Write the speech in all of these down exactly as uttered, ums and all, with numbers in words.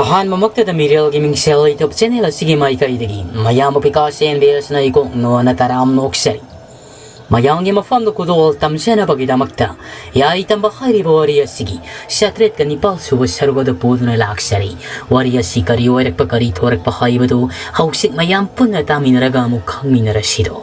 ꯑꯍꯥꯟꯕꯃꯛꯇꯗ ꯃꯤꯔꯦꯜꯒꯤ ꯃꯤꯡꯁꯦꯜ ꯂꯩꯇꯕ ꯆꯦꯅꯦꯜ ꯑꯁꯤꯒꯤ ꯃꯥꯏꯀꯩꯗꯒꯤ ꯃꯌꯥꯝꯕꯨ ꯕꯤꯀꯥꯁ ꯑꯦꯟ ꯕꯤ ꯑꯦꯁꯅ ꯏꯀꯣꯛ ꯅꯣꯟꯅ ꯇꯔꯥꯝꯅ ꯑꯣꯛꯆꯔꯤ꯫ ꯃꯌꯥꯝꯒꯤ ꯃꯐꯝꯗ ꯈꯨꯗꯣꯜ ꯇꯝꯖꯅꯕꯒꯤꯗꯃꯛꯇ ꯌꯥꯏ ꯇꯝꯕ ꯍꯥꯏꯔꯤꯕ ꯋꯥꯔꯤ ꯑꯁꯤꯒꯤ ꯆꯥꯇ꯭ꯔꯦꯠꯀ ꯅꯤꯄꯥꯜ ꯁꯨꯕ ꯁꯔꯨꯛ ꯑꯗꯨ ꯄꯨꯗꯨꯅ ꯂꯥꯛꯆꯔꯤ꯫ ꯋꯥꯔꯤ ꯑꯁꯤ ꯀꯔꯤ ꯑꯣꯏꯔꯛꯄ, ꯀꯔꯤ ꯊꯣꯔꯛꯄ ꯍꯥꯏꯕꯗꯨ ꯍꯧꯖꯤꯛ ꯃꯌꯥꯝ ꯄꯨꯟꯅ ꯇꯥꯃꯤꯟꯅꯔꯒ ꯑꯃꯨꯛ ꯈꯪꯃꯤꯟꯅꯔꯁꯤꯗꯣ꯫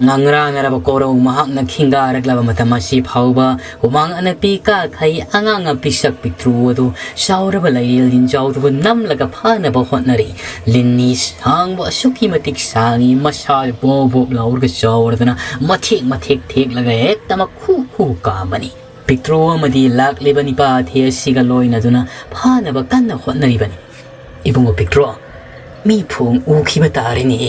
ꯉꯥꯡꯔꯥꯅꯔꯕ ꯀꯣꯔꯧ ꯃꯍꯥꯛꯅ ꯈꯤꯡꯒꯥꯔꯛꯂꯕ ꯃꯇꯝ ꯑꯁꯤ ꯐꯥꯎꯕ ꯍꯨꯃꯥꯡ ꯑꯅꯞꯄꯤ ꯀꯥꯈꯩ ꯑꯉꯥꯡ ꯑꯄꯤꯁꯛ ꯄꯤꯛꯇ꯭ꯔꯨ ꯑꯗꯨ ꯆꯥꯎꯔꯕ ꯂꯥꯏꯔꯦꯜ ꯂꯤꯟꯖꯥꯎꯗꯨꯕꯨ ꯅꯝꯂꯒ ꯐꯥꯅꯕ ꯍꯣꯠꯅꯔꯤ꯫ ꯂꯤꯟꯅꯤ ꯁꯥꯡꯕ ꯑꯁꯨꯛꯀꯤ ꯃꯇꯤꯛ ꯁꯥꯡꯉꯤ, ꯃꯁꯥ ꯕꯣꯞ ꯕꯣꯞ ꯂꯥꯎꯔꯒ ꯆꯥꯎꯔꯗꯅ ꯃꯊꯦꯛ ꯃꯊꯦꯛ ꯊꯦꯛꯂꯒ ꯍꯦꯛꯇ ꯃꯈꯨ ꯈꯨ ꯀꯥꯝꯕꯅꯤ꯫ ꯄꯤꯛꯇ꯭ꯔꯨ ꯑꯃꯗꯤ ꯂꯥꯛꯂꯤꯕ ꯅꯤꯄꯥ ꯑꯊꯤ ꯑꯁꯤꯒ ꯂꯣꯏꯅꯗꯨꯅ ꯐꯥꯅꯕ ꯀꯟꯅ ꯍꯣꯠꯅꯔꯤꯕꯅꯤ꯫ "ꯏꯕꯨꯡꯉꯣ ꯄꯤꯛꯇ꯭ꯔꯣ, ꯃꯤ ꯐꯣꯡ ꯎꯈꯤꯕ ꯇꯥꯔꯦꯅꯦ꯫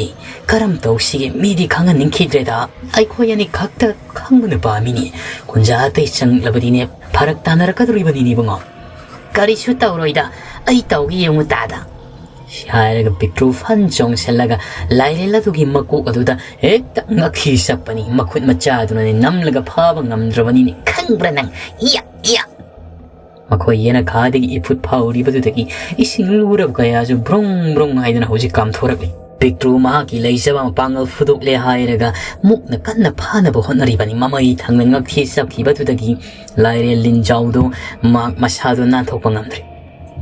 ꯀꯔꯝ ꯇꯧꯁꯤꯒꯦ? ꯃꯤꯗꯤ ꯈꯪꯍꯟꯅꯤꯡꯈꯤꯗ꯭ꯔꯦꯗ꯫ ꯑꯩꯈꯣꯏ ꯑꯅꯤ ꯈꯛꯇ ꯈꯪꯕꯅ ꯄꯥꯝꯃꯤꯅꯦ꯫ ꯀꯨꯟꯖꯥ ꯑꯇꯩ ꯆꯪꯂꯕꯗꯤꯅꯦ, ꯐꯔꯛ ꯇꯥꯅꯔꯛꯀꯗꯣꯔꯤꯕꯅꯤꯅꯦ ꯏꯕꯨꯡꯉꯣ꯫" "ꯀꯔꯤꯁꯨ ꯇꯧꯔꯣꯏꯗ, ꯑꯩ ꯇꯧꯒꯦ ꯌꯦꯡꯉꯨ ꯇꯥꯗ꯫" ꯁꯤ ꯍꯥꯏꯔꯒ ꯄꯤꯛꯇ꯭ꯔꯨ ꯐꯟ ꯆꯣꯡꯁꯤꯜꯂꯒ ꯂꯥꯏꯔꯦꯜ ꯑꯗꯨꯒꯤ ꯃꯀꯣꯛ ꯑꯗꯨꯗ ꯍꯦꯛꯇ ꯉꯛꯈꯤ ꯆꯞꯄꯅꯤ꯫ ꯃꯈꯨꯠ ꯃꯆꯥ ꯑꯗꯨꯅꯅꯦ ꯅꯝꯂꯒ ꯐꯥꯕ ꯉꯝꯗ꯭ꯔꯕꯅꯤꯅꯦ꯫ "ꯈꯪꯕ꯭ꯔꯥ ꯅꯪ? ꯏꯌꯥ, ꯏꯌꯥ!" ꯃꯈꯣꯏ ꯌꯦꯅꯈꯥꯗꯒꯤ ꯏꯐꯨꯠ ꯐꯥꯎꯔꯤꯕꯗꯨꯗꯒꯤ ꯏꯁꯤꯡ ꯂꯨꯔꯕ ꯀꯌꯥꯁꯨ ꯕ꯭ꯔꯨꯡ ꯕ꯭ꯔꯨꯡ ꯍꯥꯏꯗꯨꯅ ꯍꯧꯖꯤꯛ ꯀꯥꯝꯊꯣꯔꯛꯂꯤ꯫ ꯄꯤꯛꯇ꯭ꯔꯨ ꯃꯍꯥꯛꯀꯤ ꯂꯩꯖꯕ ꯃꯄꯥꯡꯒꯜ ꯐꯨꯗꯣꯛꯂꯦ ꯍꯥꯏꯔꯒ ꯃꯨꯛꯅ ꯀꯟꯅ ꯐꯥꯅꯕ ꯍꯣꯠꯅꯔꯤꯕꯅꯤ꯫ ꯃꯃꯩ ꯊꯪꯅ ꯉꯛꯊꯤ ꯆꯞꯈꯤꯕꯗꯨꯗꯒꯤ ꯂꯥꯏꯔꯦꯜ ꯂꯤꯟꯖꯥꯎꯗꯨ ꯃꯍꯥꯛ ꯃꯁꯥꯗꯨ ꯅꯥꯟꯊꯣꯛꯄ ꯉꯝꯗ꯭ꯔꯦ꯫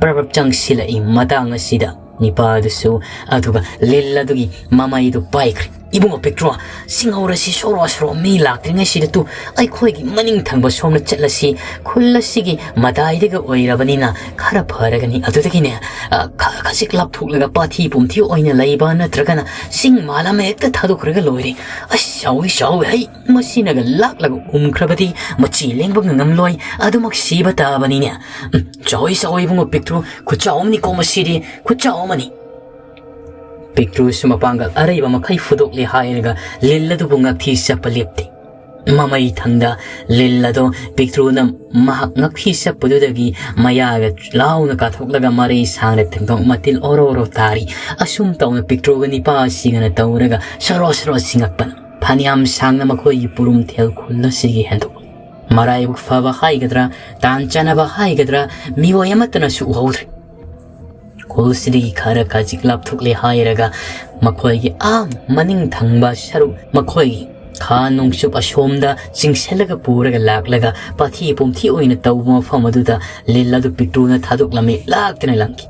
ꯄ꯭ꯔꯞ ꯄ꯭ꯔꯞ ꯆꯪꯁꯤꯜꯂꯛꯏ꯫ ꯃꯇꯥꯡ ꯑꯁꯤꯗ ꯅꯤꯄꯥ ꯑꯗꯨꯁꯨ ꯑꯗꯨꯒ ꯂꯤꯜ ꯑꯗꯨꯒꯤ ꯃꯃꯩꯗꯨ ꯄꯥꯏꯈ꯭ꯔꯦ꯫ "ꯏꯕꯨꯡꯉꯣ ꯄꯤꯛꯇ꯭ꯔꯣ, ꯁꯤꯡꯍꯧꯔꯁꯤ ꯁꯣꯔꯣ ꯁꯣꯔꯣ, ꯃꯤ ꯂꯥꯛꯇ꯭ꯔꯤꯉꯩꯁꯤꯗ ꯇꯨ ꯑꯩꯈꯣꯏꯒꯤ ꯃꯅꯤꯡ ꯊꯪꯕ ꯁꯣꯝꯗ ꯆꯠꯂꯁꯤ꯫ ꯈꯨꯜ ꯑꯁꯤꯒꯤ ꯃꯇꯥꯏꯗꯒ ꯑꯣꯏꯔꯕꯅꯤꯅ ꯈꯔ ꯐꯔꯒꯅꯤ꯫ ꯑꯗꯨꯗꯒꯤꯅꯦ, ꯑ, ꯈ-, ꯈꯖꯤꯛ ꯂꯥꯞꯊꯣꯛꯂꯒ ꯄꯥꯊꯤ ꯄꯨꯝꯊꯤ ꯑꯣꯏꯅ ꯂꯩꯕ ꯅꯠꯇ꯭ꯔꯒꯅ ꯆꯤꯡ ꯃꯥꯜ ꯑꯃ ꯍꯦꯛꯇ ꯊꯥꯗꯣꯛꯈ꯭ꯔꯒ ꯂꯣꯏꯔꯦ꯫ ꯑꯁ, ꯆꯥꯎꯏ, ꯆꯥꯎꯏ, ꯍꯩ, ꯃꯁꯤꯅꯒ ꯂꯥꯛꯂꯒ ꯎꯝꯈ꯭ꯔꯕꯗꯤ ꯃꯆꯤ ꯂꯦꯡꯕ ꯉꯝꯂꯣꯏ, ꯑꯗꯨꯃꯛ ꯁꯤꯕ ꯇꯥꯕꯅꯤꯅꯦ꯫ ꯎꯝ, ꯆꯥꯎꯏ, ꯆꯥꯎꯏ ꯏꯕꯨꯡꯉꯣ ꯄꯤꯛꯇ꯭ꯔꯨ, ꯈꯨꯠꯆꯥꯎ ꯑꯃꯅꯤꯀꯣ ꯃꯁꯤꯗꯤ, ꯈꯨꯠꯆꯥꯎ ꯑꯃꯅꯤ꯫" ꯄꯤꯛꯇ꯭ꯔꯨꯁꯨ ꯃꯄꯥꯡꯒꯜ ꯑꯔꯩꯕ ꯃꯈꯩ ꯐꯨꯗꯣꯛꯂꯦ ꯍꯥꯏꯔꯒ ꯂꯤꯜ ꯑꯗꯨꯕꯨ ꯉꯛꯊꯤ ꯆꯞꯄ ꯂꯦꯞꯇꯦ꯫ ꯃꯃꯩ ꯊꯪꯗ ꯂꯤꯜ ꯑꯗꯣ ꯄꯤꯛꯇ꯭ꯔꯨꯅ ꯃꯍꯥꯛ ꯉꯛꯊꯤ ꯆꯞꯄꯗꯨꯗꯒꯤ ꯃꯌꯥꯒ ꯂꯥꯎꯅ ꯀꯥꯊꯣꯛꯂꯒ ꯃꯔꯩ ꯁꯥꯡꯅ ꯇꯦꯡꯊꯣꯛ ꯃꯇꯤꯜ ꯑꯣꯔꯣ ꯑꯣꯔꯣ ꯇꯥꯔꯤ꯫ ꯑꯁꯨꯝ ꯇꯧꯅ ꯄꯤꯛꯇ꯭ꯔꯨꯒ ꯅꯤꯄꯥ ꯑꯁꯤꯒꯅ ꯇꯧꯔꯒ ꯁꯔꯣ ꯁꯔꯣ ꯁꯤꯡꯉꯛꯄꯅ ꯐꯅꯌꯥꯝ ꯁꯥꯡꯅ ꯃꯈꯣꯏꯒꯤ ꯄꯨꯔꯨꯝꯊꯦꯜ ꯈꯨꯜ ꯑꯁꯤꯒꯤ ꯍꯦꯟꯗꯣꯛꯂꯤ꯫ ꯃꯔꯥꯏꯕꯛ ꯐꯕ ꯍꯥꯏꯒꯗ꯭ꯔꯥ, ꯇꯥꯟ ꯆꯥꯟꯅꯕ ꯍꯥꯏꯒꯗ꯭ꯔꯥ, ꯃꯤꯑꯣꯏ ꯑꯃꯠꯇꯅꯁꯨ ꯎꯍꯧꯗ꯭ꯔꯦ꯫ ꯈꯨꯜꯁꯤꯗꯒꯤ ꯈꯔ ꯈꯖꯤꯛ ꯂꯥꯞꯊꯣꯛꯂꯦ ꯍꯥꯏꯔꯒ ꯃꯈꯣꯏꯒꯤ ꯑꯥ ꯃꯅꯤꯡ ꯊꯪꯕ ꯁꯔꯨꯛ, ꯃꯈꯣꯏꯒꯤ ꯈꯥ ꯅꯣꯡꯆꯨꯞ ꯑꯁꯣꯝꯗ ꯆꯤꯡꯁꯤꯜꯂꯒ ꯄꯨꯔꯒ ꯂꯥꯛꯂꯒ ꯄꯥꯊꯤ ꯄꯨꯝꯊꯤ ꯑꯣꯏꯅ ꯇꯧꯕ ꯃꯐꯝ ꯑꯗꯨꯗ ꯂꯤꯟ ꯑꯗꯨ ꯄꯤꯛꯇ꯭ꯔꯨꯅ ꯊꯥꯗꯣꯛꯂꯝꯃꯤ꯫ ꯂꯥꯛꯇꯨꯅ ꯂꯪꯈꯤ꯫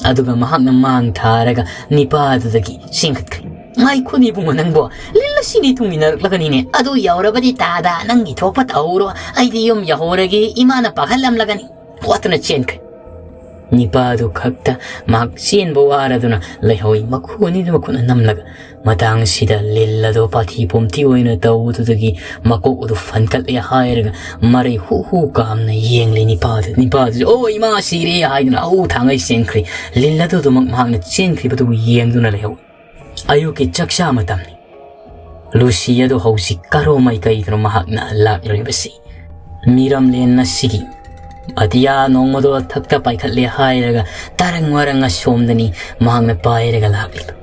ꯑꯗꯨꯒ ꯃꯍꯥꯛꯅ ꯃꯥꯡ ꯊꯥꯔꯒ ꯅꯤꯄꯥꯗꯨꯗꯒꯤ ꯆꯦꯟꯈꯠꯈ꯭ꯔꯦ꯫ "ꯉꯥꯏꯈꯣꯅꯦ ꯏꯕꯨꯡꯉꯣ ꯅꯪꯕꯣ, ꯂꯤꯟ ꯑꯁꯤꯅꯤ ꯊꯨꯡꯃꯤꯟꯅꯔꯛꯂꯒꯅꯤꯅꯦ꯫ ꯑꯗꯨ ꯌꯧꯔꯕꯗꯤ ꯇꯥꯗ, ꯅꯪꯒꯤ ꯊꯣꯛꯄ ꯇꯧꯔꯣ, ꯑꯩꯗꯤ ꯌꯨꯝ ꯌꯧꯍꯧꯔꯒꯦ, ꯏꯃꯥꯅ ꯄꯥꯈꯠꯂꯝꯂꯒꯅꯤ" ꯋꯥꯠꯇꯅ ꯆꯦꯟꯈ꯭ꯔꯦ꯫ ꯅꯤꯄꯥꯗꯨ ꯈꯛꯇ ꯃꯍꯥꯛ ꯆꯦꯟꯕ ꯋꯥꯔꯗꯨꯅ ꯂꯩꯍꯧꯏ꯫ ꯃꯈꯨ ꯑꯅꯤꯗꯨ ꯃꯈꯨꯠꯅ ꯅꯝꯂꯒ ꯃꯇꯥꯡ ꯑꯁꯤꯗ ꯂꯤꯜ ꯑꯗꯨ ꯄꯥꯊꯤ ꯄꯨꯝꯊꯤ ꯑꯣꯏꯅ ꯇꯧꯕꯗꯨꯗꯒꯤ ꯃꯀꯣꯛ ꯑꯗꯨ ꯐꯟꯀꯠꯂꯦ ꯍꯥꯏꯔꯒ ꯃꯔꯩ ꯍꯨ ꯍꯨ ꯀꯥꯝꯅ ꯌꯦꯡꯂꯤ ꯅꯤꯄꯥꯗꯨ꯫ ꯅꯤꯄꯥꯗꯨꯁꯨ "ꯑꯣ ꯏꯃꯥ ꯁꯤꯔꯦ" ꯍꯥꯏꯗꯨꯅ ꯑꯎ ꯊꯥꯡꯉꯩ ꯆꯦꯟꯈ꯭ꯔꯦ꯫ ꯂꯤꯜ ꯑꯗꯨꯗꯨꯃꯛ ꯃꯍꯥꯛꯅ ꯆꯦꯟꯈ꯭ꯔꯤꯕꯗꯨꯕꯨ ꯌꯦꯡꯗꯨꯅ ꯂꯩꯍꯧꯏ꯫ ꯑꯌꯨꯛꯀꯤ ꯆꯥꯛꯆꯥ ꯃꯇꯝꯅꯤ꯫ ꯂꯨꯁꯤ ꯑꯗꯨ ꯍꯧꯖꯤꯛ ꯀꯔꯣ ꯃꯥꯏꯀꯩꯗꯅꯣ ꯃꯍꯥꯛꯅ ꯂꯥꯛꯂꯤꯕꯁꯤ꯫ ꯃꯤꯔꯝꯂꯦꯟ ꯑꯁꯤꯒꯤ ꯑꯇꯤꯌꯥ ꯅꯣꯡꯃꯗꯣ ꯊꯛꯇ ꯄꯥꯏꯈꯠꯂꯦ ꯍꯥꯏꯔꯒ ꯇꯔꯪ ꯃꯔꯪ ꯑꯁꯣꯝꯗꯅꯤ ꯃꯍꯥꯛꯅ ꯄꯥꯏꯔꯒ ꯂꯥꯛꯂꯤꯕ꯫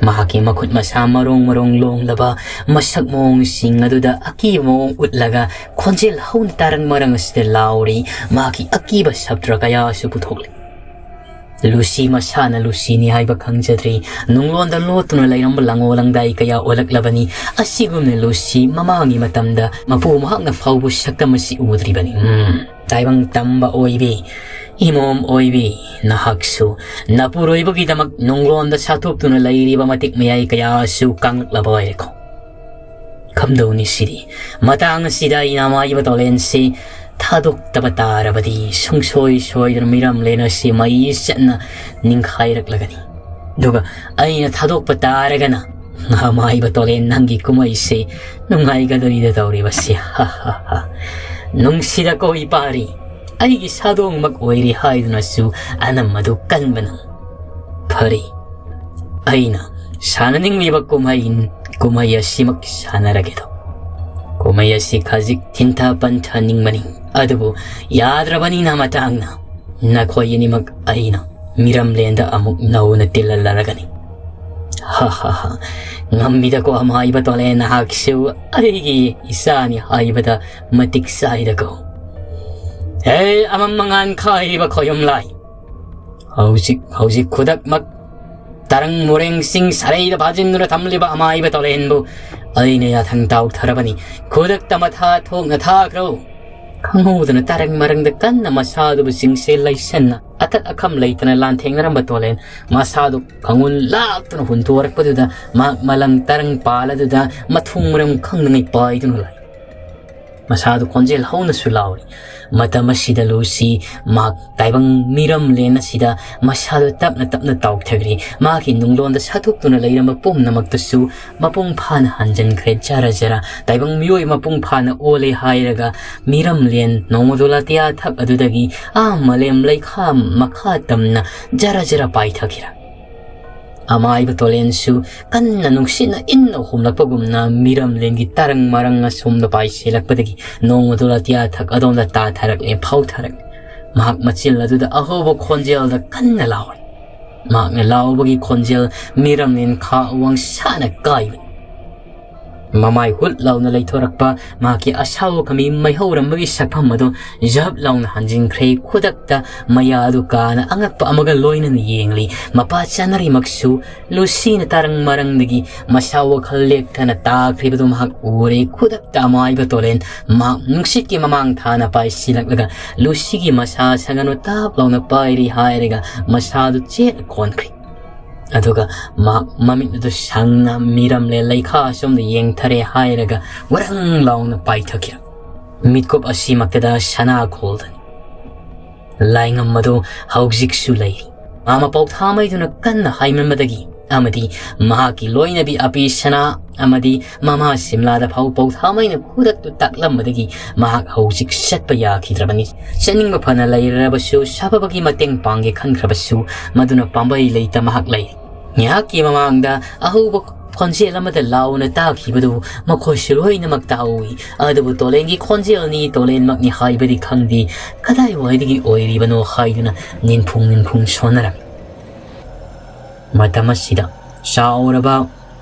ꯃꯍꯥꯛꯀꯤ ꯃꯈꯨꯠ ꯃꯁꯥ ꯃꯔꯣꯡ ꯃꯔꯣꯡ ꯂꯣꯡꯂꯕ ꯃꯁꯛ ꯃꯑꯣꯡꯁꯤꯡ ꯑꯗꯨꯗ ꯑꯀꯤꯕ ꯃꯑꯣꯡ ꯎꯠꯂꯒ ꯈꯣꯟꯖꯦꯜ ꯍꯧꯅ ꯇꯔꯪ ꯃꯔꯪ ꯑꯁꯤꯗ ꯂꯥꯎꯔꯤ꯫ ꯃꯍꯥꯛꯀꯤ ꯑꯀꯤꯕ ꯁꯞꯇ꯭ꯔ ꯀꯌꯥꯁꯨ ꯄꯨꯊꯣꯛꯂꯤ꯫ ꯂꯨꯁꯤ ꯃꯁꯥꯅ ꯂꯨꯁꯤꯅꯤ ꯍꯥꯏꯕ ꯈꯪꯖꯗ꯭ꯔꯤ꯫ ꯅꯨꯡꯂꯣꯟꯗ ꯂꯣꯠꯇꯨꯅ ꯂꯩꯔꯝꯕ ꯂꯪꯉꯣ ꯂꯪꯗꯥꯏ ꯀꯌꯥ ꯑꯣꯜꯂꯛꯂꯕꯅꯤ꯫ ꯑꯁꯤꯒꯨꯝꯅ ꯂꯨꯁꯤ ꯃꯃꯥꯡꯒꯤ ꯃꯇꯝꯗ ꯃꯄꯨ ꯃꯍꯥꯛꯅ ꯐꯥꯎꯕ ꯁꯛꯇꯝ ꯑꯁꯤ ꯎꯗ꯭ꯔꯤꯕꯅꯤ꯫ ꯎꯝ, ꯇꯥꯏꯕꯪ ꯇꯝꯕ ꯑꯣꯏꯕꯤ, ꯏꯃꯣꯝ ꯑꯣꯏꯕꯤ, ꯅꯍꯥꯛꯁꯨ ꯅꯄꯨꯔꯣꯏꯕꯒꯤꯗꯃꯛ ꯅꯨꯡꯂꯣꯟꯗ ꯁꯥꯊꯣꯛꯇꯨꯅ ꯂꯩꯔꯤꯕ ꯃꯇꯤꯛ ꯃꯌꯥꯏ ꯀꯌꯥꯁꯨ ꯀꯪꯂꯛꯂꯕ ꯑꯣꯏꯔꯦꯀꯣ꯫ ꯀꯝꯗꯧꯅꯤ ꯁꯤꯗꯤ? ꯃꯇꯥꯡ ꯑꯁꯤꯗ ꯑꯩꯅ ꯑꯃꯥꯏꯕ ꯇꯣꯂꯦꯟꯁꯤ ꯊꯥꯗꯣꯛꯇꯕ ꯇꯥꯔꯕꯗꯤ ꯁꯨꯡꯁꯣꯏ ꯁꯣꯏꯗꯅ ꯃꯤꯔꯝꯂꯦꯟ ꯑꯁꯤ ꯃꯩ ꯆꯠꯅ ꯅꯤꯡꯈꯥꯏꯔꯛꯂꯒꯅꯤ꯫ ꯑꯗꯨꯒ ꯑꯩꯅ ꯊꯥꯗꯣꯛꯄ ꯇꯥꯔꯒꯅ, ꯑꯃꯥꯏꯕ ꯇꯣꯂꯦꯟ, ꯅꯪꯒꯤ ꯀꯨꯝꯍꯩꯁꯤ ꯅꯨꯡꯉꯥꯏꯒꯗꯧꯔꯤꯗ ꯇꯧꯔꯤꯕꯁꯤ꯫ ꯍꯥ, ꯍꯥ, ꯍꯥ꯫ ꯅꯨꯡꯁꯤꯗꯀꯣ ꯏꯄꯥꯔꯤ, ꯑꯩꯒꯤ ꯁꯥꯗꯣꯡꯃꯛ ꯑꯣꯏꯔꯤ ꯍꯥꯏꯗꯨꯅꯁꯨ ꯑꯅꯝ ꯑꯗꯨ ꯀꯟꯕꯅ ꯐꯔꯦ꯫ ꯑꯩꯅ ꯁꯥꯟꯅꯅꯤꯡꯂꯤꯕ ꯀꯨꯝꯍꯩ, ꯀꯨꯝꯍꯩ ꯑꯁꯤꯃꯛ ꯁꯥꯟꯅꯔꯒꯦꯗꯣ꯫ ꯀꯨꯝꯍꯩ ꯑꯁꯤ ꯈꯖꯤꯛ ꯊꯤꯟꯊ ꯄꯟꯊꯅꯤꯡꯕꯅꯤ, ꯑꯗꯨꯕꯨ ꯌꯥꯗ꯭ꯔꯕꯅꯤꯅ ꯃꯇꯥꯡꯅ ꯅꯈꯣꯏ ꯑꯅꯤꯃꯛ ꯑꯩꯅ ꯃꯤꯔꯝꯂꯦꯟꯗ ꯑꯃꯨꯛ ꯅꯧꯅ ꯇꯤꯜꯍꯜꯂꯔꯒꯅꯤ꯫ ꯍꯥ ꯍꯥ ꯍꯥ꯫ ꯉꯝꯃꯤꯗꯀꯣ ꯑꯃꯥꯏꯕ ꯇꯣꯂꯦꯟ, ꯅꯍꯥꯛꯁꯨ ꯑꯩꯒꯤ ꯏꯆꯥꯅꯤ ꯍꯥꯏꯕꯗ ꯃꯇꯤꯛ ꯆꯥꯏꯗꯀꯣ꯫ ꯍꯦ, ꯑꯃꯝ ꯃꯉꯥꯟ ꯈꯥꯏꯔꯤꯕ ꯈꯣꯌꯨꯝ ꯂꯥꯏ꯫ ꯍꯧꯖꯤꯛ, ꯍꯧꯖꯤꯛ ꯈꯨꯗꯛꯃꯛ ꯇꯔꯪ ꯃꯣꯔꯦꯡꯁꯤꯡ ꯁꯔꯩꯗ ꯐꯥꯖꯤꯟꯗꯨꯅ ꯊꯝꯂꯤꯕ ꯑꯃꯥꯏꯕ ꯇꯣꯂꯦꯟꯕꯨ ꯑꯩꯅ ꯌꯥꯊꯪ ꯇꯥꯎꯊꯔꯕꯅꯤ꯫ ꯈꯨꯗꯛꯇ ꯃꯊꯥ ꯊꯣꯛꯅ ꯊꯥꯈ꯭ꯔꯣ꯫ ꯈꯪꯍꯧꯗꯅ ꯇꯔꯪ ꯃꯔꯪꯗ ꯀꯟꯅ ꯃꯁꯥꯗꯨꯕꯨ ꯆꯤꯡꯁꯦ ꯂꯩꯁꯟꯅ ꯑꯇꯠ ꯑꯈꯝ ꯂꯩꯇꯅ ꯂꯥꯟꯊꯦꯡꯅꯔꯝꯕ ꯇꯣꯂꯦꯟ ꯃꯁꯥꯗꯨ ꯈꯪꯉꯨꯟ ꯂꯥꯛꯇꯨꯅ ꯍꯨꯟꯗꯣꯔꯛꯄꯗꯨꯗ ꯃꯍꯥꯛ ꯃꯂꯪ ꯇꯔꯪ ꯄꯥꯜ ꯑꯗꯨꯗ ꯃꯊꯣꯡ ꯃꯔꯝ ꯈꯪꯗꯉꯩ ꯄꯥꯏꯗꯨꯅ ꯂꯥꯛꯏ꯫ ꯃꯁꯥꯗꯨ ꯈꯣꯟꯖꯦꯜ ꯍꯧꯅꯁꯨ ꯂꯥꯎꯔꯤ꯫ ꯃꯇꯝ ꯑꯁꯤꯗ ꯂꯨꯁꯤ ꯃꯍꯥꯛ ꯇꯥꯏꯕꯪ ꯃꯤꯔꯝꯂꯦꯟ ꯑꯁꯤꯗ ꯃꯁꯥꯗꯨ ꯇꯞꯅ ꯇꯞꯅ ꯇꯥꯎꯊꯈ꯭ꯔꯤ꯫ ꯃꯍꯥꯛꯀꯤ ꯅꯨꯡꯂꯣꯟꯗ ꯁꯥꯊꯣꯛꯇꯨꯅ ꯂꯩꯔꯝꯕ ꯄꯨꯝꯅꯃꯛꯇꯁꯨ ꯃꯄꯨꯡ ꯐꯥꯅ ꯍꯟꯖꯤꯟꯈ꯭ꯔꯦ꯫ ꯖꯔ ꯖꯔ ꯇꯥꯏꯕꯪ ꯃꯤꯑꯣꯏ ꯃꯄꯨꯡ ꯐꯥꯅ ꯑꯣꯜꯂꯦ ꯍꯥꯏꯔꯒ ꯃꯤꯔꯝꯂꯦꯟ ꯅꯣꯡꯃꯗꯣꯜ ꯑꯇꯤꯌꯥ ꯊꯛ ꯑꯗꯨꯗꯒꯤ ꯑꯥ ꯃꯥꯂꯦꯝ ꯂꯩꯈꯥ ꯃꯈꯥ ꯇꯝꯅ ꯖꯔ ꯖꯔ ꯄꯥꯏꯊꯈꯤꯔ꯫ ꯑꯃꯥꯏꯕ ꯇꯣꯂꯦꯟꯁꯨ ꯀꯟꯅ ꯅꯨꯡꯁꯤꯠꯅ ꯏꯟꯅ ꯍꯨꯝꯂꯛꯄꯒꯨꯝꯅ ꯃꯤꯔꯝꯂꯦꯟꯒꯤ ꯇꯔꯪ ꯃꯔꯪ ꯑꯁꯣꯝꯗ ꯄꯥꯏꯁꯤꯜꯂꯛꯄꯗꯒꯤ ꯅꯣꯡꯃꯗꯣꯜ ꯑꯇꯤꯌꯥ ꯊꯛ ꯑꯗꯣꯝꯗ ꯇꯥꯊꯔꯛꯂꯦ, ꯐꯥꯎꯊꯔꯛꯂꯦ꯫ ꯃꯍꯥꯛ ꯃꯆꯤꯜ ꯑꯗꯨꯗ ꯑꯍꯧꯕ ꯈꯣꯟꯖꯦꯜꯗ ꯀꯟꯅ ꯂꯥꯎꯔꯦ꯫ ꯃꯍꯥꯛꯅ ꯂꯥꯎꯕꯒꯤ ꯈꯣꯟꯖꯦꯜ ꯃꯤꯔꯝꯂꯦꯟ ꯈꯥ ꯋꯥꯡꯁꯥꯅ ꯀꯥꯏꯕꯅꯤ꯫ ꯃꯃꯥꯏ ꯍꯨꯠ ꯂꯥꯎꯅ ꯂꯩꯊꯣꯔꯛꯄ, ꯃꯍꯥꯛꯀꯤ ꯑꯁꯥꯎ ꯈꯥꯃꯤ ꯃꯩꯍꯧꯔꯝꯕꯒꯤ ꯁꯛꯐꯝ ꯑꯗꯨ ꯖꯞ ꯂꯥꯎꯅ ꯍꯟꯖꯤꯟꯈ꯭ꯔꯦ꯫ ꯈꯨꯗꯛꯇ ꯃꯌꯥ ꯑꯗꯨ ꯀꯥꯅ ꯑꯉꯛꯄ ꯑꯃꯒ ꯂꯣꯏꯅꯅ ꯌꯦꯡꯂꯤ꯫ ꯃꯄꯥ ꯆꯥꯅꯔꯤꯃꯛꯁꯨ ꯂꯨꯁꯤꯅ ꯇꯔꯪ ꯃꯔꯪꯗꯒꯤ ꯃꯁꯥ ꯋꯥꯈꯜ ꯂꯦꯛꯊꯅ ꯇꯥꯈ꯭ꯔꯤꯕꯗꯨ ꯃꯍꯥꯛ ꯎꯔꯦ꯫ ꯈꯨꯗꯛꯇ ꯑꯃꯥꯏꯕ ꯇꯣꯂꯦꯟ ꯃꯍꯥꯛ ꯅꯨꯡꯁꯤꯠꯀꯤ ꯃꯃꯥꯡ ꯊꯥꯅ ꯄꯥꯏꯁꯤꯜꯂꯛꯂꯒ ꯂꯨꯁꯤꯒꯤ ꯃꯁꯥ ꯁꯪꯒꯅꯨ ꯇꯥꯞ ꯂꯥꯎꯅ ꯄꯥꯏꯔꯤ ꯍꯥꯏꯔꯒ ꯃꯁꯥꯗꯨ ꯆꯦꯠꯅ ꯀꯣꯟꯈ꯭ꯔꯤ꯫ ꯑꯗꯨꯒ ꯃꯍꯥꯛ ꯃꯃꯤꯠ ꯑꯗꯨ ꯁꯪꯅ ꯃꯤꯔꯝꯂꯦ ꯂꯩꯈꯥ ꯑꯁꯣꯝꯗ ꯌꯦꯡꯊꯔꯦ ꯍꯥꯏꯔꯒ ꯋꯥꯔꯪ ꯂꯥꯎꯅ ꯄꯥꯏꯊꯈꯤ꯫ ꯃꯤꯠꯀꯨꯞ ꯑꯁꯤꯃꯛꯇꯗ ꯁꯅꯥ ꯈꯣꯜꯗꯅꯤ꯫ ꯂꯥꯏꯉꯝ ꯑꯗꯨ ꯍꯧꯖꯤꯛꯁꯨ ꯂꯩꯔꯤ꯫ ꯃꯥ ꯃꯄꯥꯎ ꯊꯥꯃꯩꯗꯨꯅ ꯀꯟꯅ ꯍꯥꯏꯃꯟꯕꯗꯒꯤ ꯑꯃꯗꯤ ꯃꯍꯥꯛꯀꯤ ꯂꯣꯏꯅꯕꯤ ꯑꯄꯤ ꯁꯅꯥ ꯑꯃꯗꯤ ꯃꯃꯥ ꯁꯤꯝꯂꯥꯗ ꯐꯥꯎ ꯄꯥꯎ ꯊꯥꯃꯩꯅ ꯈꯨꯗꯛꯇꯨ ꯇꯥꯛꯂꯝꯕꯗꯒꯤ ꯃꯍꯥꯛ ꯍꯧꯖꯤꯛ ꯆꯠꯄ ꯌꯥꯈꯤꯗ꯭ꯔꯕꯅꯤ꯫ ꯆꯠꯅꯤꯡꯕ ꯐꯅ ꯂꯩꯔꯕꯁꯨ ꯁꯥꯐꯕꯒꯤ ꯃꯇꯦꯡ ꯄꯥꯡꯒꯦ ꯈꯟꯈ꯭ꯔꯕꯁꯨ ꯃꯗꯨꯅ ꯄꯥꯝꯕꯩ ꯂꯩꯇ ꯃꯍꯥꯛ ꯂꯩ꯫ ꯉꯥꯏꯍꯥꯛꯀꯤ ꯃꯃꯥꯡꯗ ꯑꯍꯧꯕ ꯈꯣꯟꯖꯦꯜ ꯑꯃꯗ ꯂꯥꯎꯅ ꯇꯥꯈꯤꯕꯗꯨ ꯃꯈꯣꯏꯁꯨ ꯂꯣꯏꯅꯃꯛ ꯇꯥꯍꯧꯏ꯫ ꯑꯗꯨꯕꯨ ꯇꯣꯂꯦꯟꯒꯤ ꯈꯣꯟꯖꯦꯜꯅꯤ, ꯇꯣꯂꯦꯟꯃꯛꯅꯤ ꯍꯥꯏꯕꯗꯤ ꯈꯪꯗꯦ꯫ ꯀꯗꯥꯏꯋꯥꯏꯗꯒꯤ ꯑꯣꯏꯔꯤꯕꯅꯣ ꯍꯥꯏꯗꯨꯅ ꯅꯤꯟꯐꯨꯡ ꯅꯤꯟꯐꯨꯡ ꯁꯣꯟꯅꯔꯝꯃꯤ꯫ ꯃꯇꯝ ꯑꯁꯤꯗ ꯆꯥꯎꯔꯕ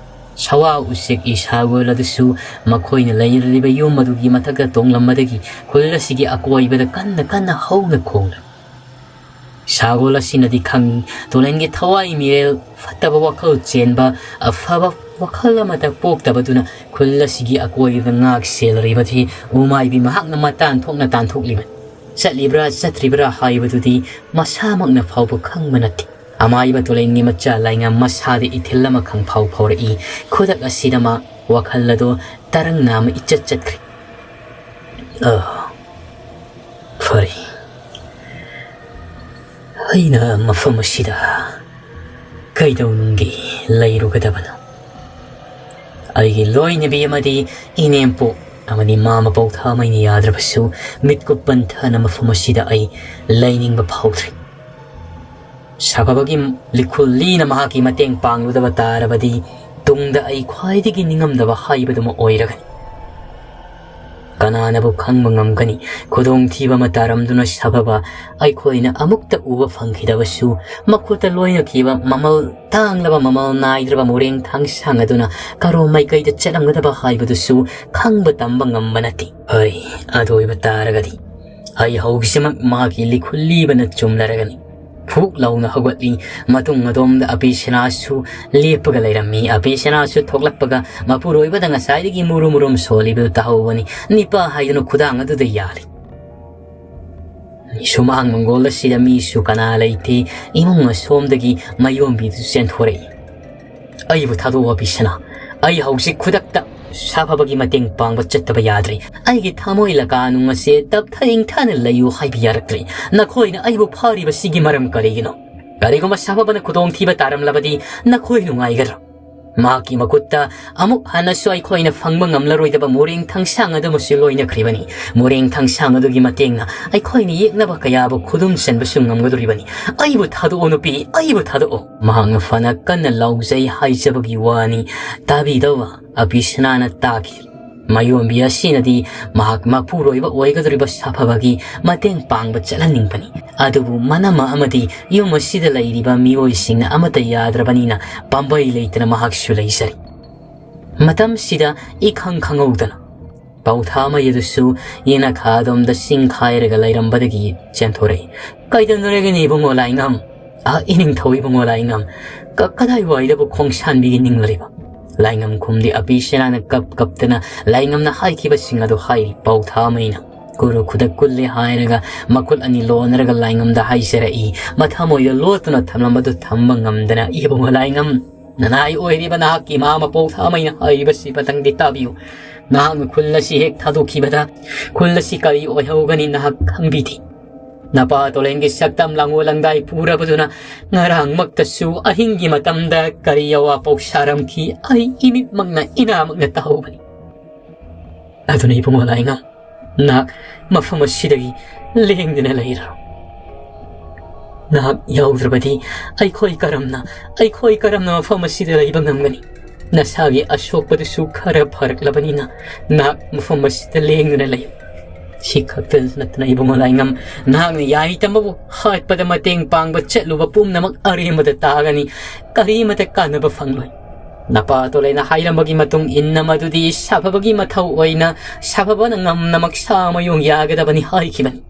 ꯁꯋꯥ ꯎꯆꯦꯛ ꯏꯁꯥꯒꯣꯜ ꯑꯗꯨꯁꯨ ꯃꯈꯣꯏꯅ ꯂꯩꯔꯤꯕ ꯌꯨꯝ ꯑꯗꯨꯒꯤ ꯃꯊꯛꯇ ꯇꯣꯡꯂꯝꯕꯗꯒꯤ ꯈꯨꯜ ꯑꯁꯤꯒꯤ ꯑꯀꯣꯏꯕꯗ ꯀꯟꯅ ꯀꯟꯅ ꯍꯧꯅ ꯈꯣꯡꯂꯝꯃꯤ꯫ ꯁꯥꯒꯣꯜ ꯑꯁꯤꯅꯗꯤ ꯈꯪꯏ, ꯇꯣꯂꯦꯟꯒꯤ ꯊꯋꯥꯏ ꯃꯤꯔꯦꯜ ꯐꯠꯇꯕ ꯋꯥꯈꯜ ꯆꯦꯟꯕ, ꯑꯐꯕ ꯋꯥꯈꯜ ꯑꯃꯠꯇ ꯄꯣꯛꯇꯕꯗꯨꯅ ꯈꯨꯜ ꯑꯁꯤꯒꯤ ꯑꯀꯣꯏꯕꯗ ꯉꯥꯛ ꯁꯦꯜꯂꯤꯕꯗꯤ ꯎꯃꯥꯏꯕꯤ ꯃꯍꯥꯛꯅ ꯃꯇꯥꯟ ꯊꯣꯛꯅ ꯇꯥꯟꯊꯣꯛꯂꯤꯕꯅꯤ꯫ ꯆꯠꯂꯤꯕ꯭ꯔꯥ ꯆꯠꯇ꯭ꯔꯤꯕ꯭ꯔꯥ ꯍꯥꯏꯕꯗꯨꯗꯤ ꯃꯁꯥꯃꯛꯅ ꯐꯥꯎꯕ ꯈꯪꯕ ꯅꯠꯇꯦ꯫ ꯑꯃꯥꯏꯕ ꯇꯣꯂꯦꯟꯒꯤ ꯃꯆꯥ ꯂꯥꯏꯉꯥ ꯃꯁꯥꯗ ꯏꯊꯤꯜ ꯑꯃ ꯈꯪꯐꯥꯎ ꯐꯥꯎꯔꯛꯏ꯫ ꯈꯨꯗꯛ ꯑꯁꯤꯗ ꯃꯥ ꯋꯥꯈꯜ ꯑꯗꯨ ꯇꯔꯪꯅ ꯑꯃ ꯏꯆꯠ ꯆꯠꯈ꯭ꯔꯦ꯫ ꯑ, ꯐꯔꯦ꯫ ꯑꯩꯅ ꯃꯐꯝ ꯑꯁꯤꯗ ꯀꯩꯗꯧꯅꯨꯡꯒꯤ ꯂꯩꯔꯨꯒꯗꯕꯅꯣ? ꯑꯩꯒꯤ ꯂꯣꯏꯅꯕꯤ ꯑꯃꯗꯤ ꯏꯅꯦꯝꯄꯣꯛ ꯑꯃꯗꯤ ꯃꯥ ꯃꯄꯧ ꯊꯥꯃꯩꯅ ꯌꯥꯗ꯭ꯔꯕꯁꯨ ꯃꯤꯠꯀꯨꯞ ꯄꯟꯊꯅ ꯃꯐꯝ ꯑꯁꯤꯗ ꯑꯩ ꯂꯩꯅꯤꯡꯕ ꯐꯥꯎꯗ꯭ꯔꯦ꯫ ꯁꯥꯐꯕꯒꯤ ꯂꯤꯈꯨꯜ ꯂꯤꯅ ꯃꯍꯥꯛꯀꯤ ꯃꯇꯦꯡ ꯄꯥꯡꯂꯨꯗꯕ ꯇꯥꯔꯕꯗꯤ ꯇꯨꯡꯗ ꯑꯩ ꯈ꯭ꯋꯥꯏꯗꯒꯤ ꯅꯤꯡꯉꯝꯗꯕ ꯍꯥꯏꯕꯗꯨꯃ ꯑꯣꯏꯔꯒꯅꯤ꯫ ꯀꯅꯥꯅꯕꯨ ꯈꯪꯕ ꯉꯝꯒꯅꯤ? ꯈꯨꯗꯣꯡꯊꯤꯕ ꯑꯃ ꯇꯥꯔꯝꯗꯨꯅ ꯁꯥꯐꯕ ꯑꯩꯈꯣꯏꯅ ꯑꯃꯨꯛꯇ ꯎꯕ ꯐꯪꯈꯤꯗꯕꯁꯨ, ꯃꯈꯨꯠꯇ ꯂꯣꯏꯅꯈꯤꯕ ꯃꯃꯜ ꯇꯥꯡꯂꯕ, ꯃꯃꯜ ꯅꯥꯏꯗ꯭ꯔꯕ ꯃꯣꯔꯦꯡ ꯊꯥꯡꯁꯥꯡ ꯑꯗꯨꯅ ꯀꯔꯣꯝ ꯃꯥꯏꯀꯩꯗ ꯆꯠꯂꯝꯒꯗꯕ ꯍꯥꯏꯕꯗꯨꯁꯨ ꯈꯪꯕ ꯇꯝꯕ ꯉꯝꯕ ꯅꯠꯇꯦ꯫ ꯍꯣꯏ, ꯑꯗꯨ ꯑꯣꯏꯕ ꯇꯥꯔꯒꯗꯤ ꯑꯩ ꯍꯧꯖꯤꯛꯃꯛ ꯃꯍꯥꯛꯀꯤ ꯂꯤꯈꯨꯜ ꯂꯤꯕꯅ ꯆꯨꯝꯂꯔꯒꯅꯤ꯫ ꯐꯨꯛ ꯂꯥꯎꯅ ꯍꯧꯒꯠꯂꯤ꯫ ꯃꯇꯨꯡ ꯑꯗꯣꯝꯗ ꯑꯄꯤꯁꯅꯥꯁꯨ ꯂꯦꯞꯄꯒ ꯂꯩꯔꯝꯃꯤ꯫ ꯑꯄꯤꯁꯅꯥꯁꯨ ꯊꯣꯛꯂꯛꯄꯒ ꯃꯄꯨꯔꯣꯏꯕꯗ ꯉꯁꯥꯏꯗꯒꯤ ꯃꯨꯔꯨꯝ ꯃꯨꯔꯨꯝ ꯁꯣꯜꯂꯤꯕꯗꯨ ꯇꯥꯍꯧꯕꯅꯤ꯫ ꯅꯤꯄꯥ ꯍꯥꯏꯗꯨꯅ ꯈꯨꯗꯥꯡ ꯑꯗꯨꯗ ꯌꯥꯜꯂꯤ꯫ ꯁꯨꯃꯥꯡ ꯃꯪꯒꯣꯜ ꯑꯁꯤꯗ ꯃꯤꯁꯨ ꯀꯅꯥ ꯂꯩꯇꯦ꯫ ꯏꯃꯨꯡ ꯑꯁꯣꯝꯗꯒꯤ ꯃꯌꯣꯝꯕꯤꯗꯨ ꯆꯦꯟꯊꯣꯔꯛꯏ꯫ "ꯑꯩꯕꯨ ꯊꯥꯗꯣꯛꯑꯣ, ꯑꯄꯤꯁꯅꯥ꯫ ꯑꯩ ꯍꯧꯖꯤꯛ ꯈꯨꯗꯛꯇ ꯁꯥꯐꯕꯒꯤ ꯃꯇꯦꯡ ꯄꯥꯡꯕ ꯆꯠꯇꯕ ꯌꯥꯗ꯭ꯔꯦ꯫ ꯑꯩꯒꯤ ꯊꯃꯣꯏ ꯂꯀꯥꯅꯨꯡ ꯑꯁꯦ ꯇꯞꯊ ꯏꯪꯊꯅ ꯂꯩꯌꯨ ꯍꯥꯏꯕ ꯌꯥꯔꯛꯇ꯭ꯔꯦ꯫ ꯅꯈꯣꯏꯅ ꯑꯩꯕꯨ ꯐꯥꯔꯤꯕꯁꯤꯒꯤ ꯃꯔꯝ ꯀꯔꯤꯒꯤꯅꯣ? ꯀꯔꯤꯒꯨꯝꯕ ꯁꯥꯐꯕꯅ ꯈꯨꯗꯣꯡꯊꯤꯕ ꯇꯥꯔꯝꯂꯕꯗꯤ ꯅꯈꯣꯏ ꯅꯨꯡꯉꯥꯏꯒꯗ꯭ꯔꯣ? ꯃꯍꯥꯛꯀꯤ ꯃꯈꯨꯠꯇ ꯑꯃꯨꯛ ꯍꯟꯅꯁꯨ ꯑꯩꯈꯣꯏꯅ ꯐꯪꯕ ꯉꯝꯂꯔꯣꯏꯗꯕ ꯃꯣꯔꯦꯡ ꯊꯥꯡꯁꯥꯡ ꯑꯗꯨꯃꯁꯨ ꯂꯣꯏꯅꯈ꯭ꯔꯤꯕꯅꯤ꯫ ꯃꯣꯔꯦꯡ ꯊꯥꯡꯁꯥꯡ ꯑꯗꯨꯒꯤ ꯃꯇꯦꯡꯅ ꯑꯩꯈꯣꯏꯅ ꯌꯦꯛꯅꯕ ꯀꯌꯥꯕꯨ ꯈꯨꯗꯨꯝ ꯆꯟꯕꯁꯨ ꯉꯝꯒꯗꯧꯔꯤꯕꯅꯤ꯫ ꯑꯩꯕꯨ ꯊꯥꯗꯣꯛꯑꯣ ꯅꯨꯄꯤ, ꯑꯩꯕꯨ ꯊꯥꯗꯣꯛꯑꯣ!" ꯃꯍꯥꯛꯅ ꯐꯅ ꯀꯟꯅ ꯂꯥꯎꯖꯩ ꯍꯥꯏꯖꯕꯒꯤ ꯋꯥꯅꯤ, ꯇꯥꯕꯤꯗꯧꯕ ꯑꯄꯤꯁꯅꯥꯅ ꯇꯥꯈꯤ꯫ ꯃꯌꯣꯟꯕꯤ ꯑꯁꯤꯅꯗꯤ ꯃꯍꯥꯛ ꯃꯄꯨꯔꯣꯏꯕ ꯑꯣꯏꯒꯗꯧꯔꯤꯕ ꯁꯥꯐꯕꯒꯤ ꯃꯇꯦꯡ ꯄꯥꯡꯕ ꯆꯠꯍꯟꯅꯤꯡꯕꯅꯤ꯫ ꯑꯗꯨꯕꯨ ꯃꯅꯝꯃ ꯑꯃꯗꯤ ꯌꯨꯝ ꯑꯁꯤꯗ ꯂꯩꯔꯤꯕ ꯃꯤꯑꯣꯏꯁꯤꯡꯅ ꯑꯃꯠꯇ ꯌꯥꯗ꯭ꯔꯕꯅꯤꯅ ꯄꯥꯝꯕꯩ ꯂꯩꯇꯅ ꯃꯍꯥꯛꯁꯨ ꯂꯩꯖꯔꯤ꯫ ꯃꯇꯝꯁꯤꯗ ꯏꯈꯪ ꯈꯪꯍꯧꯗꯅ ꯄꯥꯎꯊꯥꯃꯩ ꯑꯗꯨꯁꯨ ꯌꯦꯅꯈꯥ ꯑꯗꯣꯝꯗ ꯁꯤꯡ ꯈꯥꯏꯔꯒ ꯂꯩꯔꯝꯕꯗꯒꯤ ꯆꯦꯟꯊꯣꯔꯛꯏ꯫ "ꯀꯩꯗꯧꯅꯔꯒꯦꯅꯦ ꯏꯕꯨꯡꯉꯣ ꯂꯥꯏꯉꯝ? ꯑ, ꯏꯅꯤꯡꯊꯧ ꯏꯕꯨꯡꯉꯣ ꯂꯥꯏꯉꯝ, ꯀ-, ꯀꯗꯥꯏꯋꯥꯏꯗꯕꯨ ꯈꯣꯡꯁꯥꯟꯕꯤꯒꯤ ꯅꯤꯡꯂꯔꯤꯕ?" ꯂꯥꯏꯉꯝ ꯈꯨꯝꯗꯤ ꯑꯄꯤ ꯁꯦꯅꯥꯅ ꯀꯞ ꯀꯞꯇꯅ ꯂꯥꯏꯉꯝꯅ ꯍꯥꯏꯈꯤꯕꯁꯤꯡ ꯑꯗꯨ ꯍꯥꯏꯔꯤ꯫ ꯄꯥꯎꯊꯥꯃꯩꯅ ꯀꯨꯔꯨ ꯈꯨꯗꯛ ꯀꯨꯜꯂꯦ ꯍꯥꯏꯔꯒ ꯃꯈꯨꯠ ꯑꯅꯤ ꯂꯣꯟꯅꯔꯒ ꯂꯥꯏꯉꯝꯗ ꯍꯥꯏꯖꯔꯛꯏ꯫ ꯃꯊꯃꯣꯏꯗ ꯂꯣꯠꯇꯨꯅ ꯊꯝꯂꯝꯕꯗꯨ ꯊꯝꯕ ꯉꯝꯗꯅ, "ꯏꯕꯨꯡꯉꯣ ꯂꯥꯏꯉꯝ, ꯅꯅꯥꯏ ꯑꯣꯏꯔꯤꯕ ꯅꯍꯥꯛꯀꯤ ꯏꯃꯥ ꯃꯄꯧ ꯊꯥꯃꯩꯅ ꯍꯥꯏꯔꯤꯕꯁꯤ ꯃꯇꯪꯗꯤ ꯇꯥꯕꯤꯌꯨ꯫ ꯅꯍꯥꯛꯅ ꯈꯨꯜ ꯑꯁꯤ ꯍꯦꯛ ꯊꯥꯗꯣꯛꯈꯤꯕꯗ ꯈꯨꯜ ꯑꯁꯤ ꯀꯔꯤ ꯑꯣꯏꯍꯧꯒꯅꯤ ꯅꯍꯥꯛ ꯈꯪꯕꯤꯗꯦ꯫ ꯅꯄꯥ ꯇꯣꯂꯦꯟꯒꯤ ꯁꯛꯇꯝ ꯂꯥꯡꯒꯣꯜ ꯂꯪꯗꯥꯏ ꯄꯨꯔꯕꯗꯨꯅ ꯉꯔꯥꯡꯃꯛꯇꯁꯨ ꯑꯍꯤꯡꯒꯤ ꯃꯇꯝꯗ ꯀꯔꯤ ꯑꯋꯥ ꯄꯥꯎ ꯁꯥꯔꯝꯈꯤ, ꯑꯩ ꯏꯃꯤꯠꯃꯛꯅ ꯏꯅꯥꯃꯛꯅ ꯇꯥꯍꯧꯕꯅꯤ꯫ ꯑꯗꯨꯅ ꯏꯕꯨꯡꯉꯣ ꯂꯥꯏꯉꯝ, ꯅꯍꯥꯛ ꯃꯐꯝ ꯑꯁꯤꯗꯒꯤ ꯂꯦꯡꯗꯅ ꯂꯩꯔꯣ꯫ ꯅꯍꯥꯛ ꯌꯥꯎꯗ꯭ꯔꯕꯗꯤ ꯑꯩꯈꯣꯏ ꯀꯔꯝꯅ, ꯑꯩꯈꯣꯏ ꯀꯔꯝꯅ ꯃꯐꯝ ꯑꯁꯤꯗ ꯂꯩꯕ ꯉꯝꯒꯅꯤ? ꯅꯁꯥꯒꯤ ꯑꯁꯣꯛꯄꯗꯨꯁꯨ ꯈꯔ ꯐꯔꯛꯂꯕꯅꯤꯅ ꯅꯍꯥꯛ ꯃꯐꯝ ꯑꯁꯤꯗ ꯂꯦꯡꯗꯨꯅ ꯂꯩꯌꯨ꯫ ꯁꯤ ꯈꯛꯇ ꯅꯠꯇꯅ ꯏꯕꯨꯡꯉꯣ ꯂꯥꯏꯉꯝ, ꯅꯍꯥꯛꯅ ꯌꯥꯏꯇꯝꯕꯕꯨ ꯍꯥꯠꯄꯗ ꯃꯇꯦꯡ ꯄꯥꯡꯕ ꯆꯠꯂꯨꯕ ꯄꯨꯝꯅꯃꯛ ꯑꯔꯦꯝꯕꯗ ꯇꯥꯒꯅꯤ, ꯀꯔꯤꯃꯇ ꯀꯥꯟꯅꯕ ꯐꯪꯂꯣꯏ꯫ ꯅꯄꯥ ꯇꯣꯂꯩꯅ ꯍꯥꯏꯔꯝꯕꯒꯤ ꯃꯇꯨꯡ ꯏꯟꯅ ꯃꯗꯨꯗꯤ ꯁꯥꯐꯕꯒꯤ ꯃꯊꯧ ꯑꯣꯏꯅ ꯁꯥꯐꯕꯅ ꯉꯝꯅꯃꯛ ꯁꯥ ꯃꯌꯣꯡ ꯌꯥꯒꯗꯕꯅꯤ ꯍꯥꯏꯈꯤꯕꯅꯤ꯫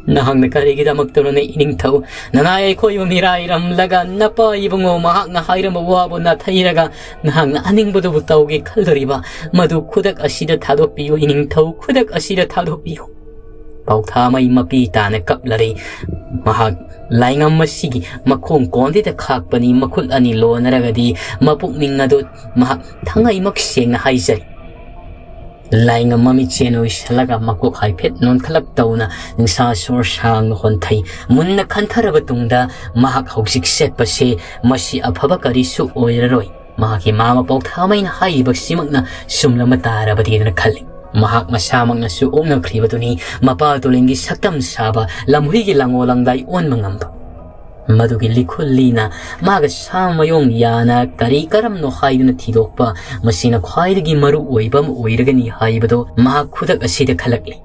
ꯅꯍꯥꯛꯅ ꯀꯔꯤꯒꯤꯗꯃꯛꯇꯅꯣꯅꯦ ꯏꯅꯤꯡꯊꯧ ꯅꯅꯥꯏ ꯑꯩꯈꯣꯏꯕꯨ ꯃꯤꯔꯥꯏꯔꯝꯂꯒ ꯅꯄꯥ ꯏꯕꯨꯡꯉꯣ ꯃꯍꯥꯛꯅ ꯍꯥꯏꯔꯝꯕ ꯋꯥꯕꯨ ꯅꯥꯊꯩꯔꯒ ꯅꯍꯥꯛꯅ ꯑꯅꯤꯡꯕꯗꯨꯕꯨ ꯇꯧꯒꯦ ꯈꯜꯂꯨꯔꯤꯕ? ꯃꯗꯨ ꯈꯨꯗꯛ ꯑꯁꯤꯗ ꯊꯥꯗꯣꯛꯄꯤꯌꯨ ꯏꯅꯤꯡꯊꯧ, ꯈꯨꯗꯛ ꯑꯁꯤꯗ ꯊꯥꯗꯣꯛꯄꯤꯌꯨ꯫ ꯄꯥꯎꯊꯥꯃꯩ ꯃꯄꯤ ꯇꯥꯅ ꯀꯞꯂꯔꯦ꯫ ꯃꯍꯥꯛ ꯂꯥꯏꯉꯝ ꯑꯁꯤꯒꯤ ꯃꯈꯣꯡ ꯀꯣꯟꯗꯤꯗ ꯈꯥꯛꯄꯅꯤ, ꯃꯈꯨꯠ ꯑꯅꯤ ꯂꯣꯟꯅꯔꯒꯗꯤ ꯃꯄꯨꯛꯅꯤꯡ ꯑꯗꯨ ꯃꯍꯥꯛ ꯊꯉꯩꯃꯛ ꯁꯦꯡꯅ ꯍꯥꯏꯖꯔꯤ꯫ ꯂꯥꯏꯉꯝ ꯃꯃꯤꯠꯁꯦꯟ ꯑꯣꯏꯁꯜꯂꯒ ꯃꯀꯣꯛ ꯍꯥꯏꯐꯦꯠ ꯅꯣꯟꯈꯠꯂꯞ ꯇꯧꯅ ꯅꯤꯡꯁꯥ ꯁꯣꯔ ꯁꯥꯡꯅ ꯍꯣꯟꯊꯩ꯫ ꯃꯨꯟꯅ ꯈꯟꯊꯔꯕ ꯇꯨꯡꯗ ꯃꯍꯥꯛ ꯍꯧꯖꯤꯛ ꯁꯦꯠꯄꯁꯦ ꯃꯁꯤ ꯑꯐꯕ ꯀꯔꯤꯁꯨ ꯑꯣꯏꯔꯔꯣꯏ꯫ ꯃꯍꯥꯛꯀꯤ ꯃꯃꯥ ꯄꯥꯎꯊꯥꯃꯩꯅ ꯍꯥꯏꯔꯤꯕꯁꯤꯃꯛꯅ ꯆꯨꯝꯂꯝꯕ ꯇꯥꯔꯕꯗꯤꯗꯅ ꯈꯜꯂꯤ꯫ ꯃꯍꯥꯛ ꯃꯁꯥꯃꯛꯅꯁꯨ ꯑꯣꯛꯅꯈ꯭ꯔꯤꯕꯗꯨꯅꯤ ꯃꯄꯥ ꯇꯣꯂꯤꯡꯒꯤ ꯁꯛꯇꯝ ꯁꯥꯕ ꯂꯝꯍꯨꯏꯒꯤ ꯂꯥꯡꯑꯣ ꯂꯥꯡꯗꯥꯏ ꯑꯣꯟꯕ ꯉꯝꯕ꯫ ꯃꯗꯨꯒꯤ ꯂꯤꯈꯨꯜꯂꯤꯅ ꯃꯥꯒ ꯁꯥ ꯃꯌꯣꯡ ꯌꯥꯅ ꯀꯔꯤ ꯀꯔꯝꯅꯣ ꯍꯥꯏꯗꯨꯅ ꯊꯤꯗꯣꯛꯄ, ꯃꯁꯤꯅ ꯈ꯭ꯋꯥꯏꯗꯒꯤ ꯃꯔꯨ ꯑꯣꯏꯕ ꯑꯃ ꯑꯣꯏꯔꯒꯅꯤ ꯍꯥꯏꯕꯗꯨ ꯃꯍꯥꯛ ꯈꯨꯗꯛ ꯑꯁꯤꯗ ꯈꯜꯂꯛꯂꯤ꯫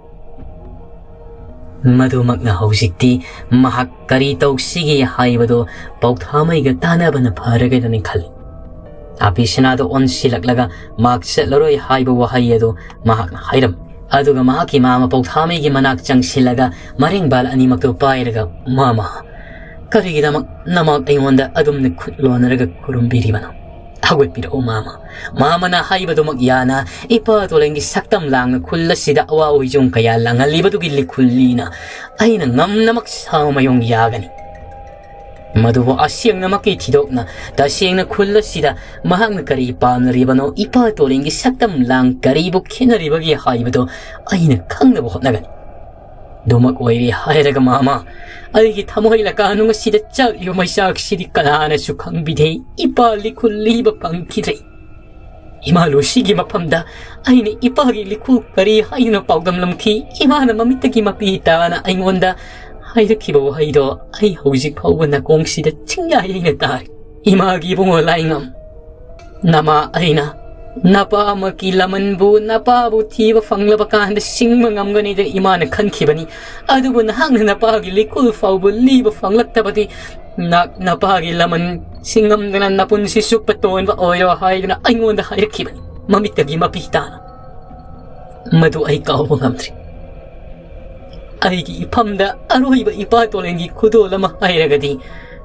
ꯃꯗꯨꯃꯛꯅ ꯍꯧꯖꯤꯛꯇꯤ ꯃꯍꯥꯛ ꯀꯔꯤ ꯇꯧꯁꯤꯒꯦ ꯍꯥꯏꯕꯗꯨ ꯄꯧꯊꯥꯃꯩꯒ ꯇꯥꯟꯅꯕꯅ ꯐꯔꯒꯗꯅꯤ ꯈꯜꯂꯤ꯫ ꯑꯕꯤꯁꯅꯥꯗ ꯑꯣꯟꯁꯤꯜꯂꯛꯂꯒ ꯃꯍꯥꯛ ꯆꯠꯂꯔꯣꯏ ꯍꯥꯏꯕ ꯋꯥꯍꯩ ꯑꯗꯨ ꯃꯍꯥꯛꯅ ꯍꯥꯏꯔꯝꯃꯤ꯫ ꯑꯗꯨꯒ ꯃꯍꯥꯛꯀꯤ ꯃꯥꯃ ꯄꯧꯊꯥꯃꯩꯒꯤ ꯃꯅꯥꯛ ꯆꯪꯁꯤꯜꯂꯒ ꯃꯔꯦꯡꯕꯥꯜ ꯑꯅꯤꯃꯛꯇꯨ ꯄꯥꯏꯔꯒ, "ꯃꯥꯃ, ꯀꯔꯤꯒꯤꯗꯃꯛ ꯅꯃꯥꯛ ꯑꯩꯉꯣꯟꯗ ꯑꯗꯨꯝꯅ ꯈꯨꯠ ꯂꯣꯟꯅꯔꯒ ꯈꯨꯔꯨꯝꯕꯤꯔꯤꯕꯅꯣ? ꯍꯧꯒꯠꯄꯤꯔꯛꯎ ꯃꯥꯃ꯫ ꯃꯥꯃꯅ ꯍꯥꯏꯕꯗꯨꯃꯛ ꯌꯥꯅ ꯏꯄꯥ ꯇꯣꯂꯦꯟꯒꯤ ꯁꯛꯇꯝ ꯂꯥꯡꯅ ꯈꯨꯜ ꯑꯁꯤꯗ ꯑꯋꯥ ꯑꯣꯏꯖꯣꯡ ꯀꯌꯥ ꯂꯥꯡꯍꯜꯂꯤꯕꯗꯨꯒꯤ ꯂꯤꯈꯨꯜꯂꯤꯅ ꯑꯩꯅ ꯉꯝꯅꯃꯛ ꯁꯥ ꯃꯌꯣꯡ ꯌꯥꯒꯅꯤ꯫ ꯃꯗꯨꯕꯨ ꯑꯁꯦꯡꯅꯃꯛꯀꯤ ꯊꯤꯗꯣꯛꯅ ꯇꯁꯦꯡꯅ ꯈꯨꯜ ꯑꯁꯤꯗ ꯃꯍꯥꯛꯅ ꯀꯔꯤ ꯄꯥꯝꯅꯔꯤꯕꯅꯣ, ꯏꯄꯥ ꯇꯣꯂꯦꯟꯒꯤ ꯁꯛꯇꯝ ꯂꯥꯡ ꯀꯔꯤꯕꯨ ꯈꯦꯠꯅꯔꯤꯕꯒꯦ ꯍꯥꯏꯕꯗꯨ ꯑꯩꯅ ꯈꯪꯅꯕ ꯍꯣꯠꯅꯒꯅꯤ꯫ ꯑꯗꯨꯃꯛ ꯑꯣꯏꯔꯦ ꯍꯥꯏꯔꯒ ꯃꯥꯃ, ꯑꯩꯒꯤ ꯊꯃꯣꯏ ꯂꯀꯥꯅꯨꯡ ꯑꯁꯤꯗ ꯆꯥꯛꯂꯤꯕ ꯃꯩꯆꯥꯛꯁꯤꯗꯤ ꯀꯅꯥꯅꯁꯨ ꯈꯪꯕꯤꯗꯦ꯫ ꯏꯄꯥ ꯂꯤꯈꯨꯜ ꯂꯤꯕ ꯐꯪꯈꯤꯗ꯭ꯔꯦ꯫ ꯏꯃꯥ ꯂꯨꯁꯤꯒꯤ ꯃꯐꯝꯗ ꯑꯩꯅ ꯏꯄꯥꯒꯤ ꯂꯤꯈꯨꯜ ꯀꯔꯤ ꯍꯥꯏꯗꯨꯅ ꯄꯥꯎꯗꯝꯂꯝꯈꯤ꯫ ꯏꯃꯥꯅ ꯃꯃꯤꯠꯇꯒꯤ ꯃꯄꯤ ꯇꯥꯅ ꯑꯩꯉꯣꯟꯗ ꯍꯥꯏꯔꯛꯈꯤꯕ ꯋꯥꯍꯩꯗꯣ ꯑꯩ ꯍꯧꯖꯤꯛ ꯐꯥꯎꯕ ꯅꯥꯀꯣꯡꯁꯤꯗ ꯆꯤꯡꯌꯥ ꯌꯩꯅ ꯇꯥꯔꯤ꯫ ꯏꯃꯥꯒꯤ ꯏꯕꯨꯡꯉꯣ ꯂꯥꯏꯉꯝ, ꯅꯃꯥ ꯑꯩꯅ ꯅꯄꯥꯃꯛꯀꯤ ꯂꯃꯟꯕꯨ, ꯅꯄꯥꯕꯨ ꯊꯤꯕ ꯐꯪꯂꯕ ꯀꯥꯟꯗ ꯁꯤꯡꯕ ꯉꯝꯒꯅꯤꯗ ꯏꯃꯥꯅ ꯈꯟꯈꯤꯕꯅꯤ꯫ ꯑꯗꯨꯕꯨ ꯅꯍꯥꯛꯅ ꯅꯄꯥꯒꯤ ꯂꯤꯈꯨꯜ ꯐꯥꯎꯕ ꯂꯤꯕ ꯐꯪꯂꯛꯇꯕꯗꯤ ꯅꯍꯥꯛ ꯅꯄꯥꯒꯤ ꯂꯃꯟ ꯁꯤꯡꯉꯝꯗꯅ ꯅꯄꯨꯟꯁꯤ ꯆꯨꯞꯄ ꯇꯣꯟꯕ ꯑꯣꯏꯔꯣ ꯍꯥꯏꯗꯨꯅ ꯑꯩꯉꯣꯟꯗ ꯍꯥꯏꯔꯛꯈꯤꯕꯅꯤ, ꯃꯃꯤꯠꯇꯒꯤ ꯃꯄꯤ ꯇꯥꯅ꯫ ꯃꯗꯨ ꯑꯩ ꯀꯥꯎꯕ ꯉꯝꯗ꯭ꯔꯤ꯫ ꯑꯩꯒꯤ ꯏꯐꯝꯗ ꯑꯔꯣꯏꯕ ꯏꯄꯥ ꯇꯣꯂꯦꯟꯒꯤ ꯈꯨꯗꯣꯜ ꯑꯃ ꯍꯥꯏꯔꯒꯗꯤ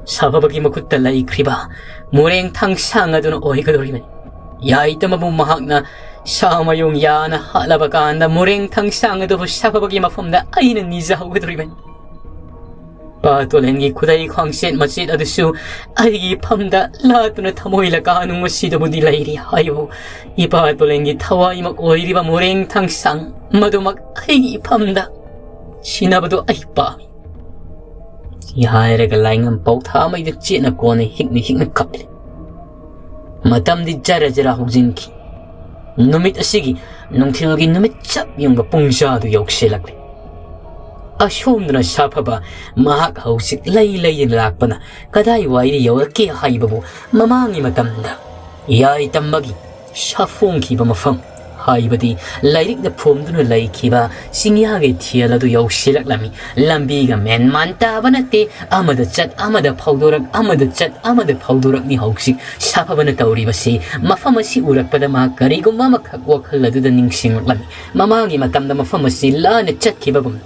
ꯁꯥꯐꯕꯒꯤ ꯃꯈꯨꯠꯇ ꯂꯩꯈ꯭ꯔꯤꯕ ꯃꯣꯔꯦꯡ ꯊꯥꯡꯁꯥꯡ ꯑꯗꯨꯅ ꯑꯣꯏꯒꯗꯧꯔꯤꯕꯅꯤ꯫ ꯌꯥꯏꯇꯃꯕꯨ ꯃꯍꯥꯛꯅ ꯁꯥ ꯃꯌꯣꯡ ꯌꯥꯅ ꯍꯥꯠꯂꯕ ꯀꯥꯟꯗ ꯃꯣꯔꯦꯡ ꯊꯥꯡꯁꯥꯡ ꯑꯗꯨꯕꯨ ꯁꯥꯐꯕꯒꯤ ꯃꯐꯝꯗ ꯑꯩꯅ ꯅꯤꯖꯍꯧꯒꯗꯧꯔꯤꯕꯅꯤ꯫ ꯄꯥ ꯇꯣꯂꯦꯟꯒꯤ ꯈꯨꯗꯩ ꯈ꯭ꯋꯥꯡꯆꯦꯠ ꯃꯆꯦꯠ ꯑꯗꯨꯁꯨ ꯑꯩꯒꯤ ꯏꯐꯝꯗ ꯂꯥꯠꯇꯨꯅ ꯊꯃꯣꯏ ꯂꯀꯥꯅꯨꯡ ꯑꯁꯤꯗꯕꯨꯗꯤ ꯂꯩꯔꯤ ꯍꯥꯏꯕꯨ, ꯏꯄꯥ ꯇꯣꯂꯦꯟꯒꯤ ꯊꯋꯥꯏꯃꯛ ꯑꯣꯏꯔꯤꯕ ꯃꯣꯔꯦꯡ ꯊꯥꯡꯁꯥꯡ ꯃꯗꯨꯃꯛ ꯑꯩꯒꯤ ꯏꯐꯝꯗ ꯁꯤꯅꯕꯗꯨ ꯑꯩ ꯄꯥꯝꯃꯤ꯫ ꯁꯤ ꯍꯥꯏꯔꯒ ꯂꯥꯏꯉꯝ ꯄꯧꯊꯥꯃꯩꯗ ꯆꯦꯠꯅ ꯀꯣꯟꯅ ꯍꯤꯛꯅ ꯍꯤꯛꯅ ꯀꯞꯂꯤ꯫ ꯃꯇꯝꯗꯤ ꯖꯔ ꯖꯔ ꯍꯧꯖꯤꯟꯈꯤ꯫ ꯅꯨꯃꯤꯠ ꯑꯁꯤꯒꯤ ꯅꯨꯡꯊꯤꯜꯒꯤ ꯅꯨꯃꯤꯠ ꯆꯞ ꯌꯨꯡꯕ ꯄꯨꯡꯖꯥꯗꯨ ꯌꯧꯁꯤꯜꯂꯛꯂꯤ꯫ ꯑꯁꯣꯝꯗꯅ ꯁꯥꯐꯕ ꯃꯍꯥꯛ ꯍꯧꯖꯤꯛ ꯂꯩ ꯂꯩꯗꯅ ꯂꯥꯛꯄꯅ ꯀꯗꯥꯏꯋꯥꯏꯗ ꯌꯧꯔꯛꯀꯦ ꯍꯥꯏꯕꯕꯨ ꯃꯃꯥꯡꯒꯤ ꯃꯇꯝꯗ ꯌꯥꯏ ꯇꯝꯕꯒꯤ ꯁꯥꯐꯣꯡꯈꯤꯕ ꯃꯐꯝ, ꯍꯥꯏꯕꯗꯤ ꯂꯥꯏꯔꯤꯛꯅ ꯐꯣꯝꯗꯨꯅ ꯂꯩꯈꯤꯕ ꯆꯤꯡꯌꯥꯒꯤ ꯊꯦꯜ ꯑꯗꯨ ꯌꯧꯁꯤꯜꯂꯛꯂꯝꯃꯤ꯫ ꯂꯝꯕꯤꯒ ꯃꯦꯟꯃꯥꯟ ꯇꯥꯕ ꯅꯠꯇꯦ, ꯑꯃꯗ ꯆꯠ ꯑꯃꯗ ꯐꯥꯎꯗꯣꯔꯛ, ꯑꯃꯗ ꯆꯠ ꯑꯃꯗ ꯐꯥꯎꯗꯣꯔꯛꯅꯤ ꯍꯧꯖꯤꯛ ꯁꯥꯐꯕꯅ ꯇꯧꯔꯤꯕꯁꯤ꯫ ꯃꯐꯝ ꯑꯁꯤ ꯎꯔꯛꯄꯗ ꯃꯍꯥꯛ ꯀꯔꯤꯒꯨꯝꯕ ꯑꯃꯈꯛ ꯋꯥꯈꯜ ꯑꯗꯨꯗ ꯅꯤꯡꯁꯤꯡꯂꯛꯂꯝꯃꯤ꯫ ꯃꯃꯥꯡꯒꯤ ꯃꯇꯝꯗ ꯃꯐꯝ ꯑꯁꯤ ꯂꯥꯟꯅ ꯆꯠꯈꯤꯕꯒꯨꯝ꯫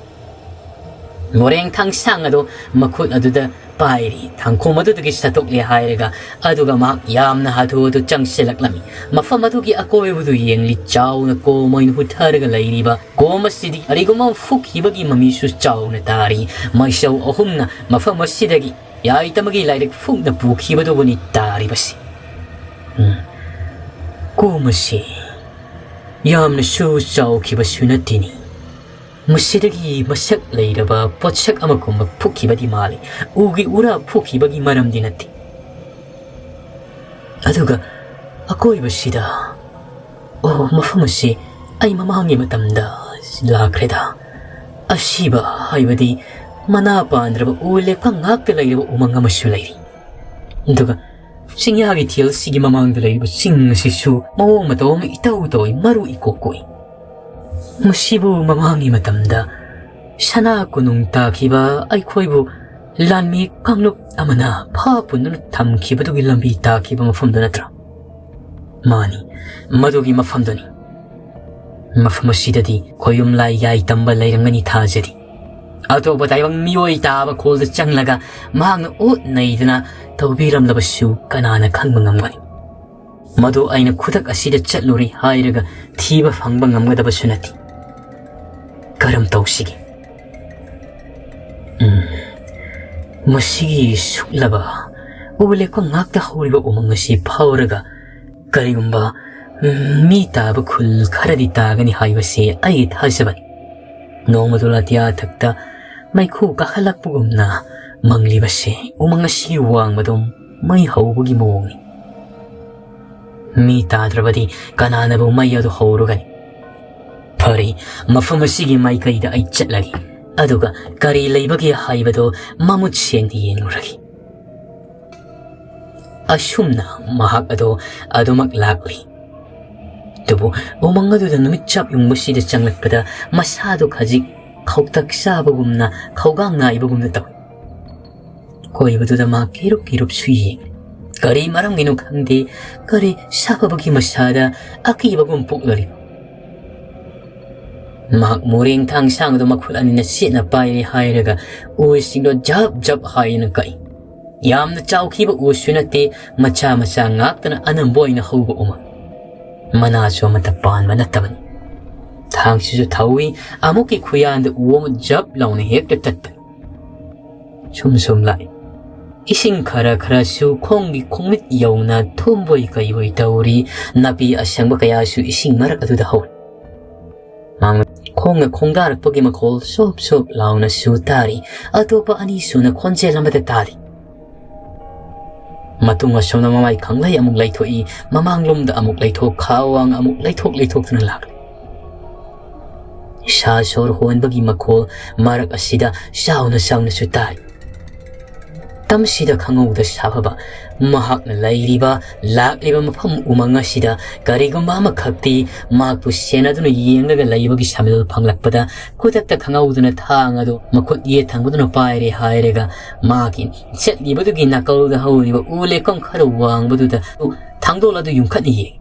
ꯃꯣꯔꯦꯡ ꯊꯥꯡꯁꯥꯡ ꯑꯗꯨ ꯃꯈꯨꯠ ꯑꯗꯨꯗ ꯄꯥꯏꯔꯤ꯫ ꯊꯥꯡꯈꯣꯝ ꯑꯗꯨꯗꯒꯤ ꯁꯠꯇꯣꯛꯂꯦ ꯍꯥꯏꯔꯒ ꯑꯗꯨꯒ ꯃꯍꯥꯛ ꯌꯥꯝꯅ ꯍꯥꯊꯨ ꯍꯥꯊꯨ ꯆꯪꯁꯤꯜꯂꯛꯂꯝꯃꯤ꯫ ꯃꯐꯝ ꯑꯗꯨꯒꯤ ꯑꯀꯣꯏꯕꯗꯨ ꯌꯦꯡꯂꯤ꯫ ꯆꯥꯎꯅ ꯀꯣꯝ ꯑꯣꯏꯅ ꯍꯨꯠꯊꯔꯒ ꯂꯩꯔꯤꯕ ꯀꯣꯝ ꯑꯁꯤꯗꯤ ꯀꯔꯤꯒꯨꯝꯕ ꯑꯃ ꯐꯨꯛꯈꯤꯕꯒꯤ ꯃꯃꯤꯁꯨ ꯆꯥꯎꯅ ꯇꯥꯔꯤ꯫ ꯃꯩꯁꯧ ꯑꯍꯨꯝꯅ ꯃꯐꯝ ꯑꯁꯤꯗꯒꯤ ꯌꯥꯏꯇꯃꯒꯤ ꯂꯥꯏꯔꯤꯛ ꯐꯨꯛꯅ ꯄꯨꯈꯤꯕꯗꯨꯕꯨꯅꯤ ꯇꯥꯔꯤꯕꯁꯤ꯫ ꯎꯝ꯫ ꯀꯣꯝ ꯑꯁꯤ ꯌꯥꯝꯅꯁꯨ ꯆꯥꯎꯈꯤꯕꯁꯨ ꯅꯠꯇꯦꯅꯤ꯫ ꯃꯁꯤꯗꯒꯤ ꯃꯁꯛ ꯂꯩꯔꯕ ꯄꯣꯠꯁꯛ ꯑꯃꯒꯨꯝꯕ ꯐꯨꯛꯈꯤꯕꯗꯤ ꯃꯥꯜꯂꯤ꯫ ꯎꯒꯤ ꯎꯔꯥ ꯐꯨꯛꯈꯤꯕꯒꯤ ꯃꯔꯝꯗꯤ ꯅꯠꯇꯦ꯫ ꯑꯗꯨꯒ ꯑꯀꯣꯏꯕꯁꯤꯗ, ꯑꯣ, ꯃꯐꯝ ꯑꯁꯤ ꯑꯩ ꯃꯃꯥꯡꯒꯤ ꯃꯇꯝꯗ ꯂꯥꯛꯈ꯭ꯔꯦꯗ꯫ ꯑꯁꯤꯕ ꯍꯥꯏꯕꯗꯤ ꯃꯅꯥ ꯄꯥꯟꯗ꯭ꯔꯕ ꯎ ꯂꯦꯞꯐꯝ ꯉꯥꯛꯇ ꯂꯩꯔꯕ ꯎꯃꯪ ꯑꯃꯁꯨ ꯂꯩꯔꯤ꯫ ꯑꯗꯨꯒ ꯆꯤꯡꯌꯥꯒꯤ ꯊꯦꯜꯁꯤꯒꯤ ꯃꯃꯥꯡꯗ ꯂꯩꯔꯤꯕ ꯆꯤꯡ ꯑꯁꯤꯁꯨ ꯃꯑꯣꯡ ꯃꯇꯧ ꯑꯃ ꯏꯇꯧ ꯇꯧꯏ, ꯃꯔꯨ ꯏꯀꯣꯛ ꯀꯣꯛꯏ꯫ ꯃꯁꯤꯕꯨ ꯃꯃꯥꯡꯒꯤ ꯃꯇꯝꯗ ꯁꯅꯥ ꯀꯣꯅꯨꯡ ꯇꯥꯈꯤꯕ ꯑꯩꯈꯣꯏꯕꯨ ꯂꯥꯟꯃꯤ ꯀꯥꯡꯂꯨꯞ ꯑꯃꯅ ꯐꯥ ꯄꯨꯟꯗꯨꯅ ꯊꯝꯈꯤꯕꯗꯨꯒꯤ ꯂꯝꯕꯤ ꯇꯥꯈꯤꯕ ꯃꯐꯝꯗꯨ ꯅꯠꯇ꯭ꯔꯥ? ꯃꯥꯅꯤ, ꯃꯗꯨꯒꯤ ꯃꯐꯝꯗꯨꯅꯤ꯫ ꯃꯐꯝ ꯑꯁꯤꯗꯗꯤ ꯈꯣꯌꯨꯝ ꯂꯥꯏ ꯌꯥꯏ ꯇꯝꯕ ꯂꯩꯔꯝꯒꯅꯤ ꯊꯥꯖꯗꯦ꯫ ꯑꯇꯣꯞꯄ ꯇꯥꯏꯕꯪ ꯃꯤꯑꯣꯏ ꯇꯥꯕ ꯈꯣꯜꯗ ꯆꯪꯂꯒ ꯃꯍꯥꯛꯅ ꯑꯣꯠ ꯅꯩꯗꯅ ꯇꯧꯕꯤꯔꯝꯂꯕꯁꯨ ꯀꯅꯥꯅ ꯈꯪꯕ ꯉꯝꯒꯅꯤ? ꯃꯗꯨ ꯑꯩꯅ ꯈꯨꯗꯛ ꯑꯁꯤꯗ ꯆꯠꯂꯨꯔꯦ ꯍꯥꯏꯔꯒ ꯊꯤꯕ ꯐꯪꯕ ꯉꯝꯒꯗꯕꯁꯨ ꯅꯠꯇꯦ꯫ ꯀꯔꯝ ꯇꯧꯁꯤꯒꯦ? ꯎꯝ, ꯃꯁꯤꯒꯤ ꯁꯨꯛꯂꯕ ꯎ ꯂꯦꯛꯄ ꯉꯥꯛꯇ ꯍꯧꯔꯤꯕ ꯎꯃꯪ ꯑꯁꯤ ꯐꯥꯎꯔꯒ ꯀꯔꯤꯒꯨꯝꯕ, ꯎꯝ, ꯃꯤ ꯇꯥꯕ ꯈꯨꯜ ꯈꯔꯗꯤ ꯇꯥꯒꯅꯤ ꯍꯥꯏꯕꯁꯤ ꯑꯩꯒꯤ ꯊꯥꯖꯕꯅꯤ꯫ ꯅꯣꯡꯃꯗꯨ ꯑꯇꯤꯌꯥ ꯊꯛꯇ ꯃꯩꯈꯨ ꯀꯥꯈꯠꯂꯛꯄꯒꯨꯝꯅ ꯃꯪꯂꯤꯕꯁꯦ ꯎꯃꯪ ꯑꯁꯤ ꯋꯥꯡꯃꯗꯨꯝ ꯃꯩ ꯍꯧꯕꯒꯤ ꯃꯑꯣꯡꯅꯤ꯫ ꯃꯤ ꯇꯥꯗ꯭ꯔꯕꯗꯤ ꯀꯅꯥꯅꯕꯨ ꯃꯩ ꯑꯗꯨ ꯍꯧꯔꯨꯒꯅꯤ? ꯐꯔꯦ, ꯃꯐꯝ ꯑꯁꯤꯒꯤ ꯃꯥꯏꯀꯩꯗ ꯑꯩ ꯆꯠꯂꯒꯦ꯫ ꯑꯗꯨꯒ ꯀꯔꯤ ꯂꯩꯕꯒꯦ ꯍꯥꯏꯕꯗꯣ ꯃꯃꯨꯠ ꯁꯦꯡꯅ ꯌꯦꯡꯂꯨꯔꯒꯦ꯫ ꯑꯁꯨꯝꯅ ꯃꯍꯥꯛ ꯑꯗꯣ ꯑꯗꯨꯃꯛ ꯂꯥꯛꯂꯤ꯫ ꯑꯗꯨꯕꯨ ꯎꯃꯪ ꯑꯗꯨꯗ ꯅꯨꯃꯤꯠ ꯆꯞ ꯌꯨꯡꯕꯁꯤꯗ ꯆꯪꯂꯛꯄꯗ ꯃꯁꯥꯗꯣ ꯈꯖꯤꯛ ꯈꯧꯇꯛ ꯆꯥꯕꯒꯨꯝꯅ, ꯈꯧꯒꯥꯡ ꯅꯥꯏꯕꯒꯨꯝꯅ ꯇꯧꯏ꯫ ꯀꯣꯏꯕꯗꯨꯗ ꯃꯥ ꯀꯤꯔꯨꯞ ꯀꯤꯔꯨꯞꯁꯨ ꯌꯦꯡꯂꯤ꯫ ꯀꯔꯤ ꯃꯔꯝꯒꯤꯅꯣ ꯈꯪꯗꯦ, ꯀꯔꯤ ꯁꯥꯐꯕꯒꯤ ꯃꯁꯥꯗ ꯑꯀꯤꯕꯒꯨꯝ ꯄꯣꯛꯂꯔꯤ꯫ ꯃꯍꯥꯛ ꯃꯣꯔꯦꯡ ꯊꯥꯡ ꯁꯥꯡꯕꯗꯣ ꯃꯈꯨꯠ ꯑꯅꯤꯅ ꯆꯦꯠꯅ ꯄꯥꯏꯔꯦ ꯍꯥꯏꯔꯒ ꯎꯁꯤꯡꯗꯣ ꯖꯞ ꯖꯞ ꯍꯥꯏꯅ ꯀꯛꯏ꯫ ꯌꯥꯝꯅ ꯆꯥꯎꯈꯤꯕ ꯎꯁꯨ ꯅꯠꯇꯦ, ꯃꯆꯥ ꯃꯆꯥ ꯉꯥꯛꯇꯅ ꯑꯅꯝꯕ ꯑꯣꯏꯅ ꯍꯧꯕ ꯎꯃꯪ꯫ ꯃꯅꯥꯁꯨ ꯑꯃꯠꯇ ꯄꯥꯟꯕ ꯅꯠꯇꯕꯅꯤ꯫ ꯊꯥꯡꯁꯤꯁꯨ ꯊꯧꯏ, ꯑꯃꯨꯛꯀꯤ ꯈꯨꯌꯥꯟꯗ ꯎ ꯑꯃ ꯖꯞ ꯂꯥꯎꯅ ꯍꯦꯛꯇ ꯇꯠꯄꯅꯤ꯫ ꯁꯨꯝ ꯁꯨꯝ ꯂꯥꯛꯏ꯫ ꯏꯁꯤꯡ ꯈꯔ ꯈꯔꯁꯨ ꯈꯣꯡꯒꯤ ꯈꯣꯡꯃꯤꯠ ꯌꯧꯅ ꯊꯨꯝꯕꯣꯏ ꯀꯩꯕꯣꯏ ꯇꯧꯔꯤ, ꯅꯥꯄꯤ ꯑꯁꯪꯕ ꯀꯌꯥꯁꯨ ꯏꯁꯤꯡ ꯃꯔꯛ ꯑꯗꯨꯗ ꯍꯧꯔꯤ꯫ ꯃꯥꯡ-, ꯈꯣꯡꯅ ꯈꯣꯡꯗꯥꯔꯛꯄꯒꯤ ꯃꯈꯣꯜ ꯁꯣꯞ ꯁꯣꯞ ꯂꯥꯎꯅꯁꯨ ꯇꯥꯔꯤ, ꯑꯇꯣꯞꯄ ꯑꯅꯤ ꯁꯨꯅ ꯈꯣꯟꯖꯦꯜ ꯑꯃꯠꯇ ꯇꯥꯗꯦ꯫ ꯃꯇꯨꯡ ꯑꯁꯣꯝꯗ ꯃꯃꯥꯏ ꯈꯪꯂꯩ ꯑꯃꯨꯛ ꯂꯩꯊꯣꯛꯏ, ꯃꯃꯥꯡꯂꯣꯝꯗ ꯑꯃꯨꯛ ꯂꯩꯊꯣꯛ, ꯈꯥ ꯋꯥꯡ ꯑꯃꯨꯛ ꯂꯩꯊꯣꯛ ꯂꯩꯊꯣꯛꯇꯨꯅ ꯂꯥꯛꯂꯤ꯫ ꯏꯁꯥ ꯁꯣꯔ ꯍꯣꯟꯕꯒꯤ ꯃꯈꯣꯜ ꯃꯔꯛ ꯑꯁꯤꯗ ꯆꯥꯎꯅ ꯆꯥꯎꯅꯁꯨ ꯇꯥꯏ꯫ ꯇꯝꯁꯤꯗ ꯈꯪꯍꯧꯗ ꯁꯥꯐꯕ ꯃꯍꯥꯛꯅ ꯂꯩꯔꯤꯕ, ꯂꯥꯛꯂꯤꯕ ꯃꯐꯝ ꯎꯃꯪ ꯑꯁꯤꯗ ꯀꯔꯤꯒꯨꯝꯕ ꯑꯃꯈꯛꯇꯤ ꯃꯍꯥꯛꯄꯨ ꯁꯦꯟꯅꯗꯨꯅ ꯌꯦꯡꯂꯒ ꯂꯩꯕꯒꯤ ꯁꯃꯤꯜ ꯐꯪꯂꯛꯄꯗ, ꯈꯨꯗꯛꯇ ꯈꯪꯍꯧꯗꯅ ꯊꯥꯡ ꯑꯗꯨ ꯃꯈꯨꯠ ꯌꯦꯠ ꯊꯪꯕꯗꯨꯅ ꯄꯥꯏꯔꯦ ꯍꯥꯏꯔꯒ ꯃꯍꯥꯛꯀꯤ ꯆꯠꯂꯤꯕꯗꯨꯒꯤ ꯅꯥꯀꯜꯗ ꯍꯧꯔꯤꯕ ꯎ ꯂꯩꯀꯣꯡ ꯈꯔ ꯋꯥꯡꯕꯗꯨꯗ ꯊꯥꯡꯗꯣꯜ ꯑꯗꯨ ꯌꯨꯡꯈꯠꯅ ꯌꯦꯡꯏ꯫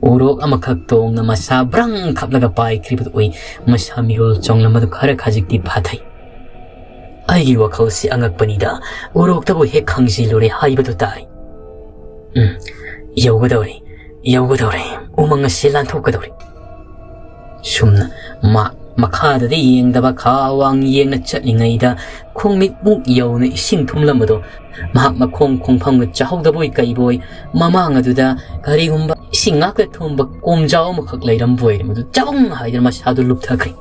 ꯎꯔꯣꯛ ꯑꯃꯈꯛ ꯇꯣꯡꯅ ꯃꯁꯥ ꯕ꯭ꯔꯪ ꯈꯞꯂꯒ ꯄꯥꯏꯈ꯭ꯔꯤꯕꯗꯨ ꯎꯏ꯫ ꯃꯁꯥ ꯃꯤꯍꯨꯜ ꯆꯣꯡꯂꯝꯕꯗꯨ ꯈꯔ ꯈꯖꯤꯛꯇꯤ ꯐꯥꯊꯩ꯫ ꯑꯩꯒꯤ ꯋꯥꯈꯜꯁꯤ ꯑꯉꯛꯄꯅꯤꯗ, ꯎꯔꯣꯛꯇꯕꯨ ꯍꯦꯛ ꯈꯪꯖꯤꯜꯂꯨꯔꯦ ꯍꯥꯏꯕꯗꯨ ꯇꯥꯏ꯫ ꯎꯝ, ꯌꯧꯒꯗꯧꯔꯦ, ꯌꯧꯒꯗꯧꯔꯦ, ꯎꯃꯪ ꯑꯁꯤ ꯂꯥꯟꯊꯣꯛꯀꯗꯧꯔꯦ꯫ ꯁꯨꯝꯅ ꯃꯥ ꯃꯈꯥꯗꯗꯤ ꯌꯦꯡꯗꯕ ꯈꯥ ꯋꯥꯡ ꯌꯦꯡꯅ ꯆꯠꯂꯤꯉꯩꯗ ꯈꯣꯡꯃꯤꯠꯃꯨꯛ ꯌꯧꯅ ꯏꯁꯤꯡ ꯊꯨꯝꯂꯝꯕꯗꯣ ꯃꯍꯥꯛ ꯃꯈꯣꯡ ꯈꯣꯡꯐꯝꯒ ꯆꯥꯍꯧꯗꯕꯣꯏ ꯀꯩꯕꯣꯏ, ꯃꯃꯥꯡ ꯑꯗꯨꯗ ꯀꯔꯤꯒꯨꯝꯕ ꯏꯁꯤꯡ ꯉꯥꯛꯇ ꯊꯨꯝꯕ ꯀꯣꯝꯖꯥꯎ ꯑꯃꯈꯛ ꯂꯩꯔꯝꯕ ꯑꯣꯏꯔꯦ꯫ ꯃꯗꯨ ꯆꯕꯨꯡ ꯍꯥꯏꯗꯅ ꯃꯁꯥꯗꯨ ꯂꯨꯞꯊꯈ꯭ꯔꯦ꯫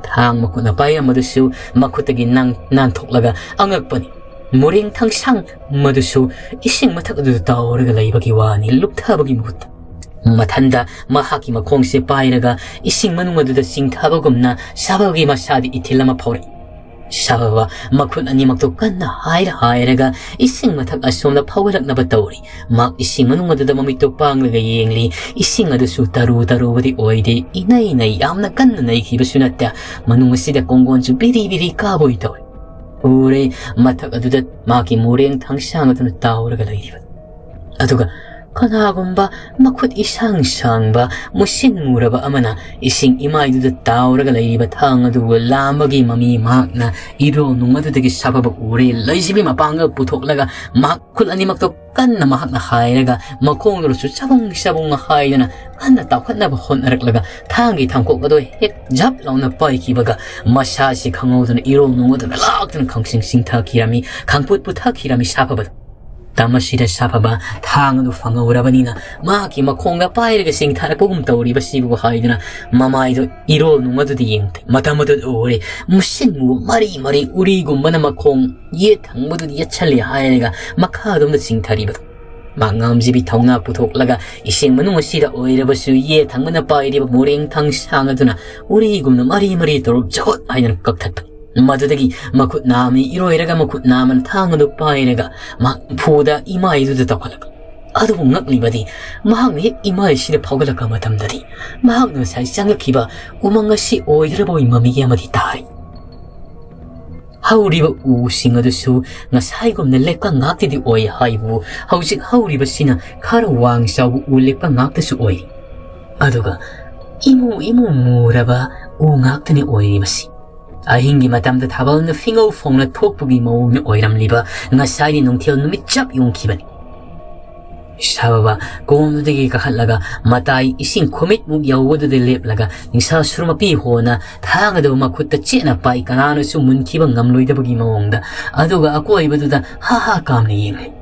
ꯊꯥꯡ ꯃꯈꯨꯠꯅ ꯄꯥꯏꯔꯝꯕꯗꯨꯁꯨ ꯃꯈꯨꯠꯇꯒꯤ ꯅꯥꯟ-, ꯅꯥꯟꯊꯣꯛꯂꯒ ꯑꯉꯛꯄꯅꯤ꯫ ꯃꯣꯔꯦꯡ ꯊꯥꯡꯁꯥꯡ ꯃꯗꯨꯁꯨ ꯏꯁꯤꯡ ꯃꯊꯛ ꯑꯗꯨꯗ ꯇꯥꯎꯔꯒ ꯂꯩꯕꯒꯤ ꯋꯥꯅꯤ, ꯂꯨꯞꯊꯕꯒꯤ ꯃꯍꯨꯠꯇ꯫ ꯃꯊꯟꯗ ꯃꯍꯥꯛꯀꯤ ꯃꯈꯣꯡꯁꯦ ꯄꯥꯏꯔꯒ ꯏꯁꯤꯡ ꯃꯅꯨꯡ ꯑꯗꯨꯗ ꯆꯤꯡꯊꯕꯒꯨꯝꯅ ꯁꯥꯐꯕꯒꯤ ꯃꯁꯥꯗ ꯏꯊꯤꯜ ꯑꯃ ꯐꯥꯎꯔꯛꯏ꯫ ꯁꯥꯐꯕ ꯃꯈꯨꯠ ꯑꯅꯤꯃꯛꯇꯣ ꯀꯟꯅ ꯍꯥꯏꯔ ꯍꯥꯏꯔꯒ ꯏꯁꯤꯡ ꯃꯊꯛ ꯑꯁꯣꯝꯗ ꯐꯥꯎꯒꯠꯂꯛꯅꯕ ꯇꯧꯔꯤ꯫ ꯃꯍꯥꯛ ꯏꯁꯤꯡ ꯃꯅꯨꯡ ꯑꯗꯨꯗ ꯃꯃꯤꯠꯇꯣ ꯄꯥꯡꯂꯒ ꯌꯦꯡꯂꯤ꯫ ꯏꯁꯤꯡ ꯑꯗꯨꯁꯨ ꯇꯔꯨ ꯇꯔꯨꯕꯗꯤ ꯑꯣꯏꯗꯦ, ꯏꯅꯩ ꯅꯩ, ꯌꯥꯝꯅ ꯀꯟꯅ ꯅꯩꯈꯤꯕꯁꯨ ꯅꯠꯇꯦ꯫ ꯃꯅꯨꯡ ꯑꯁꯤꯗ ꯀꯣꯡꯒꯣꯟꯁꯨ ꯕꯤꯔꯤ ꯕꯤꯔꯤ ꯀꯥꯕꯣꯏ ꯇꯧꯏ꯫ ꯎꯔꯦ, ꯃꯊꯛ ꯑꯗꯨꯗ ꯃꯍꯥꯛꯀꯤ ꯃꯨꯔꯦꯡ ꯊꯥꯡꯁꯥꯡ ꯑꯗꯨꯅ ꯇꯥꯎꯔꯒ ꯂꯩꯔꯤꯕ꯫ ꯑꯗꯨꯒ ꯀꯅꯥꯒꯨꯝꯕ ꯃꯈꯨꯠ ꯏꯁꯥꯡ ꯁꯥꯡꯕ, ꯃꯨꯁꯤꯟ ꯃꯨꯔꯕ ꯑꯃꯅ ꯏꯁꯤꯡ ꯏꯃꯥꯏꯗꯨꯗ ꯇꯥꯎꯔꯒ ꯂꯩꯔꯤꯕ ꯊꯥꯡ ꯑꯗꯨꯕꯨ ꯂꯥꯝꯕꯒꯤ ꯃꯃꯤ ꯃꯍꯥꯛꯅ ꯏꯔꯣꯜ ꯅꯨꯡ ꯑꯗꯨꯗꯒꯤ ꯁꯥꯐꯕ ꯎꯔꯦ꯫ ꯂꯩꯖꯤꯕꯤ ꯃꯄꯥꯡꯒꯜ ꯄꯨꯊꯣꯛꯂꯒ ꯃꯍꯥꯛ ꯈꯨꯠ ꯑꯅꯤꯃꯛꯇꯣ ꯀꯟꯅ ꯃꯍꯥꯛꯅ ꯍꯥꯏꯔꯒ ꯃꯈꯣꯡꯗꯨꯅꯁꯨ ꯆꯕꯨꯡ ꯆꯕꯨꯡ ꯍꯥꯏꯗꯨꯅ ꯀꯟꯅ ꯇꯥꯎꯈꯠꯅꯕ ꯍꯣꯠꯅꯔꯛꯂꯒ ꯊꯥꯡꯒꯤ ꯊꯥꯡꯀꯣꯛ ꯑꯗꯨ ꯍꯦꯛ ꯖꯞ ꯂꯥꯎꯅ ꯄꯥꯏꯈꯤꯕꯒ ꯃꯁꯥꯁꯤ ꯈꯪꯍꯧꯗꯅ ꯏꯔꯣꯜ ꯅꯨꯡ ꯑꯗꯨꯅ ꯂꯥꯛꯇꯨꯅ ꯈꯪꯁꯤꯡ ꯁꯤꯡꯊꯈꯤꯔꯝꯃꯤ, ꯈꯪꯄꯨꯠ ꯄꯨꯊꯈꯤꯔꯝꯃꯤ ꯁꯥꯐꯕꯗ꯫ ꯃꯇꯝ ꯑꯁꯤꯗ ꯁꯥꯐꯕ ꯊꯥꯡ ꯑꯗꯨ ꯐꯪꯍꯧꯔꯕꯅꯤꯅ ꯃꯍꯥꯛꯀꯤ ꯃꯈꯣꯡꯗ ꯄꯥꯏꯔꯒ ꯆꯤꯡꯊꯔꯛꯄꯒꯨꯝ ꯇꯧꯔꯤꯕꯁꯤꯕꯨ ꯍꯥꯏꯗꯨꯅ ꯃꯃꯥꯏꯗꯨ ꯏꯔꯣꯜ ꯅꯨꯡ ꯑꯗꯨꯗ ꯌꯦꯡꯂꯦ꯫ ꯃꯇꯝ ꯑꯗꯨꯗ ꯎꯔꯦ, ꯃꯨꯁꯤꯟ ꯃꯨꯕ ꯃꯔꯤ ꯃꯔꯤ ꯎꯔꯤꯒꯨꯝꯕꯅ ꯃꯈꯣꯡ ꯌꯦꯠ ꯊꯪꯕꯗꯨꯗ ꯌꯦꯠꯁꯜꯂꯦ ꯍꯥꯏꯔꯒ ꯃꯈꯥꯗꯣꯝꯗ ꯆꯤꯡꯊꯔꯤꯕꯗꯨ꯫ ꯃꯥ ꯉꯥꯝꯖꯕꯤ ꯊꯧꯅꯥ ꯄꯨꯊꯣꯛꯂꯒ ꯏꯁꯤꯡ ꯃꯅꯨꯡ ꯑꯁꯤꯗ ꯑꯣꯏꯔꯕꯁꯨ ꯌꯦꯠ ꯊꯪꯕꯅ ꯄꯥꯏꯔꯤꯕ ꯃꯣꯔꯦꯡ ꯊꯥꯡ ꯁꯥꯡ ꯑꯗꯨꯅ ꯎꯔꯤꯒꯨꯝꯅ ꯃꯔꯤ ꯃꯔꯤ ꯇꯧꯔꯨꯞ ꯖꯍꯣꯠ ꯍꯥꯏꯗꯨꯅ ꯀꯛꯊꯠꯄꯅꯤ꯫ ꯃꯗꯨꯗꯒꯤ ꯃꯈꯨꯠ ꯅꯥꯝꯃ ꯏꯔꯣꯏꯔꯒ ꯃꯈꯨꯠ ꯅꯥꯝꯃꯅ ꯊꯥꯡ ꯑꯗꯨ ꯄꯥꯏꯔꯒ ꯃꯍꯥꯛ ꯐꯨꯗ ꯏꯃꯥꯏꯗꯨꯗ ꯇꯧꯈꯠꯂꯛꯄ꯫ ꯑꯗꯨꯕꯨ ꯉꯛꯂꯤꯕꯗꯤ ꯃꯍꯥꯛꯅ ꯍꯦꯛ ꯏꯃꯥꯏꯁꯤꯗ ꯐꯥꯎꯒꯠꯂꯛꯄ ꯃꯇꯝꯗꯗꯤ ꯃꯍꯥꯛꯅ ꯉꯁꯥꯏ ꯆꯪꯂꯛꯈꯤꯕ ꯎꯃꯪ ꯑꯁꯤ ꯑꯣꯏꯗ꯭ꯔꯕꯣꯏ ꯃꯃꯤ ꯑꯃꯗꯤ ꯇꯥꯔꯤ꯫ ꯍꯧꯔꯤꯕ ꯎꯁꯤꯡ ꯑꯗꯨꯁꯨ ꯉꯁꯥꯏꯒꯨꯝꯅ ꯂꯦꯞꯄ ꯉꯥꯛꯇꯗꯤ ꯑꯣꯏ ꯍꯥꯏꯕꯨ ꯍꯧꯖꯤꯛ ꯍꯧꯔꯤꯕꯁꯤꯅ ꯈꯔ ꯋꯥꯡ ꯆꯥꯎꯕ ꯎ ꯂꯦꯞꯄ ꯉꯥꯛꯇꯁꯨ ꯑꯣꯏꯔꯤ꯫ ꯑꯗꯨꯒ ꯏꯃꯨ ꯏꯃꯨ ꯃꯨꯔꯕ ꯎ ꯉꯥꯛꯇꯅꯤ ꯑꯣꯏꯔꯤꯕꯁꯤ꯫ ꯑꯍꯤꯡꯒꯤ ꯃꯇꯝꯗ ꯊꯥꯕꯜꯅ ꯐꯤꯉꯧ ꯐꯣꯡꯅ ꯊꯣꯛꯄꯒꯤ ꯃꯑꯣꯡꯅ ꯑꯣꯏꯔꯝꯂꯤꯕ ꯉꯁꯥꯏꯗꯤ ꯅꯨꯡꯊꯤꯜ ꯅꯨꯃꯤꯠ ꯆꯞ ꯌꯨꯡꯈꯤꯕꯅꯤ꯫ ꯁꯥꯕꯕ ꯀꯣꯝꯗꯨꯗꯒꯤ ꯀꯥꯈꯠꯂꯒ ꯃꯇꯥꯏ ꯏꯁꯤꯡ ꯈꯨꯃꯤꯠꯃꯨꯛ ꯌꯧꯕꯗꯨꯗ ꯂꯦꯞꯂꯒ ꯅꯤꯡꯁꯥꯁꯨꯔ ꯃꯄꯤ ꯍꯣꯅ ꯊꯥꯡ ꯑꯗꯨ ꯃꯈꯨꯠꯇ ꯆꯦꯠꯅ ꯄꯥꯏ, ꯀꯅꯥꯅꯁꯨ ꯃꯨꯟꯈꯤꯕ ꯉꯝꯂꯣꯏꯗꯕꯒꯤ ꯃꯑꯣꯡꯗ꯫ ꯑꯗꯨꯒ ꯑꯀꯣꯏꯕꯗꯨꯗ ꯍꯥ ꯍꯥ ꯀꯥꯝꯅ ꯌꯦꯡꯂꯤ꯫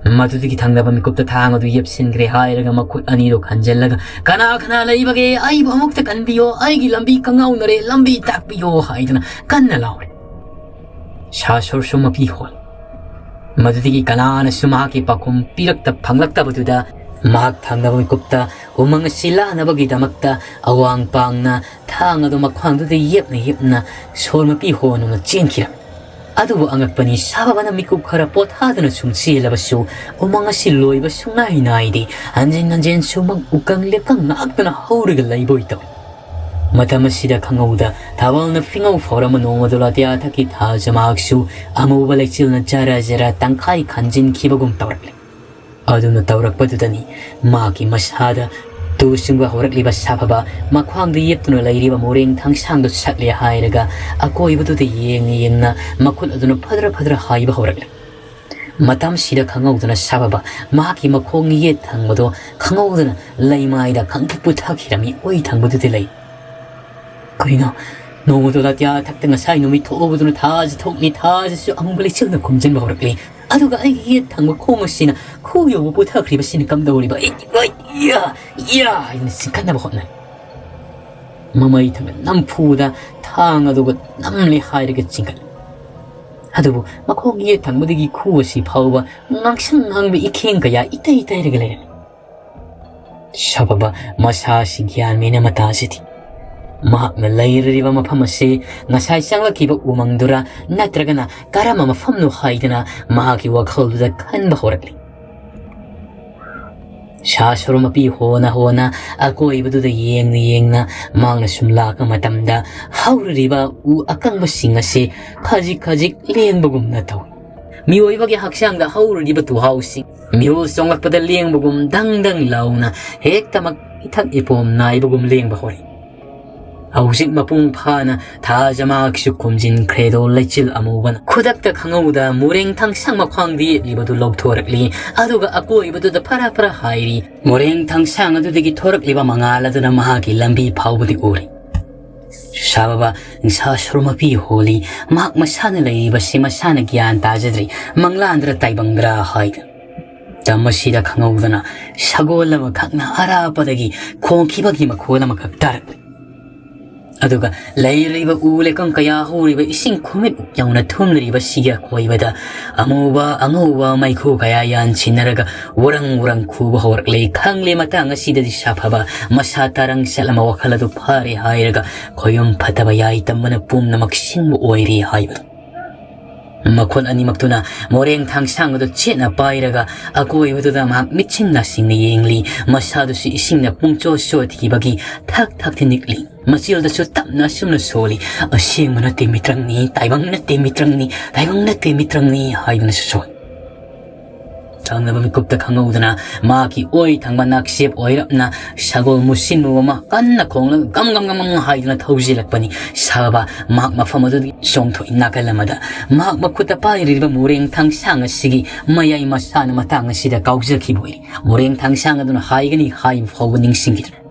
ꯃꯗꯨꯗꯒꯤ ꯊꯪꯅꯕ ꯃꯤꯀꯨꯞꯇ ꯊꯥꯡ ꯑꯗꯨ ꯌꯦꯞꯁꯤꯟꯈ꯭ꯔꯦ ꯍꯥꯏꯔꯒ ꯃꯈꯨꯠ ꯑꯅꯤꯗꯨ ꯈꯟꯖꯤꯜꯂꯒ, "ꯀꯅꯥ ꯀꯅꯥ ꯂꯩꯕꯒꯦ? ꯑꯩꯕꯨ ꯑꯃꯨꯛꯇ ꯀꯟꯕꯤꯌꯣ, ꯑꯩꯒꯤ ꯂꯝꯕꯤ ꯀꯪꯉꯥꯎꯅꯔꯦ, ꯂꯝꯕꯤ ꯇꯥꯛꯄꯤꯌꯣ" ꯍꯥꯏꯗꯨꯅ ꯀꯟꯅ ꯂꯥꯎꯔꯦ꯫ ꯁꯥꯁꯨꯔꯁꯨ ꯃꯄꯤ ꯍꯣꯜ꯫ ꯃꯗꯨꯗꯒꯤ ꯀꯅꯥꯅꯁꯨ ꯃꯍꯥꯛꯀꯤ ꯄꯥꯎꯈꯨꯝ ꯄꯤꯔꯛꯇ ꯐꯪꯂꯛꯇꯕꯗꯨꯗ ꯃꯍꯥꯛ ꯊꯪꯅꯕ ꯃꯤꯀꯨꯞꯇ ꯎꯃꯪ ꯑꯁꯤ ꯂꯥꯟꯅꯕꯒꯤꯗꯃꯛꯇ ꯑꯋꯥꯡ ꯄꯥꯡꯅ ꯊꯥꯡ ꯑꯗꯨ ꯃꯈ꯭ꯋꯥꯡꯗꯨꯗ ꯌꯦꯞꯅ ꯌꯦꯞꯅ ꯁꯣꯔ ꯃꯄꯤ ꯍꯣꯟꯗꯨꯅ ꯆꯦꯟꯈꯤꯔꯝꯃꯤ꯫ ꯑꯗꯨꯕꯨ ꯑꯉꯛꯄꯅꯤ, ꯁꯥꯕꯕꯅ ꯃꯤꯀꯨꯞ ꯈꯔ ꯄꯣꯊꯥꯗꯨꯅ ꯁꯨꯝ ꯆꯦꯜꯂꯕꯁꯨ ꯎꯃꯪ ꯑꯁꯤ ꯂꯣꯏꯕ ꯁꯨꯡꯅꯥꯏ ꯅꯥꯏꯗꯦ꯫ ꯍꯟꯖꯤꯟ ꯍꯟꯖꯤꯟ ꯁꯨꯃꯛ ꯎꯀꯪ ꯂꯦꯞꯀꯪ ꯉꯥꯛꯇꯅ ꯍꯧꯔꯒ ꯂꯩꯕ ꯑꯣꯏ ꯇꯧꯏ꯫ ꯃꯇꯝ ꯑꯁꯤꯗ ꯈꯪꯍꯧꯗ ꯊꯥꯕꯜꯅ ꯐꯤꯉꯧ ꯐꯥꯎꯔꯝꯕ ꯅꯣꯡꯃꯗꯣ ꯑꯇꯤꯌꯥ ꯊꯛꯀꯤ ꯊꯥꯖ ꯃꯍꯥꯛꯁꯨ ꯑꯃꯨꯕ ꯂꯩꯆꯤꯜꯅ ꯖꯔ ꯖꯔ ꯇꯪꯈꯥꯏ ꯈꯟꯖꯤꯟꯈꯤꯕꯒꯨꯝ ꯇꯧꯔꯛꯂꯦ꯫ ꯑꯗꯨꯅ ꯇꯧꯔꯛꯄꯗꯨꯗꯅꯤ ꯃꯍꯥꯛꯀꯤ ꯃꯁꯥꯗ ꯇꯨ ꯆꯨꯡꯕ ꯍꯧꯔꯛꯂꯤꯕ ꯁꯥꯐꯕ, ꯃꯈ꯭ꯋꯥꯡꯗ ꯌꯦꯞꯇꯨꯅ ꯂꯩꯔꯤꯕ ꯃꯣꯔꯦꯡ ꯊꯥꯡꯁꯥꯡꯗꯨ ꯁꯛꯂꯦ ꯍꯥꯏꯔꯒ ꯑꯀꯣꯏꯕꯗꯨꯗ ꯌꯦꯡꯅ ꯌꯦꯡꯅ ꯃꯈꯨꯠ ꯑꯗꯨꯅ ꯐꯗ꯭ꯔ ꯐꯗ꯭ꯔ ꯍꯥꯏꯕ ꯍꯧꯔꯛꯂꯦ꯫ ꯃꯇꯝꯁꯤꯗ ꯈꯪꯍꯧꯗꯅ ꯁꯥꯐꯕ ꯃꯍꯥꯛꯀꯤ ꯃꯈꯣꯡ ꯌꯦꯠ ꯊꯪꯕꯗꯣ ꯈꯪꯍꯧꯗꯅ ꯂꯩꯃꯥꯏꯗ ꯈꯪꯊꯛ ꯄꯨꯊꯈꯤꯔꯝꯃꯤ ꯑꯣꯏ ꯊꯪꯕꯗꯨꯗꯤ ꯂꯩ꯫ ꯀꯩꯅꯣ? ꯅꯣꯡꯃꯗꯣ ꯑꯇꯤꯌꯥ ꯊꯛꯇ ꯉꯁꯥꯏ ꯅꯨꯃꯤꯠ ꯊꯣꯛꯍꯧꯕꯗꯨꯅ ꯊꯥꯁꯤ ꯊꯣꯛꯂꯤ, ꯊꯥꯁꯤꯁꯨ ꯑꯃꯨꯕ ꯂꯩꯆꯤꯜꯅ ꯈꯨꯝꯖꯤꯟꯕ ꯍꯧꯔꯛꯂꯤ꯫ ꯑꯗꯨꯒ ꯑꯩꯒꯤ ꯌꯦꯠ ꯊꯪꯕ ꯈꯣꯡ ꯑꯁꯤꯅ ꯈꯨ ꯌꯧꯕ ꯄꯨꯊꯈ꯭ꯔꯤꯕꯁꯤꯅ ꯀꯝꯗꯧꯔꯤꯕ? ꯑꯩ, ꯑꯩ, ꯏꯌꯥ, ꯏꯌꯥ ꯍꯥꯏꯗꯨꯅ ꯆꯤꯡꯈꯠꯅꯕ ꯍꯣꯠꯅꯔꯤ꯫ ꯃꯃꯩ ꯊꯪꯕ ꯅꯝꯐꯨꯗ ꯊꯥꯡ ꯑꯗꯨꯒ ꯅꯝꯂꯦ ꯍꯥꯏꯔꯒ ꯆꯤꯡꯈꯠꯂꯤ꯫ ꯑꯗꯨꯕꯨ ꯃꯈꯣꯡ ꯌꯦꯠ ꯊꯪꯕꯗꯒꯤ ꯈꯨ ꯑꯁꯤ ꯐꯥꯎꯕ ꯉꯥꯡꯁꯪ ꯉꯥꯡꯕ ꯏꯈꯦꯡ ꯀꯌꯥ ꯏꯇꯩ ꯇꯩꯔꯒ ꯂꯩꯔꯝꯃꯤ꯫ ꯁꯥꯐꯕ ꯃꯁꯥꯁꯤ ꯒ꯭ꯌꯥꯟ ꯃꯦꯟ ꯑꯃ ꯇꯥꯖꯗꯦ꯫ ꯃꯍꯥꯛꯅ ꯂꯩꯔꯤꯕ ꯃꯐꯝ ꯑꯁꯤ ꯉꯁꯥꯏ ꯆꯪꯂꯛꯈꯤꯕ ꯎꯃꯪꯗꯨꯔ ꯅꯠꯇ꯭ꯔꯒꯅ ꯀꯔꯝꯕ ꯃꯐꯝꯅꯣ ꯍꯥꯏꯗꯅ ꯃꯍꯥꯛꯀꯤ ꯋꯥꯈꯜꯗꯨꯗ ꯈꯟꯕ ꯍꯧꯔꯛꯂꯤ꯫ ꯁꯥ ꯁꯣꯔ ꯃꯄꯤ ꯍꯣꯅ ꯍꯣꯅ ꯑꯀꯣꯏꯕꯗꯨꯗ ꯌꯦꯡꯅ ꯌꯦꯡꯅ ꯃꯍꯥꯛꯅ ꯁꯨꯝ ꯂꯥꯛꯄ ꯃꯇꯝꯗ ꯍꯧꯔꯤꯕ ꯎ ꯑꯀꯪꯕꯁꯤꯡ ꯑꯁꯤ ꯈꯖꯤꯛ ꯈꯖꯤꯛ ꯂꯦꯡꯕꯒꯨꯝꯅ ꯇꯧꯏ꯫ ꯃꯤꯑꯣꯏꯕꯒꯤ ꯍꯛꯆꯥꯡꯗ ꯍꯧꯔꯤꯕ ꯇꯨꯍꯥꯎꯁꯤꯡ ꯃꯤꯍꯨꯜ ꯆꯣꯡꯂꯛꯄꯗ ꯂꯦꯡꯕꯒꯨꯝ ꯗꯪ ꯗꯪ ꯂꯥꯎꯅ ꯍꯦꯛꯇꯃꯛ ꯏꯊꯛ ꯏꯄꯣꯝ ꯅꯥꯏꯕꯒꯨꯝ ꯂꯦꯡꯕ ꯍꯧꯔꯛꯏ꯫ ꯍꯧꯖꯤꯛ ꯃꯄꯨꯡ ꯐꯥꯅ ꯊꯥꯖ ꯃꯍꯥꯛꯁꯨ ꯈꯨꯝꯖꯤꯟꯈ꯭ꯔꯦꯗꯣ ꯂꯩꯆꯤꯜ ꯑꯃꯨꯕꯅ ꯈꯨꯗꯛꯇ ꯈꯪꯍꯧꯗ ꯃꯣꯔꯦꯡ ꯊꯥꯡꯁꯥꯡ ꯃꯈ꯭ꯋꯥꯡꯗ ꯌꯦꯞꯂꯤꯕꯗꯨ ꯂꯧꯊꯣꯔꯛꯂꯤ꯫ ꯑꯗꯨꯒ ꯑꯀꯣꯏꯕꯗꯨꯗ ꯐꯔꯥ ꯐꯔꯥ ꯍꯥꯏꯔꯤ꯫ ꯃꯣꯔꯦꯡ ꯊꯥꯡꯁꯥꯡ ꯑꯗꯨꯗꯒꯤ ꯊꯣꯔꯛꯂꯤꯕ ꯃꯉꯥꯜ ꯑꯗꯨꯅ ꯃꯍꯥꯛꯀꯤ ꯂꯝꯕꯤ ꯐꯥꯎꯕꯗꯤ ꯎꯔꯤ꯫ ꯁꯥꯕꯕ ꯅꯤꯡꯁꯥ ꯁꯣꯔ ꯃꯄꯤ ꯍꯣꯜꯂꯤ꯫ ꯃꯍꯥꯛ ꯃꯁꯥꯅ ꯂꯩꯔꯤꯕꯁꯤ ꯃꯁꯥꯅ ꯒ꯭ꯌꯥꯟ ꯇꯥꯖꯗ꯭ꯔꯤ꯫ ꯃꯪꯂꯥꯟꯗ꯭ꯔ ꯇꯥꯏꯕꯪꯗ꯭ꯔ ꯍꯥꯏꯗꯅ꯫ ꯃꯇꯝ ꯑꯁꯤꯗ ꯈꯪꯍꯧꯗꯅ ꯁꯒꯣꯜ ꯑꯃꯈꯛꯅ ꯑꯔꯥꯞꯄꯗꯒꯤ ꯈꯣꯡꯈꯤꯕꯒꯤ ꯃꯈꯣꯜ ꯑꯃꯈꯛ ꯇꯥꯔꯛꯂꯤ꯫ ꯑꯗꯨꯒ ꯂꯩꯔꯤꯕ ꯎ ꯂꯩꯀꯪ ꯀꯌꯥ ꯍꯧꯔꯤꯕ ꯏꯁꯤꯡ ꯈꯨꯃꯤꯠ ꯌꯧꯅ ꯊꯨꯝꯂꯤꯕ ꯁꯤꯒꯤ ꯑꯀꯣꯏꯕꯗ ꯑꯃꯨꯕ ꯑꯉꯧꯕ ꯃꯩꯈꯨ ꯀꯌꯥ ꯌꯥꯟꯁꯤꯟꯅꯔꯒ ꯎꯔꯪ ꯎꯔꯪ ꯈꯨꯕ ꯍꯧꯔꯛꯂꯦ꯫ ꯈꯪꯂꯦ, ꯃꯇꯥꯡ ꯑꯁꯤꯗꯗꯤ ꯁꯥꯐꯕ ꯃꯁꯥ ꯇꯔꯪ ꯁꯠꯂꯝꯕ ꯋꯥꯈꯜ ꯑꯗꯨ ꯐꯔꯦ ꯍꯥꯏꯔꯒ ꯈꯣꯌꯨꯝ ꯐꯠꯇꯕ ꯌꯥꯏ ꯇꯝꯕꯅ ꯄꯨꯝꯅꯃꯛ ꯁꯤꯟꯕ ꯑꯣꯏꯔꯦ ꯍꯥꯏꯕꯗꯨ꯫ ꯃꯈꯨꯠ ꯑꯅꯤꯃꯛꯇꯨꯅ ꯃꯣꯔꯦꯡ ꯊꯥꯡꯁꯥꯡ ꯑꯗꯨ ꯆꯦꯠꯅ ꯄꯥꯏꯔꯒ ꯑꯀꯣꯏꯕꯗꯨꯗ ꯃꯍꯥꯛ ꯃꯤꯠꯁꯤꯡ ꯅꯥꯁꯤꯡꯅ ꯌꯦꯡꯂꯤ꯫ ꯃꯁꯥꯗꯨꯁꯨ ꯏꯁꯤꯡꯅ ꯄꯨꯡꯆꯣꯠ ꯆꯣꯠꯈꯤꯕꯒꯤ ꯊꯛ ꯊꯛꯇ ꯅꯤꯛꯂꯤ꯫ ꯃꯆꯤꯜꯗꯁꯨ ꯇꯞꯅ ꯑꯁꯨꯝꯅ ꯁꯣꯜꯂꯤ, "ꯑꯁꯦꯡꯕ ꯅꯠꯇꯦ ꯃꯤꯇ꯭ꯔꯪꯅꯤ, ꯇꯥꯏꯕꯪ ꯅꯠꯇꯦ ꯃꯤꯇ꯭ꯔꯪꯅꯤ, ꯇꯥꯏꯕꯪ ꯅꯠꯇꯦ ꯃꯤꯇ꯭ꯔꯪꯅꯤ" ꯍꯥꯏꯗꯨꯅꯁꯨ ꯁꯣꯜꯂꯤ꯫ ꯊꯪꯅꯕ ꯃꯤꯀꯨꯞꯇ ꯈꯪꯍꯧꯗꯅ ꯃꯍꯥꯛꯀꯤ ꯑꯣꯏ ꯊꯪꯕ ꯅꯥꯛꯆꯦꯞ ꯑꯣꯏꯔꯞꯅ ꯁꯒꯣꯜ ꯃꯨꯁꯤꯟꯃꯨꯕ ꯑꯃ ꯀꯟꯅ ꯈꯣꯡꯂꯒ ꯒꯝ ꯒꯝ ꯒꯝ ꯒꯝ ꯍꯥꯏꯗꯨꯅ ꯊꯧꯖꯤꯜꯂꯛꯄꯅꯤ꯫ ꯁꯥꯕ ꯃꯍꯥꯛ ꯃꯐꯝ ꯑꯗꯨꯗꯒꯤ ꯆꯣꯡꯊꯣꯛꯏ꯫ ꯅꯥꯀꯜ ꯑꯃꯗ ꯃꯍꯥꯛ ꯃꯈꯨꯠꯇ ꯄꯥꯏꯔꯤꯕ ꯃꯣꯔꯦꯡ ꯊꯥꯡꯁꯥꯡ ꯑꯁꯤꯒꯤ ꯃꯌꯥꯏ ꯃꯁꯥꯅ ꯃꯇꯥꯡ ꯑꯁꯤꯗ ꯀꯥꯎꯖꯈꯤꯕ ꯑꯣꯏꯔꯤ꯫ ꯃꯣꯔꯦꯡ ꯊꯥꯡꯁꯥꯡ ꯑꯗꯨꯅ ꯍꯥꯏꯒꯅꯤ ꯍꯥꯏꯕ ꯐꯥꯎꯕ ꯅꯤꯡꯁꯤꯡꯈꯤꯗ꯭ꯔꯦ꯫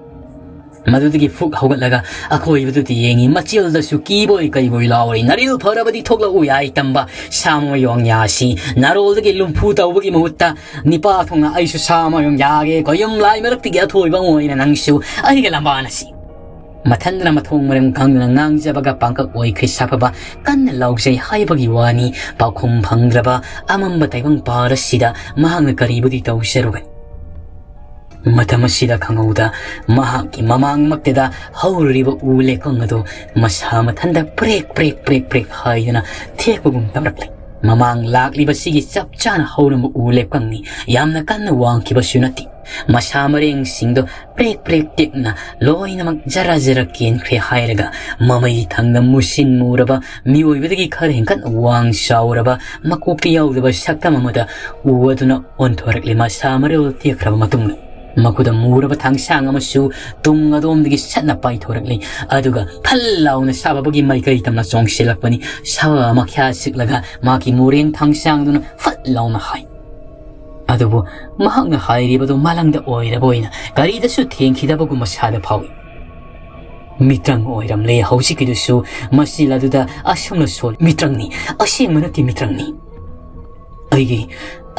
ꯃꯗꯨꯗꯒꯤ ꯐꯨꯛ ꯍꯧꯒꯠꯂꯒ ꯑꯀꯣꯏꯕꯗꯨꯗ ꯌꯦꯡꯉꯤ꯫ ꯃꯆꯤꯜꯗꯁꯨ ꯀꯤꯕꯣꯏ ꯀꯩꯕꯣꯏ ꯂꯥꯎꯔꯤ꯫ "ꯅꯔꯤꯜ ꯐꯔꯕꯗꯤ ꯊꯣꯛꯂꯛꯎ ꯌꯥꯏ ꯇꯝꯕ ꯁꯥ ꯃꯌꯣꯡ ꯌꯥꯁꯤ꯫ ꯅꯔꯣꯜꯗꯒꯤ ꯂꯨꯝꯐꯨ ꯇꯧꯕꯒꯤ ꯃꯍꯨꯠꯇ ꯅꯤꯄꯥ ꯊꯣꯡꯅ ꯑꯩꯁꯨ ꯁꯥ ꯃꯌꯣꯡ ꯌꯥꯒꯦ꯫ ꯀꯣꯌꯨꯝ ꯂꯥꯏ ꯃꯔꯛꯇꯒꯤ ꯑꯊꯣꯏꯕ ꯑꯃ ꯑꯣꯏꯅ ꯅꯪꯁꯨ ꯑꯩꯒ ꯂꯝꯕꯥꯅꯁꯤ"꯫ ꯃꯊꯟꯗꯅ ꯃꯊꯣꯡ ꯃꯔꯝ ꯈꯪꯗꯅ ꯉꯥꯡꯖꯕꯒ ꯄꯥꯡꯀꯛ ꯑꯣꯏꯈ꯭ꯔꯦ꯫ ꯁꯥꯐꯕ ꯀꯟꯅ ꯂꯥꯎꯖꯩ ꯍꯥꯏꯕꯒꯤ ꯋꯥꯅꯤ, ꯄꯥꯎꯈꯨꯝ ꯐꯪꯗ꯭ꯔꯕ ꯑꯃꯝꯕ ꯇꯥꯏꯕꯪ ꯄꯥꯔ ꯑꯁꯤꯗ ꯃꯍꯥꯛꯅ ꯀꯔꯤꯕꯨꯗꯤ ꯇꯧꯖꯔꯨꯒꯅꯤ? ꯃꯇꯝ ꯑꯁꯤꯗ ꯈꯪꯍꯧꯗ ꯃꯍꯥꯛꯀꯤ ꯃꯃꯥꯡꯃꯛꯇꯗ ꯍꯧꯔꯤꯕ ꯎ ꯂꯩꯀꯪ ꯑꯗꯨ ꯃꯁꯥ ꯃꯊꯟꯇ ꯄ꯭ꯔꯦꯛ ꯄ꯭ꯔꯦꯛ ꯄ꯭ꯔꯦꯛ ꯄ꯭ꯔꯦꯛ ꯍꯥꯏꯗꯨꯅ ꯊꯦꯛꯄꯒꯨꯝ ꯇꯧꯔꯛꯂꯦ꯫ ꯃꯃꯥꯡ ꯂꯥꯛꯂꯤꯕꯁꯤꯒꯤ ꯆꯞ ꯆꯥꯅ ꯍꯧꯔꯝꯕ ꯎ ꯂꯩꯀꯪꯅꯤ꯫ ꯌꯥꯝꯅ ꯀꯟꯅ ꯋꯥꯡꯈꯤꯕꯁꯨ ꯅꯠꯇꯦ꯫ ꯃꯁꯥ ꯃꯔꯦꯡꯁꯤꯡꯗꯣ ꯄ꯭ꯔꯦꯛ ꯄ꯭ꯔꯦꯛ ꯇꯦꯛꯅ ꯂꯣꯏꯅꯃꯛ ꯖꯔ ꯖꯔ ꯀꯦꯟꯈ꯭ꯔꯦ ꯍꯥꯏꯔꯒ ꯃꯃꯩ ꯊꯪꯗ ꯃꯨꯁꯤꯟ ꯃꯨꯔꯕ, ꯃꯤꯑꯣꯏꯕꯗꯒꯤ ꯈꯔ ꯍꯦꯟꯀꯠ ꯋꯥꯡ ꯆꯥꯎꯔꯕ, ꯃꯀꯣꯛꯇ ꯌꯥꯎꯗꯕ ꯁꯛꯇꯝ ꯑꯃꯗ ꯎ ꯑꯗꯨꯅ ꯑꯣꯟꯊꯣꯔꯛꯂꯦ꯫ ꯃꯁꯥ ꯃꯔꯦꯜ ꯇꯦꯛꯈ꯭ꯔꯕ ꯃꯇꯨꯡꯗ ꯃꯈꯨꯠꯇ ꯃꯨꯔꯕ ꯊꯥꯡꯁꯥꯡ ꯑꯃꯁꯨ ꯇꯨꯡ ꯑꯗꯣꯝꯗꯒꯤ ꯁꯠꯅ ꯄꯥꯏꯊꯣꯔꯛꯂꯦ꯫ ꯑꯗꯨꯒ ꯐꯜ ꯂꯥꯎꯅ ꯁꯥꯐꯕꯒꯤ ꯃꯥꯏꯀꯩ ꯇꯝꯅ ꯆꯣꯡꯁꯤꯜꯂꯛꯄꯅꯤ꯫ ꯁꯥꯐꯕ ꯃꯈ꯭ꯌꯥ ꯆꯤꯛꯂꯒ ꯃꯍꯥꯛꯀꯤ ꯃꯣꯔꯦꯡ ꯊꯥꯡꯁꯥꯡꯗꯨꯅ ꯐꯠ ꯂꯥꯎꯅ ꯍꯥꯏ꯫ ꯑꯗꯨꯕꯨ ꯃꯍꯥꯛꯅ ꯍꯥꯏꯔꯤꯕꯗꯨ ꯃꯥꯂꯪꯗ ꯑꯣꯏꯔꯕ ꯑꯣꯏꯅ ꯀꯔꯤꯗꯁꯨ ꯊꯦꯡꯈꯤꯗꯕꯒꯨꯝꯕ ꯁꯥꯗ ꯐꯥꯎꯏ꯫ "ꯃꯤꯇ꯭ꯔꯪ ꯑꯣꯏꯔꯝꯂꯦ ꯍꯧꯖꯤꯛꯀꯤꯗꯨꯁꯨ"꯫ ꯃꯆꯤꯜ ꯑꯗꯨꯗ ꯑꯁꯨꯝꯅ ꯁꯣꯜ, "ꯃꯤꯇ꯭ꯔꯪꯅꯤ, ꯑꯁꯦꯡꯕ ꯅꯠꯇꯦ ꯃꯤꯇ꯭ꯔꯪꯅꯤ꯫ ꯑꯩꯒꯤ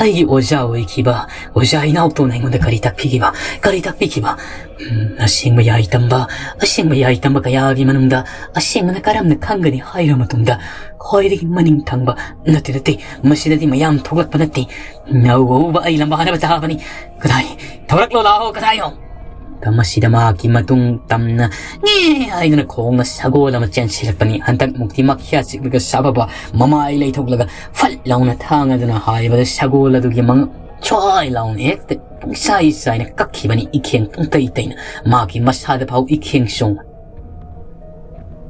ꯑꯩꯒꯤ ꯑꯣꯖꯥ ꯑꯣꯏꯈꯤꯕ ꯑꯣꯖꯥ ꯏꯅꯥꯎꯇꯣꯟꯅ ꯑꯩꯉꯣꯟꯗ ꯀꯔꯤ ꯇꯥꯛꯄꯤꯈꯤꯕ? ꯀꯔꯤ ꯇꯥꯛꯄꯤꯈꯤꯕ? ꯎꯝ, ꯑꯁꯦꯡꯕ ꯌꯥꯏ ꯇꯝꯕ, ꯑꯁꯦꯡꯕ ꯌꯥꯏ ꯇꯝꯕ ꯀꯌꯥꯒꯤ ꯃꯅꯨꯡꯗ ꯑꯁꯦꯡꯕꯅ ꯀꯔꯝꯅ ꯈꯪꯒꯅꯤ ꯍꯥꯏꯔ ꯃꯇꯨꯡꯗ, ꯈ꯭ꯋꯥꯏꯗꯒꯤ ꯃꯅꯤꯡ ꯊꯪꯕ, ꯅꯠꯇꯦ, ꯅꯠꯇꯦ, ꯃꯁꯤꯗꯗꯤ ꯃꯌꯥꯝ ꯊꯣꯛꯂꯛꯄ ꯅꯠꯇꯦ꯫ ꯑꯧ, ꯑꯧꯕ ꯑꯩ ꯂꯝꯕꯥꯅꯕ ꯇꯥꯕꯅꯤ꯫ ꯀꯗꯥꯏ? ꯊꯣꯔꯛꯂꯣ, ꯂꯥꯛꯑꯣ, ꯀꯗꯥꯏꯅꯣ? ꯃꯁꯤꯗ ꯃꯍꯥꯛꯀꯤ ꯃꯇꯨꯡ ꯇꯝꯅ ꯉꯦ ꯍꯥꯏꯗꯨꯅ ꯈꯣꯡꯅ ꯁꯒꯣꯜ ꯑꯃ ꯆꯦꯟꯁꯤꯜꯂꯛꯄꯅꯤ꯫ ꯍꯟꯗꯛꯃꯨꯛꯇꯤ ꯃꯈ꯭ꯌꯥ ꯆꯤꯛꯂꯒ ꯁꯥꯐꯕ ꯃꯃꯥꯏ ꯂꯩꯊꯣꯛꯂꯒ ꯐꯠ ꯂꯥꯎꯅ ꯊꯥꯡ ꯑꯗꯨꯅ ꯍꯥꯏꯕꯗ ꯁꯒꯣꯜ ꯑꯗꯨꯒꯤ ꯃꯉꯛ ꯁ꯭ꯋꯥꯏ ꯂꯥꯎꯅ ꯍꯦꯛꯇ ꯄꯨꯡꯆꯥꯏ ꯆꯥꯏꯅ ꯀꯛꯈꯤꯕꯅꯤ꯫ ꯏꯈꯦꯡ ꯄꯨꯡꯇꯩ ꯇꯩꯅ ꯃꯍꯥꯛꯀꯤ ꯃꯁꯥꯗ ꯐꯥꯎ ꯏꯈꯦꯡ ꯆꯣꯡꯕ꯫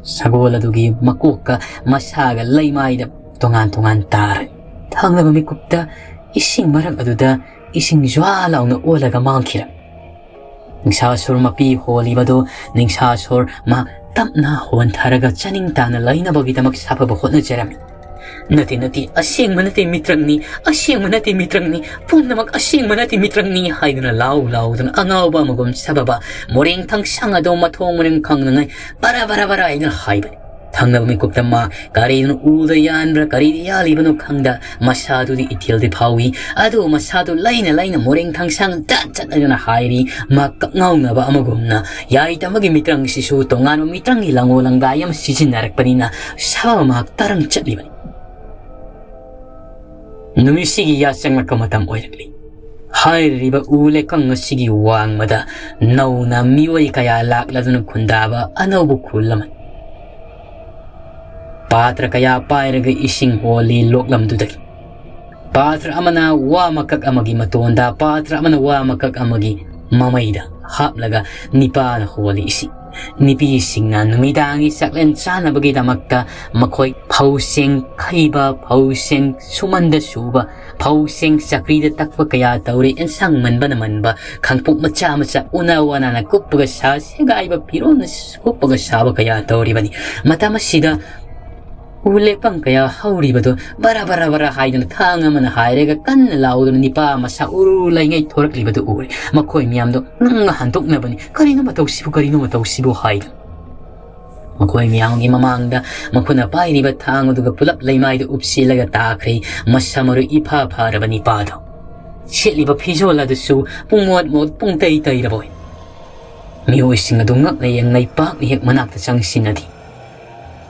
ꯁꯒꯣꯜ ꯑꯗꯨꯒꯤ ꯃꯀꯣꯛꯀ ꯃꯁꯥꯒ ꯂꯩꯃꯥꯏꯗ ꯇꯣꯉꯥꯟ ꯇꯣꯉꯥꯟ ꯇꯥꯔꯦ꯫ ꯊꯪꯅꯕ ꯃꯤꯀꯨꯞꯇ ꯏꯁꯤꯡ ꯃꯔꯛ ꯑꯗꯨꯗ ꯏꯁꯤꯡ ꯖ꯭ꯋꯥ ꯂꯥꯎꯅ ꯑꯣꯜꯂꯒ ꯃꯥꯡꯈꯤꯔꯦ꯫ ꯅꯤꯡꯁꯥꯁꯣꯔ ꯃꯄꯤ ꯍꯣꯜꯂꯤꯕꯗꯨ ꯅꯤꯡꯁꯥꯁꯣꯔ ꯃꯥ ꯇꯞꯅ ꯍꯣꯟꯊꯔꯒ ꯆꯥꯅꯤꯡ ꯇꯥꯅ ꯂꯩꯅꯕꯒꯤꯗꯃꯛ ꯁꯥꯐꯕ ꯍꯣꯠꯅꯖꯔꯝꯃꯤ꯫ "ꯅꯠꯇꯦ, ꯅꯠꯇꯦ, ꯑꯁꯦꯡꯕ ꯅꯠꯇꯦ, ꯃꯤꯇ꯭ꯔꯪꯅꯤ, ꯑꯁꯦꯡꯕ ꯅꯠꯇꯦ, ꯃꯤꯇ꯭ꯔꯪꯅꯤ, ꯄꯨꯝꯅꯃꯛ ꯑꯁꯦꯡꯕ ꯅꯠꯇꯦ, ꯃꯤꯇ꯭ꯔꯪꯅꯤ" ꯍꯥꯏꯗꯨꯅ ꯂꯥꯎ ꯂꯥꯎꯗꯨꯅ ꯑꯉꯥꯎꯕ ꯑꯃꯒꯨꯝ ꯁꯥꯐꯕ ꯃꯣꯔꯦꯡ ꯊꯥꯡꯁꯥꯡ ꯑꯗꯨ ꯃꯊꯣꯡ ꯃꯔꯝ ꯈꯪꯗꯉꯩ ꯕꯔꯥ ꯕꯔꯥ ꯕꯔꯥ ꯍꯥꯏꯗꯨꯅ ꯍꯥꯏꯕꯅꯤ꯫ ꯊꯪꯅꯕ ꯃꯤꯀꯨꯞꯇ ꯃꯥ ꯀꯔꯤꯅꯣ ꯎꯗ ꯌꯥꯟꯕ꯭ꯔꯥ ꯀꯔꯤꯗ ꯌꯥꯜꯂꯤꯕꯅꯣ ꯈꯪꯗ ꯃꯁꯥꯗꯨꯗꯤ ꯏꯊꯤꯜꯗꯤ ꯐꯥꯎꯏ꯫ ꯑꯗꯨ ꯃꯁꯥꯗꯨ ꯂꯩꯅ ꯂꯩꯅ ꯃꯣꯔꯦꯡ ꯊꯥꯡꯁꯥꯡ ꯆꯠ ꯆꯠ ꯍꯥꯏꯗꯨꯅ ꯍꯥꯏꯔꯤ꯫ ꯃꯥ ꯀꯛꯉꯥꯎꯅꯕ ꯑꯃꯒꯨꯝꯅ ꯌꯥꯏꯇꯝꯕꯒꯤ ꯃꯤꯇ꯭ꯔꯪꯁꯤꯁꯨ ꯇꯣꯉꯥꯟꯕ ꯃꯤꯇ꯭ꯔꯪꯒꯤ ꯂꯪꯉꯣ ꯂꯪꯗꯥꯏ ꯑꯃ ꯁꯤꯖꯤꯟꯅꯔꯛꯄꯅꯤꯅ ꯁꯥꯐꯕ ꯃꯍꯥꯛ ꯇꯔꯪ ꯆꯠꯂꯤꯕꯅꯤ꯫ ꯅꯨꯃꯤꯠꯁꯤꯒꯤ ꯌꯥꯆꯪꯂꯛꯄ ꯃꯇꯝ ꯑꯣꯏꯔꯛꯂꯤ꯫ ꯍꯥꯏꯔꯤꯕ ꯎ ꯂꯩꯀꯪ ꯑꯁꯤꯒꯤ ꯋꯥꯡꯃꯗ ꯅꯧꯅ ꯃꯤꯑꯣꯏ ꯀꯌꯥ ꯂꯥꯛꯂꯗꯨꯅ ꯈꯨꯟꯗꯥꯕ ꯑꯅꯧꯕ ꯈꯨꯜ ꯑꯃꯅꯤ꯫ ꯄꯥꯇ꯭ꯔ ꯀꯌꯥ ꯄꯥꯏꯔꯒ ꯏꯁꯤꯡ ꯍꯣꯜꯂꯤ ꯂꯣꯛꯂꯝꯗꯨꯗꯒꯤ꯫ ꯄꯥꯇ꯭ꯔ ꯑꯃꯅ ꯋꯥ ꯃꯀꯛ ꯑꯃꯒꯤ ꯃꯇꯣꯟꯗ, ꯄꯥꯇ꯭ꯔ ꯑꯃꯅ ꯋꯥ ꯃꯀꯛ ꯑꯃꯒꯤ ꯃꯃꯩꯗ ꯍꯥꯞꯂꯒ ꯅꯤꯄꯥꯅ ꯍꯣꯜꯂꯤ ꯏꯁꯤꯡ꯫ ꯅꯨꯄꯤꯁꯤꯡꯅ ꯅꯨꯃꯤꯗꯥꯡꯒꯤ ꯆꯥꯛꯂꯦꯟ ꯆꯥꯅꯕꯒꯤꯗꯃꯛꯇ ꯃꯈꯣꯏ ꯐꯧꯁꯦꯡ ꯈꯩꯕ, ꯐꯧꯁꯦꯡ ꯁꯨꯃꯟꯗ ꯁꯨꯕ, ꯐꯧꯁꯦꯡ ꯆꯀ꯭ꯔꯤꯗ ꯇꯛꯄ ꯀꯌꯥ ꯇꯧꯔꯤ꯫ ꯑꯦꯟꯁꯥꯡ ꯃꯟꯕꯅ ꯃꯟꯕ, ꯈꯪꯄꯣꯛ ꯃꯆꯥ ꯃꯆꯥ ꯎꯅ ꯋꯥꯅꯅ ꯀꯨꯞꯄꯒ ꯁꯥ, ꯁꯦꯒꯥꯏꯕ ꯐꯤꯔꯣꯜꯅ ꯀꯨꯞꯄꯒ ꯁꯥꯕ ꯀꯌꯥ ꯇꯧꯔꯤꯕꯅꯤ꯫ ꯃꯇꯝ ꯑꯁꯤꯗ ꯎ ꯂꯦꯄꯝ ꯀꯌꯥ ꯍꯧꯔꯤꯕꯗꯨ ꯕꯔꯥ ꯕꯔꯥ ꯕꯔꯥ ꯍꯥꯏꯗꯨꯅ ꯊꯥꯡ ꯑꯃꯅ ꯍꯥꯏꯔꯒ ꯀꯟꯅ ꯂꯥꯎꯗꯨꯅ ꯅꯤꯄꯥ ꯃꯁꯥ ꯎꯔꯨ ꯂꯩꯉꯩ ꯊꯣꯔꯛꯂꯤꯕꯗꯨ ꯎꯔꯦ꯫ ꯃꯈꯣꯏ ꯃꯤꯌꯥꯝꯗꯣ ꯉꯥꯡꯅ ꯍꯟꯗꯣꯛꯅꯕꯅꯤ, "ꯀꯔꯤꯅꯣ ꯃꯇꯧꯁꯤꯕꯨ, ꯀꯔꯤꯅꯣ ꯃꯇꯧꯁꯤꯕꯨ?" ꯍꯥꯏꯗꯨꯅ꯫ ꯃꯈꯣꯏ ꯃꯌꯥꯝꯒꯤ ꯃꯃꯥꯡꯗ ꯃꯈꯨꯠꯅ ꯄꯥꯏꯔꯤꯕ ꯊꯥꯡ ꯑꯗꯨꯒ ꯄꯨꯂꯞ ꯂꯩꯃꯥꯏꯗ ꯎꯞꯁꯤꯜꯂꯒ ꯇꯥꯈ꯭ꯔꯦ ꯃꯁꯥ ꯃꯔꯨ ꯏꯐꯥ ꯐꯥꯔꯕ ꯅꯤꯄꯥꯗꯣ꯫ ꯁꯦꯠꯂꯤꯕ ꯐꯤꯖꯣꯜ ꯑꯗꯨꯁꯨ ꯄꯨꯡꯃꯣꯠ ꯃꯣꯠ ꯄꯨꯡꯇꯩ ꯇꯩꯔꯕꯣꯏ꯫ ꯃꯤꯑꯣꯏꯁꯤꯡ ꯑꯗꯨ ꯉꯛꯅ ꯌꯦꯡꯅꯩ ꯄꯥꯛꯅ ꯍꯦꯛ ꯃꯅꯥꯛꯇ ꯆꯪꯁꯤꯟꯅꯗꯦ꯫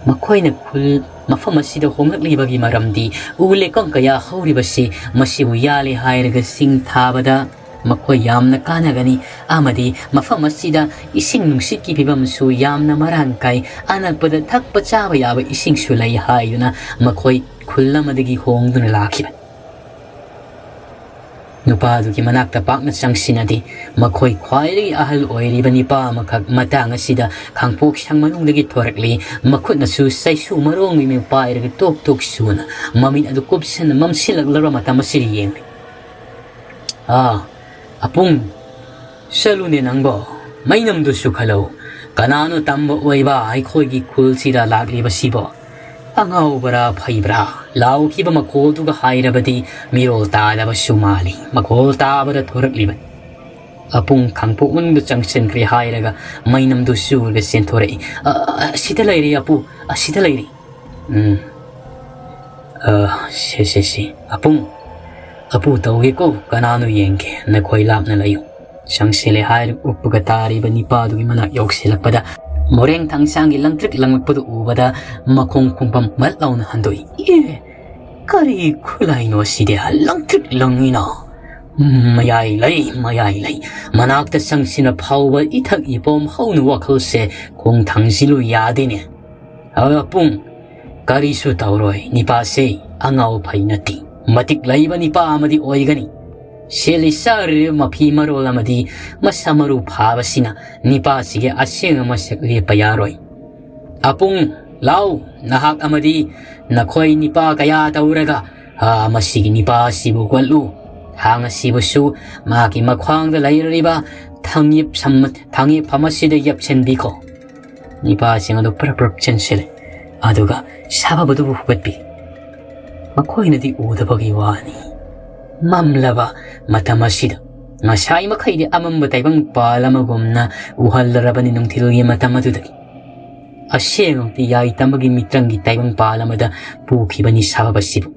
ꯃꯈꯣꯏꯅ ꯈꯨꯜ ꯃꯐꯝ ꯑꯁꯤꯗ ꯍꯣꯡꯂꯛꯂꯤꯕꯒꯤ ꯃꯔꯝꯗꯤ ꯎ ꯂꯩꯀꯪ ꯀꯌꯥ ꯍꯧꯔꯤꯕꯁꯤ ꯃꯁꯤꯕꯨ ꯌꯥꯜꯂꯦ ꯍꯥꯏꯔꯒ ꯁꯤꯡ ꯊꯥꯕꯗ ꯃꯈꯣꯏ ꯌꯥꯝꯅ ꯀꯥꯟꯅꯒꯅꯤ ꯑꯃꯗꯤ ꯃꯐꯝ ꯑꯁꯤꯗ ꯏꯁꯤꯡ ꯅꯨꯡꯁꯤꯠꯀꯤ ꯐꯤꯕꯝꯁꯨ ꯌꯥꯝꯅ ꯃꯔꯥꯡ ꯀꯥꯏ, ꯑꯅꯛꯄꯗ ꯊꯛꯄ ꯆꯥꯕ ꯌꯥꯕ ꯏꯁꯤꯡꯁꯨ ꯂꯩ ꯍꯥꯏꯗꯨꯅ ꯃꯈꯣꯏ ꯈꯨꯜ ꯑꯃꯗꯒꯤ ꯍꯣꯡꯗꯨꯅ ꯂꯥꯛꯈꯤꯕꯅꯤ꯫ ꯅꯨꯄꯥ ꯑꯗꯨꯒꯤ ꯃꯅꯥꯛꯇ ꯄꯥꯛꯅ ꯆꯪꯁꯤꯟꯅꯗꯦ꯫ ꯃꯈꯣꯏ ꯈ꯭ꯋꯥꯏꯗꯒꯤ ꯑꯍꯜ ꯑꯣꯏꯔꯤꯕ ꯅꯤꯄꯥ ꯑꯃꯈꯛ ꯃꯇꯥꯡ ꯑꯁꯤꯗ ꯈꯥꯡꯄꯣꯛ ꯁꯪ ꯃꯅꯨꯡꯗꯒꯤ ꯊꯣꯔꯛꯂꯤ꯫ ꯃꯈꯨꯠꯅꯁꯨ ꯆꯩꯁꯨ ꯃꯔꯣꯡꯒꯤ ꯃꯤꯡ ꯄꯥꯏꯔꯒ ꯇꯣꯛ ꯇꯣꯛ ꯁꯨꯅ ꯃꯃꯤꯠ ꯑꯗꯨ ꯀꯨꯞꯁꯟꯅ ꯃꯝꯁꯤꯜꯂꯛꯂꯕ ꯃꯇꯝ ꯑꯁꯤꯗ ꯌꯦꯡꯂꯤ꯫ "ꯑꯥ, ꯑꯄꯨꯡ, ꯆꯠꯂꯨꯅꯦ ꯅꯪꯕꯣ꯫ ꯃꯩꯅꯝꯗꯨꯁꯨ ꯈꯜꯂꯧ꯫ ꯀꯅꯥꯅꯣ ꯇꯝꯕ ꯑꯣꯏꯕ ꯑꯩꯈꯣꯏꯒꯤ ꯈꯨꯜꯁꯤꯗ ꯂꯥꯛꯂꯤꯕꯁꯤꯕꯣ? ꯑꯉꯥꯎꯕꯔꯥ ꯐꯩꯕ꯭ꯔꯥ?" ꯂꯥꯎꯈꯤꯕ ꯃꯈꯣꯜꯗꯨꯒ ꯍꯥꯏꯔꯕꯗꯤ ꯃꯤꯔꯣꯜ ꯇꯥꯗꯕꯁꯨ ꯃꯥꯜꯂꯤ꯫ ꯃꯈꯣꯜ ꯇꯥꯕꯗ ꯊꯣꯔꯛꯂꯤꯕꯅꯤ꯫ ꯑꯄꯨꯡ ꯈꯥꯡꯄꯣꯛ ꯃꯅꯨꯡꯗ ꯆꯪꯁꯤꯟꯈ꯭ꯔꯦ ꯍꯥꯏꯔꯒ ꯃꯩꯅꯝꯗꯨ ꯆꯨꯔꯒ ꯆꯦꯟꯊꯣꯔꯛꯏ꯫ "ꯑ, ꯑ, ꯑꯁꯤꯗ ꯂꯩꯔꯦ ꯑꯄꯨ, ꯑꯁꯤꯗ ꯂꯩꯔꯦ꯫ ꯎꯝ꯫ ꯑ, ꯁꯦ, ꯁꯦ, ꯁꯦ꯫ ꯑꯄꯨꯡ, ꯑꯄꯨ ꯇꯧꯒꯦꯀꯣ, ꯀꯅꯥꯅꯣ ꯌꯦꯡꯒꯦ, ꯅꯈꯣꯏ ꯂꯥꯞꯅ ꯂꯩꯌꯨ꯫" ꯆꯪꯁꯤꯜꯂꯦ ꯍꯥꯏꯔꯒ ꯎꯞꯄꯒ ꯇꯥꯔꯤꯕ ꯅꯤꯄꯥꯗꯨꯒꯤ ꯃꯅꯥꯛ ꯌꯧꯁꯤꯜꯂꯛꯄꯗ ꯃꯣꯔꯦꯡ ꯊꯥꯡꯁꯥꯡꯒꯤ ꯂꯪꯇ꯭ꯔꯤꯛ ꯂꯪꯂꯛꯄꯗꯨ ꯎꯕꯗ ꯃꯈꯣꯡ ꯈꯣꯡꯐꯝ ꯃꯠ ꯂꯥꯎꯅ ꯍꯟꯗꯣꯛꯏ꯫ "ꯑꯦ, ꯀꯔꯤ ꯈꯨꯠꯂꯥꯏꯅꯣ ꯁꯤꯗꯤ? ꯂꯪꯇ꯭ꯔꯤꯛ ꯂꯪꯉꯤꯅ꯫ ꯃꯌꯥꯏ ꯂꯩ, ꯃꯌꯥꯏ ꯂꯩ꯫ ꯃꯅꯥꯛꯇ ꯆꯪꯁꯤꯟꯅ ꯐꯥꯎꯕ ꯏꯊꯛ ꯏꯄꯣꯝ ꯍꯧꯅ ꯋꯥꯈꯜꯁꯦ ꯈꯣꯡ ꯊꯥꯡꯖꯤꯜꯂꯨ ꯌꯥꯗꯦꯅꯦ꯫ ꯑ, ꯑꯄꯨꯡ, ꯀꯔꯤꯁꯨ ꯇꯧꯔꯣꯏ꯫ ꯅꯤꯄꯥꯁꯦ ꯑꯉꯥꯎ ꯐꯩ ꯅꯠꯇꯦ꯫ ꯃꯇꯤꯛ ꯂꯩꯕ ꯅꯤꯄꯥ ꯑꯃꯗꯤ ꯑꯣꯏꯒꯅꯤ꯫ ꯁꯦꯠꯂꯤ ꯆꯥꯔꯤꯕ ꯃꯐꯤ ꯃꯔꯣꯜ ꯑꯃꯗꯤ ꯃꯁꯥ ꯃꯔꯨ ꯐꯥꯕꯁꯤꯅ ꯅꯤꯄꯥꯁꯤꯒꯤ ꯑꯁꯦꯡꯕ ꯃꯁꯛ ꯂꯦꯞꯄ ꯌꯥꯔꯣꯏ꯫ ꯑꯄꯨꯡ, ꯂꯥꯎ, ꯅꯍꯥꯛ ꯑꯃꯗꯤ ꯅꯈꯣꯏ ꯅꯤꯄꯥ ꯀꯌꯥ ꯇꯧꯔꯒ, ꯑ, ꯃꯁꯤꯒꯤ ꯅꯤꯄꯥ ꯑꯁꯤꯕꯨ ꯀꯣꯠꯂꯨ꯫ ꯊꯥꯡ ꯑꯁꯤꯕꯨꯁꯨ ꯃꯥꯒꯤ ꯃꯈ꯭ꯋꯥꯡꯗ ꯂꯩꯔꯤꯕ ꯊꯥꯡꯌꯦꯞ ꯁꯝ-, ꯊꯥꯡꯌꯦꯞꯐꯝ ꯑꯁꯤꯗ ꯌꯦꯞꯁꯤꯟꯕꯤꯈꯣ꯫" ꯅꯤꯄꯥꯁꯤꯡ ꯑꯗꯨ ꯄ꯭ꯔꯞ ꯄ꯭ꯔꯞ ꯆꯦꯟꯁꯤꯜꯂꯤ꯫ ꯑꯗꯨꯒ ꯁꯥꯐꯕꯗꯨꯕꯨ ꯍꯨꯒꯠꯄꯤ꯫ ꯃꯈꯣꯏꯅꯗꯤ ꯎꯗꯕꯒꯤ ꯋꯥꯅꯤ꯫ ꯃꯝꯂꯕ ꯃꯇꯝ ꯑꯁꯤꯗ ꯉꯁꯥꯏ ꯃꯈꯩꯗꯤ ꯑꯃꯝꯕ ꯇꯥꯏꯕꯪ ꯄꯥꯜ ꯑꯃꯒꯨꯝꯅ ꯎꯍꯜꯂꯔꯕꯅꯤ ꯅꯨꯡꯊꯤꯜꯒꯤ ꯃꯇꯝ ꯑꯗꯨꯗꯒꯤ꯫ ꯑꯁꯦꯡꯕꯃꯛꯇꯤ ꯌꯥꯏ ꯇꯝꯕꯒꯤ ꯃꯤꯇ꯭ꯔꯪꯒꯤ ꯇꯥꯏꯕꯪꯄꯥꯜ ꯑꯃꯗ ꯄꯨꯈꯤꯕꯅꯤ ꯁꯥꯕꯕꯁꯤꯕꯨ꯫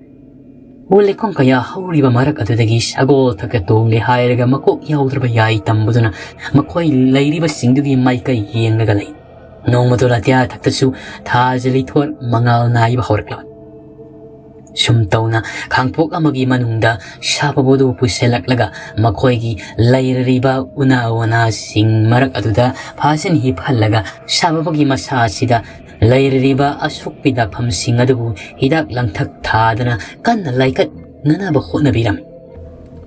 ꯎ ꯂꯩꯈꯣꯝ ꯀꯌꯥ ꯍꯧꯔꯤꯕ ꯃꯔꯛ ꯑꯗꯨꯗꯒꯤ ꯁꯒꯣꯜ ꯊꯛꯇ ꯇꯣꯡꯂꯦ ꯍꯥꯏꯔꯒ ꯃꯀꯣꯛ ꯌꯥꯎꯗ꯭ꯔꯕ ꯌꯥꯏ ꯇꯝꯕꯗꯨꯅ ꯃꯈꯣꯏ ꯂꯩꯔꯤꯕꯁꯤꯡꯗꯨꯒꯤ ꯃꯥꯏꯀꯩ ꯌꯦꯡꯂꯒ ꯂꯩ꯫ ꯅꯣꯡꯃꯗꯣ ꯑꯇꯤꯌꯥ ꯊꯛꯇꯁꯨ ꯊꯥꯖ ꯂꯩꯊꯣꯟ ꯃꯉꯥꯜ ꯅꯥꯏꯕ ꯍꯧꯔꯛꯂꯕ꯫ ꯁꯨꯝ ꯇꯧꯅ ꯈꯥꯡꯄꯣꯛ ꯑꯃꯒꯤ ꯃꯅꯨꯡꯗ ꯁꯥꯕꯕꯨꯗꯨ ꯄꯨꯁꯤꯜꯂꯛꯂꯒ ꯃꯈꯣꯏꯒꯤ ꯂꯩꯔꯔꯤꯕ ꯎꯅꯥ ꯋꯥꯅꯥꯁꯤꯡ ꯃꯔꯛ ꯑꯗꯨꯗ ꯐꯥꯖꯤꯟ ꯍꯤꯞꯍꯜꯂꯒ ꯁꯥꯕꯕꯒꯤ ꯃꯁꯥ ꯑꯁꯤꯗ ꯂꯩꯔꯔꯤꯕ ꯑꯁꯣꯛꯄꯤ ꯗꯥꯛꯐꯝꯁꯤꯡ ꯑꯗꯨꯕꯨ ꯍꯤꯗꯥꯛ ꯂꯥꯡꯊꯛ ꯊꯥꯗꯅ ꯀꯟꯅ ꯂꯥꯏꯀꯠꯅꯅꯕ ꯍꯣꯠꯅꯕꯤꯔꯝꯃꯤ꯫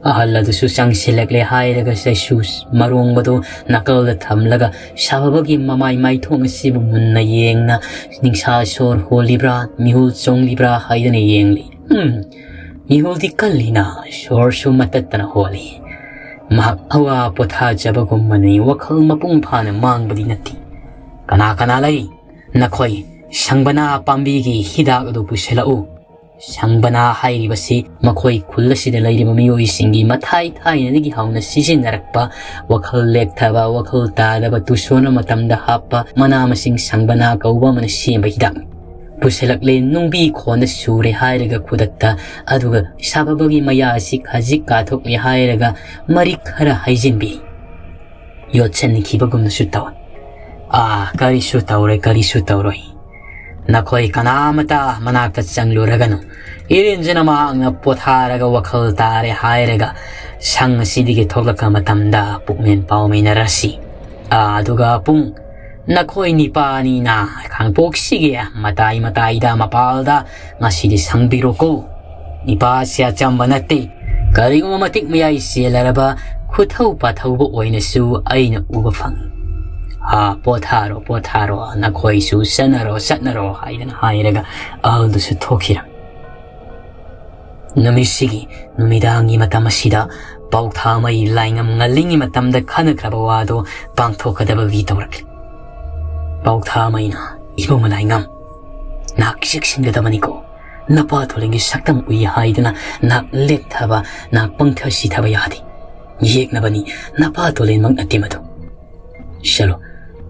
ꯑꯍꯜ ꯑꯗꯨꯁꯨ ꯆꯪꯁꯤꯜꯂꯛꯂꯦ ꯍꯥꯏꯔꯒ ꯆꯩꯁꯨ ꯃꯔꯣꯡꯕꯗꯨ ꯅꯥꯀꯜꯗ ꯊꯝꯂꯒ ꯁꯥꯕꯕꯒꯤ ꯃꯃꯥꯏ ꯃꯥꯏꯊꯣꯡ ꯑꯁꯤꯕꯨ ꯃꯨꯟꯅ ꯌꯦꯡꯅ ꯅꯤꯡꯁꯥ ꯁꯣꯔ ꯍꯣꯜꯂꯤꯕ꯭ꯔꯥ, ꯃꯤꯍꯨꯜ ꯆꯣꯡꯂꯤꯕ꯭ꯔꯥ ꯍꯥꯏꯗꯅ ꯌꯦꯡꯂꯤ꯫ ꯎꯝ, ꯃꯤꯍꯨꯜꯗꯤ ꯀꯜꯂꯤꯅ, ꯁꯣꯔꯁꯨ ꯃꯇꯠꯇꯅ ꯍꯣꯜꯂꯤ꯫ ꯃꯍꯥꯛ ꯑꯋꯥ ꯄꯣꯊꯥꯖꯕꯒꯨꯝꯕꯅꯤ, ꯋꯥꯈꯜ ꯃꯄꯨꯡ ꯐꯥꯅ ꯃꯥꯡꯕꯗꯤ ꯅꯠꯇꯦ꯫ "ꯀꯅꯥ ꯀꯅꯥ ꯂꯩ? ꯅꯈꯣꯏ ꯁꯪꯕꯅꯥ ꯄꯥꯝꯕꯤꯒꯤ ꯍꯤꯗꯥꯛ ꯑꯗꯨ ꯄꯨꯁꯤꯜꯂꯛꯎ꯫" ꯁꯪꯕꯅꯥ ꯍꯥꯏꯔꯤꯕꯁꯤ ꯃꯈꯣꯏ ꯈꯨꯜ ꯑꯁꯤꯗ ꯂꯩꯔꯤꯕ ꯃꯤꯑꯣꯏꯁꯤꯡꯒꯤ ꯃꯊꯥꯏ ꯊꯥꯏꯅꯗꯒꯤ ꯍꯧꯅ ꯁꯤꯖꯤꯟꯅꯔꯛꯄ, ꯋꯥꯈꯜ ꯂꯦꯛꯊꯕ, ꯋꯥꯈꯜ ꯇꯥꯗꯕ, ꯇꯨꯁꯣꯟꯕ ꯃꯇꯝꯗ ꯍꯥꯞꯄ ꯃꯅꯥ ꯃꯁꯤꯡ ꯁꯪꯕꯅꯥ ꯀꯧꯕ ꯑꯃꯅ ꯁꯦꯝꯕ ꯍꯤꯗꯥꯛꯅꯤ꯫ ꯄꯨꯁꯤꯜꯂꯛꯂꯦ, ꯅꯨꯡꯕꯤ ꯈꯣꯟꯗ ꯁꯨꯔꯦ ꯍꯥꯏꯔꯒ ꯈꯨꯗꯛꯇ, ꯑꯗꯨꯒ ꯁꯥꯕꯕꯒꯤ ꯃꯌꯥ ꯑꯁꯤ ꯈꯖꯤꯛ ꯀꯥꯊꯣꯛꯂꯦ ꯍꯥꯏꯔꯒ ꯃꯔꯤꯛ ꯈꯔ ꯍꯩꯖꯤꯟꯕꯤ꯫ ꯌꯣꯠꯁꯤꯟꯈꯤꯕꯒꯨꯝꯅꯁꯨ ꯇꯧꯏ꯫ "ꯑꯥ, ꯀꯔꯤꯁꯨ ꯇꯧꯔꯣꯏ, ꯀꯔꯤꯁꯨ ꯇꯧꯔꯣꯏ꯫ ꯅꯈꯣꯏ ꯀꯅꯥꯃꯇ ꯃꯅꯥꯛꯇ ꯆꯪꯂꯨꯔꯒꯅꯨ꯫ ꯏꯔꯦꯟꯖꯅ ꯃꯍꯥꯛꯅ ꯄꯣꯊꯥꯔꯒ ꯋꯥꯈꯜ ꯇꯥꯔꯦ ꯍꯥꯏꯔꯒ ꯁꯪ ꯑꯁꯤꯗꯒꯤ ꯊꯣꯛꯂꯛꯄ ꯃꯇꯝꯗ ꯄꯨꯛꯃꯦꯟ ꯄꯥꯎꯃꯤꯟꯅꯔꯁꯤ꯫ ꯑꯥ, ꯑꯗꯨꯒ ꯄꯨꯡ ꯅꯈꯣꯏ ꯅꯤꯄꯥꯅꯤꯅ ꯈꯥꯡꯄꯣꯛꯁꯤꯒꯤ ꯃꯇꯥꯏ ꯃꯇꯥꯏꯗ ꯃꯄꯥꯜꯗ ꯉꯁꯤꯗꯤ ꯁꯪꯕꯤꯔꯣꯀꯣ꯫ ꯅꯤꯄꯥꯁꯤ ꯑꯆꯝꯕ ꯅꯠꯇꯦ꯫ ꯀꯔꯤꯒꯨꯝꯕ ꯃꯇꯤꯛ ꯃꯌꯥꯏ ꯆꯦꯜꯂꯔꯕ ꯈꯨꯊꯧ ꯄꯥꯊꯧꯕ ꯑꯣꯏꯅꯁꯨ ꯑꯩꯅ ꯎꯕ ꯐꯪꯏ꯫ ꯑꯥ, ꯄꯣꯊꯥꯔꯣ, ꯄꯣꯊꯥꯔꯣ, ꯅꯈꯣꯏꯁꯨ ꯆꯠꯅꯔꯣ, ꯆꯠꯅꯔꯣ" ꯍꯥꯏꯗꯅ ꯍꯥꯏꯔꯒ ꯑꯍꯜꯗꯨꯁꯨ ꯊꯣꯛꯈꯤꯔꯝꯃꯤ꯫ ꯅꯨꯃꯤꯠꯁꯤꯒꯤ ꯅꯨꯃꯤꯗꯥꯡꯒꯤ ꯃꯇꯝ ꯑꯁꯤꯗ ꯄꯥꯎꯊꯥꯃꯩ ꯂꯥꯏꯉꯝ ꯉꯜꯂꯤꯉꯩ ꯃꯇꯝꯗ ꯈꯟꯅꯈ꯭ꯔꯕ ꯋꯥꯗꯣ ꯄꯥꯡꯊꯣꯛꯀꯗꯕꯒꯤ ꯇꯧꯔꯛꯂꯤ꯫ ꯄꯥꯎꯊꯥꯃꯩꯅ, "ꯏꯕꯨꯡꯉꯣ ꯂꯥꯏꯉꯝ, ꯅꯍꯥꯛ ꯆꯦꯛꯁꯤꯟꯒꯗꯕꯅꯤꯀꯣ꯫ ꯅꯄꯥ ꯇꯣꯂꯦꯟꯒꯤ ꯁꯛꯇꯝ ꯎꯏ ꯍꯥꯏꯗꯨꯅ ꯅꯍꯥꯛ ꯂꯦꯛꯊꯕ, ꯅꯍꯥꯛ ꯄꯪꯊ ꯁꯤꯊꯕ ꯌꯥꯗꯦ꯫ ꯌꯦꯛꯅꯕꯅꯤ, ꯅꯄꯥ ꯇꯣꯂꯦꯟꯃꯛ ꯅꯠꯇꯦ ꯃꯗꯨ꯫ ꯆꯠꯂꯣ,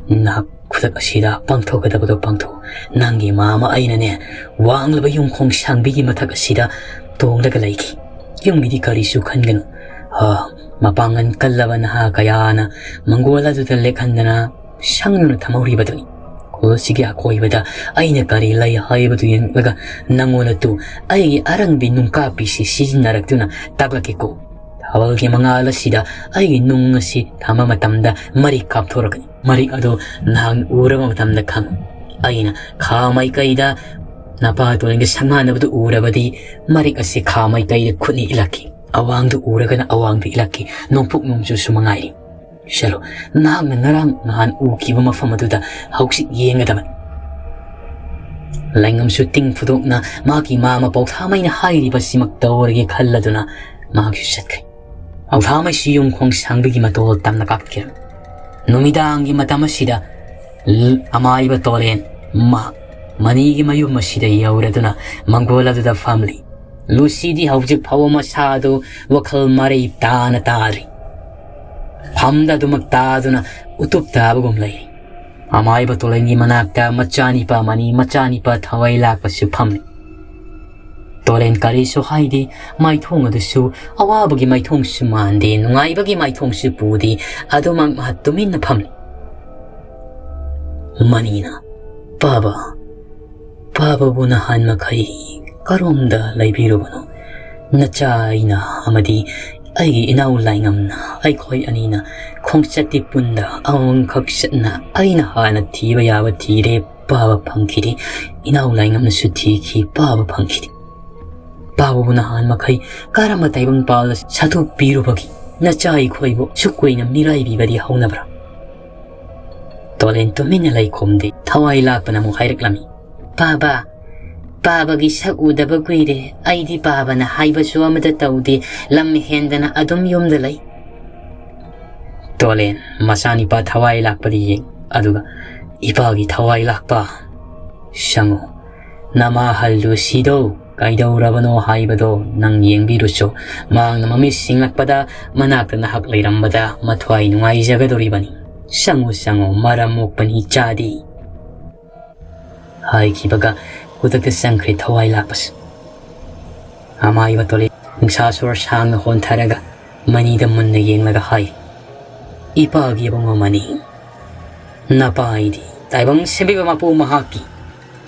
ꯅꯍꯥꯛ ꯈꯨꯗꯛ ꯑꯁꯤꯗ ꯄꯥꯡꯊꯣꯛꯀꯗꯕꯗꯣ ꯄꯥꯡꯊꯣꯛꯎ꯫ ꯅꯪꯒꯤ ꯃꯥꯃ ꯑꯩꯅꯅꯦ, ꯋꯥꯡꯂꯕ ꯌꯨꯝꯈꯣꯡ ꯁꯥꯡꯕꯤꯒꯤ ꯃꯊꯛ ꯑꯁꯤꯗ ꯇꯣꯡꯂꯒ ꯂꯩꯈꯤ꯫ ꯌꯨꯝꯒꯤꯗꯤ ꯀꯔꯤꯁꯨ ꯈꯟꯒꯅꯨ꯫ ꯍꯥ, ꯃꯄꯥꯡꯒꯜ ꯀꯜꯂꯕ ꯅꯍꯥ ꯀꯌꯥꯅ ꯃꯪꯒꯣꯜ ꯑꯗꯨꯗ ꯂꯦꯛꯍꯟꯗꯅ ꯁꯪꯗꯨꯅ ꯊꯝꯍꯧꯔꯤꯕꯗꯨꯅꯤ꯫ ꯈꯨꯜ ꯑꯁꯤꯒꯤ ꯑꯀꯣꯏꯕꯗ ꯑꯩꯅ ꯀꯔꯤ ꯂꯩ ꯍꯥꯏꯕꯗꯨ ꯌꯦꯡꯂꯒ ꯅꯪꯉꯣꯟꯗ ꯇꯨ ꯑꯩꯒꯤ ꯑꯔꯪꯕꯤ ꯅꯨꯡꯀꯥꯞꯄꯤꯁꯤ ꯁꯤꯖꯤꯟꯅꯔꯛꯇꯨꯅ ꯇꯥꯛꯂꯛꯀꯦꯀꯣ꯫ ꯊꯥꯕꯜꯒꯤ ꯃꯉꯥꯜ ꯑꯁꯤꯗ ꯑꯩꯒꯤ ꯅꯨꯡ ꯑꯁꯤ ꯊꯝꯕ ꯃꯇꯝꯗ ꯃꯔꯤꯛ ꯀꯥꯞꯊꯣꯔꯛꯀꯅꯤ꯫ ꯃꯔꯤꯛ ꯑꯗꯨ ꯅꯍꯥꯛꯅ ꯎꯔꯕ ꯃꯇꯝꯗ ꯈꯪꯉꯨ꯫ ꯑꯩꯅ ꯈꯥ ꯃꯥꯏꯀꯩꯗ ꯅꯄꯥ ꯇꯣꯂꯦꯟꯒꯤ ꯁꯛꯃꯥꯟꯅꯕꯗꯨ ꯎꯔꯕꯗꯤ ꯃꯔꯤꯛ ꯑꯁꯤ ꯈꯥ ꯃꯥꯏꯀꯩꯗ ꯈꯨꯠꯅ ꯏꯠꯂꯛꯈꯤ꯫ ꯑꯋꯥꯡꯗ ꯎꯔꯒꯅ ꯑꯋꯥꯡꯗ ꯏꯠꯂꯛꯈꯤ꯫ ꯅꯣꯡꯄꯣꯛ ꯅꯣꯡꯆꯨꯁꯨ ꯃꯉꯥꯏꯔꯤ꯫ ꯆꯠꯂꯣ, ꯅꯍꯥꯛꯅ ꯉꯔꯥꯡ ꯅꯍꯥꯟ ꯎꯈꯤꯕ ꯃꯐꯝ ꯑꯗꯨꯗ ꯍꯧꯖꯤꯛ ꯌꯦꯡꯒꯗꯕꯅꯤ꯫ ꯂꯥꯏꯉꯝꯁꯨ ꯇꯤꯡ ꯐꯨꯗꯣꯛꯅ ꯃꯍꯥꯛꯀꯤ ꯃꯥꯃ ꯄꯧꯊꯥꯃꯩꯅ ꯍꯥꯏꯔꯤꯕꯁꯤꯃꯛ ꯇꯧꯔꯒꯦ ꯈꯜꯂꯗꯨꯅ ꯃꯍꯥꯛꯁꯨ ꯆꯠꯈ꯭ꯔꯦ꯫ ꯄꯧꯊꯥꯃꯩꯁꯤ ꯌꯨꯝꯈꯣꯡ ꯁꯥꯡꯕꯒꯤ ꯃꯇꯣꯜ ꯇꯝꯅ ꯀꯥꯈꯠꯈꯤꯔꯝꯃꯤ꯫ ꯅꯨꯃꯤꯗꯥꯡꯒꯤ ꯃꯇꯝ ꯑꯁꯤꯗ ꯂ-, ꯑꯃꯥꯏꯕ ꯇꯣꯂꯦꯟ ꯃꯍꯥꯛ ꯃꯅꯤꯒꯤ ꯃꯌꯨꯝ ꯑꯁꯤꯗ ꯌꯧꯔꯗꯨꯅ ꯃꯪꯒꯣꯜ ꯑꯗꯨꯗ ꯐꯝꯂꯤ꯫ ꯂꯨꯁꯤꯗꯤ ꯍꯧꯖꯤꯛ ꯐꯥꯎꯕ ꯃꯁꯥꯗꯨ ꯋꯥꯈꯜ ꯃꯔꯩ ꯇꯥꯅ ꯇꯥꯗ꯭ꯔꯤ꯫ ꯐꯝꯗ ꯑꯗꯨꯃꯛ ꯇꯥꯗꯨꯅ ꯎꯇꯨꯞ ꯇꯥꯕꯒꯨꯝ ꯂꯩꯔꯤ꯫ ꯑꯃꯥꯏꯕ ꯇꯣꯂꯦꯟꯒꯤ ꯃꯅꯥꯛꯇ ꯃꯆꯥꯅꯤꯄꯥ ꯃꯅꯤ, ꯃꯆꯥꯅꯤꯄꯥ ꯊꯋꯥꯏ ꯂꯥꯛꯄꯁꯨ ꯐꯝꯂꯤ꯫ ꯇꯣꯂꯦꯟ ꯀꯔꯤꯁꯨ ꯍꯥꯏꯗꯦ꯫ ꯃꯥꯏꯊꯣꯡ ꯑꯗꯨꯁꯨ ꯑꯋꯥꯕꯒꯤ ꯃꯥꯏꯊꯣꯡꯁꯨ ꯃꯥꯟꯗꯦ, ꯅꯨꯡꯉꯥꯏꯕꯒꯤ ꯃꯥꯏꯊꯣꯡꯁꯨ ꯄꯨꯗꯦ꯫ ꯑꯗꯨꯃꯛ ꯃꯍꯥꯛ ꯇꯨꯃꯤꯟꯅ ꯐꯝꯂꯤ꯫ ꯃꯅꯤꯅ, "ꯄꯥꯕ, ꯄꯥꯕꯕꯨ ꯅꯍꯥꯟ ꯃꯈꯩ ꯀꯔꯣꯝꯗ ꯂꯩꯕꯤꯔꯨꯕꯅꯣ? ꯅꯆꯥ ꯑꯩꯅ ꯑꯃꯗꯤ ꯑꯩꯒꯤ ꯏꯅꯥꯎ ꯂꯥꯏꯉꯝꯅ, ꯑꯩꯈꯣꯏ ꯑꯅꯤꯅ ꯈꯣꯡꯆꯠꯇꯤ ꯄꯨꯟꯗ ꯑꯃꯃꯝꯈꯛ ꯆꯠꯅ ꯑꯩꯅ ꯍꯥꯟꯅ ꯊꯤꯕ ꯌꯥꯕ ꯊꯤꯔꯦ, ꯄꯥꯕ ꯐꯪꯈꯤꯗꯦ꯫ ꯏꯅꯥꯎ ꯂꯥꯏꯉꯝꯅꯁꯨ ꯊꯤꯈꯤ, ꯄꯥꯕ ꯐꯪꯈꯤꯗꯦ꯫ ꯄꯥꯕꯕꯨ ꯅꯍꯥꯟ ꯃꯈꯩ ꯀꯔꯝꯕ ꯇꯥꯏꯕꯪ ꯄꯥꯜꯗ ꯁꯥꯊꯨ ꯄꯤꯔꯨꯕꯒꯤ ꯅꯆꯥ ꯑꯩꯈꯣꯏꯕꯨ ꯁꯨꯛ ꯀꯨꯏꯅ ꯃꯤꯔꯥꯏꯕꯤꯕꯗꯤ ꯍꯧꯅꯕ꯭ꯔꯥ?" ꯇꯣꯂꯦꯟ ꯇꯨꯃꯤꯟꯅ ꯂꯩꯈꯣꯝꯗꯦ꯫ ꯊꯋꯥꯏ ꯂꯥꯛꯄꯅ ꯑꯃꯨꯛ ꯍꯥꯏꯔꯛꯂꯝꯃꯤ, "ꯄꯥꯕ, ꯄꯥꯕꯒꯤ ꯁꯛ ꯎꯗꯕ ꯀꯨꯏꯔꯦ꯫ ꯑꯩꯗꯤ ꯄꯥꯕꯅ ꯍꯥꯏꯕꯁꯨ ꯑꯃꯠꯇ ꯇꯧꯗꯦ꯫ ꯂꯝ ꯍꯦꯟꯗꯅ ꯑꯗꯨꯝ ꯌꯨꯝꯗ ꯂꯩ꯫" ꯇꯣꯂꯦꯟ ꯃꯆꯥꯅꯤꯄꯥ ꯊꯋꯥꯏ ꯂꯥꯛꯄꯗꯤ ꯌꯦꯡ, ꯑꯗꯨꯒ, "ꯏꯄꯥꯒꯤ ꯊꯋꯥꯏ ꯂꯥꯛꯄ, ꯁꯪꯉꯨ, ꯅꯃꯥ ꯍꯜꯂꯨ ꯁꯤꯗꯧ ꯀꯩꯗꯧꯔꯕꯅꯣ ꯍꯥꯏꯕꯗꯣ ꯅꯪ ꯌꯦꯡꯕꯤꯔꯨꯆꯣ꯫ ꯃꯍꯥꯛꯅ ꯃꯃꯤꯠ ꯁꯤꯡꯂꯛꯄꯗ ꯃꯅꯥꯛꯇ ꯅꯍꯥꯛ ꯂꯩꯔꯝꯕꯗ ꯃꯊ꯭ꯋꯥꯏ ꯅꯨꯡꯉꯥꯏꯖꯒꯗꯧꯔꯤꯕꯅꯤ꯫ "ꯆꯪꯉꯣ, ꯆꯪꯉꯣ, ꯃꯔꯝ ꯃꯣꯛꯄꯅꯤ, ꯆꯥꯗꯦ" ꯍꯥꯏꯈꯤꯕꯒ ꯈꯨꯗꯛꯇ ꯆꯪꯈ꯭ꯔꯦ ꯊꯋꯥꯏ ꯂꯥꯛꯄꯁꯦ꯫ ꯑꯃꯥꯏꯕ ꯇꯣꯂꯦ ꯅꯨꯡꯁꯥ ꯁꯣꯔ ꯁꯥꯡꯅ ꯍꯣꯟꯊꯔꯒ ꯃꯅꯤꯗ ꯃꯨꯟꯅ ꯌꯦꯡꯂꯒ ꯍꯥꯏ, "ꯏꯄꯥꯒꯤ ꯏꯕꯨꯡꯉꯣ ꯃꯅꯤ, ꯅꯄꯥ ꯑꯩꯗꯤ ꯇꯥꯏꯕꯪ ꯁꯦꯝꯕꯤꯕ ꯃꯄꯨ ꯃꯍꯥꯛꯀꯤ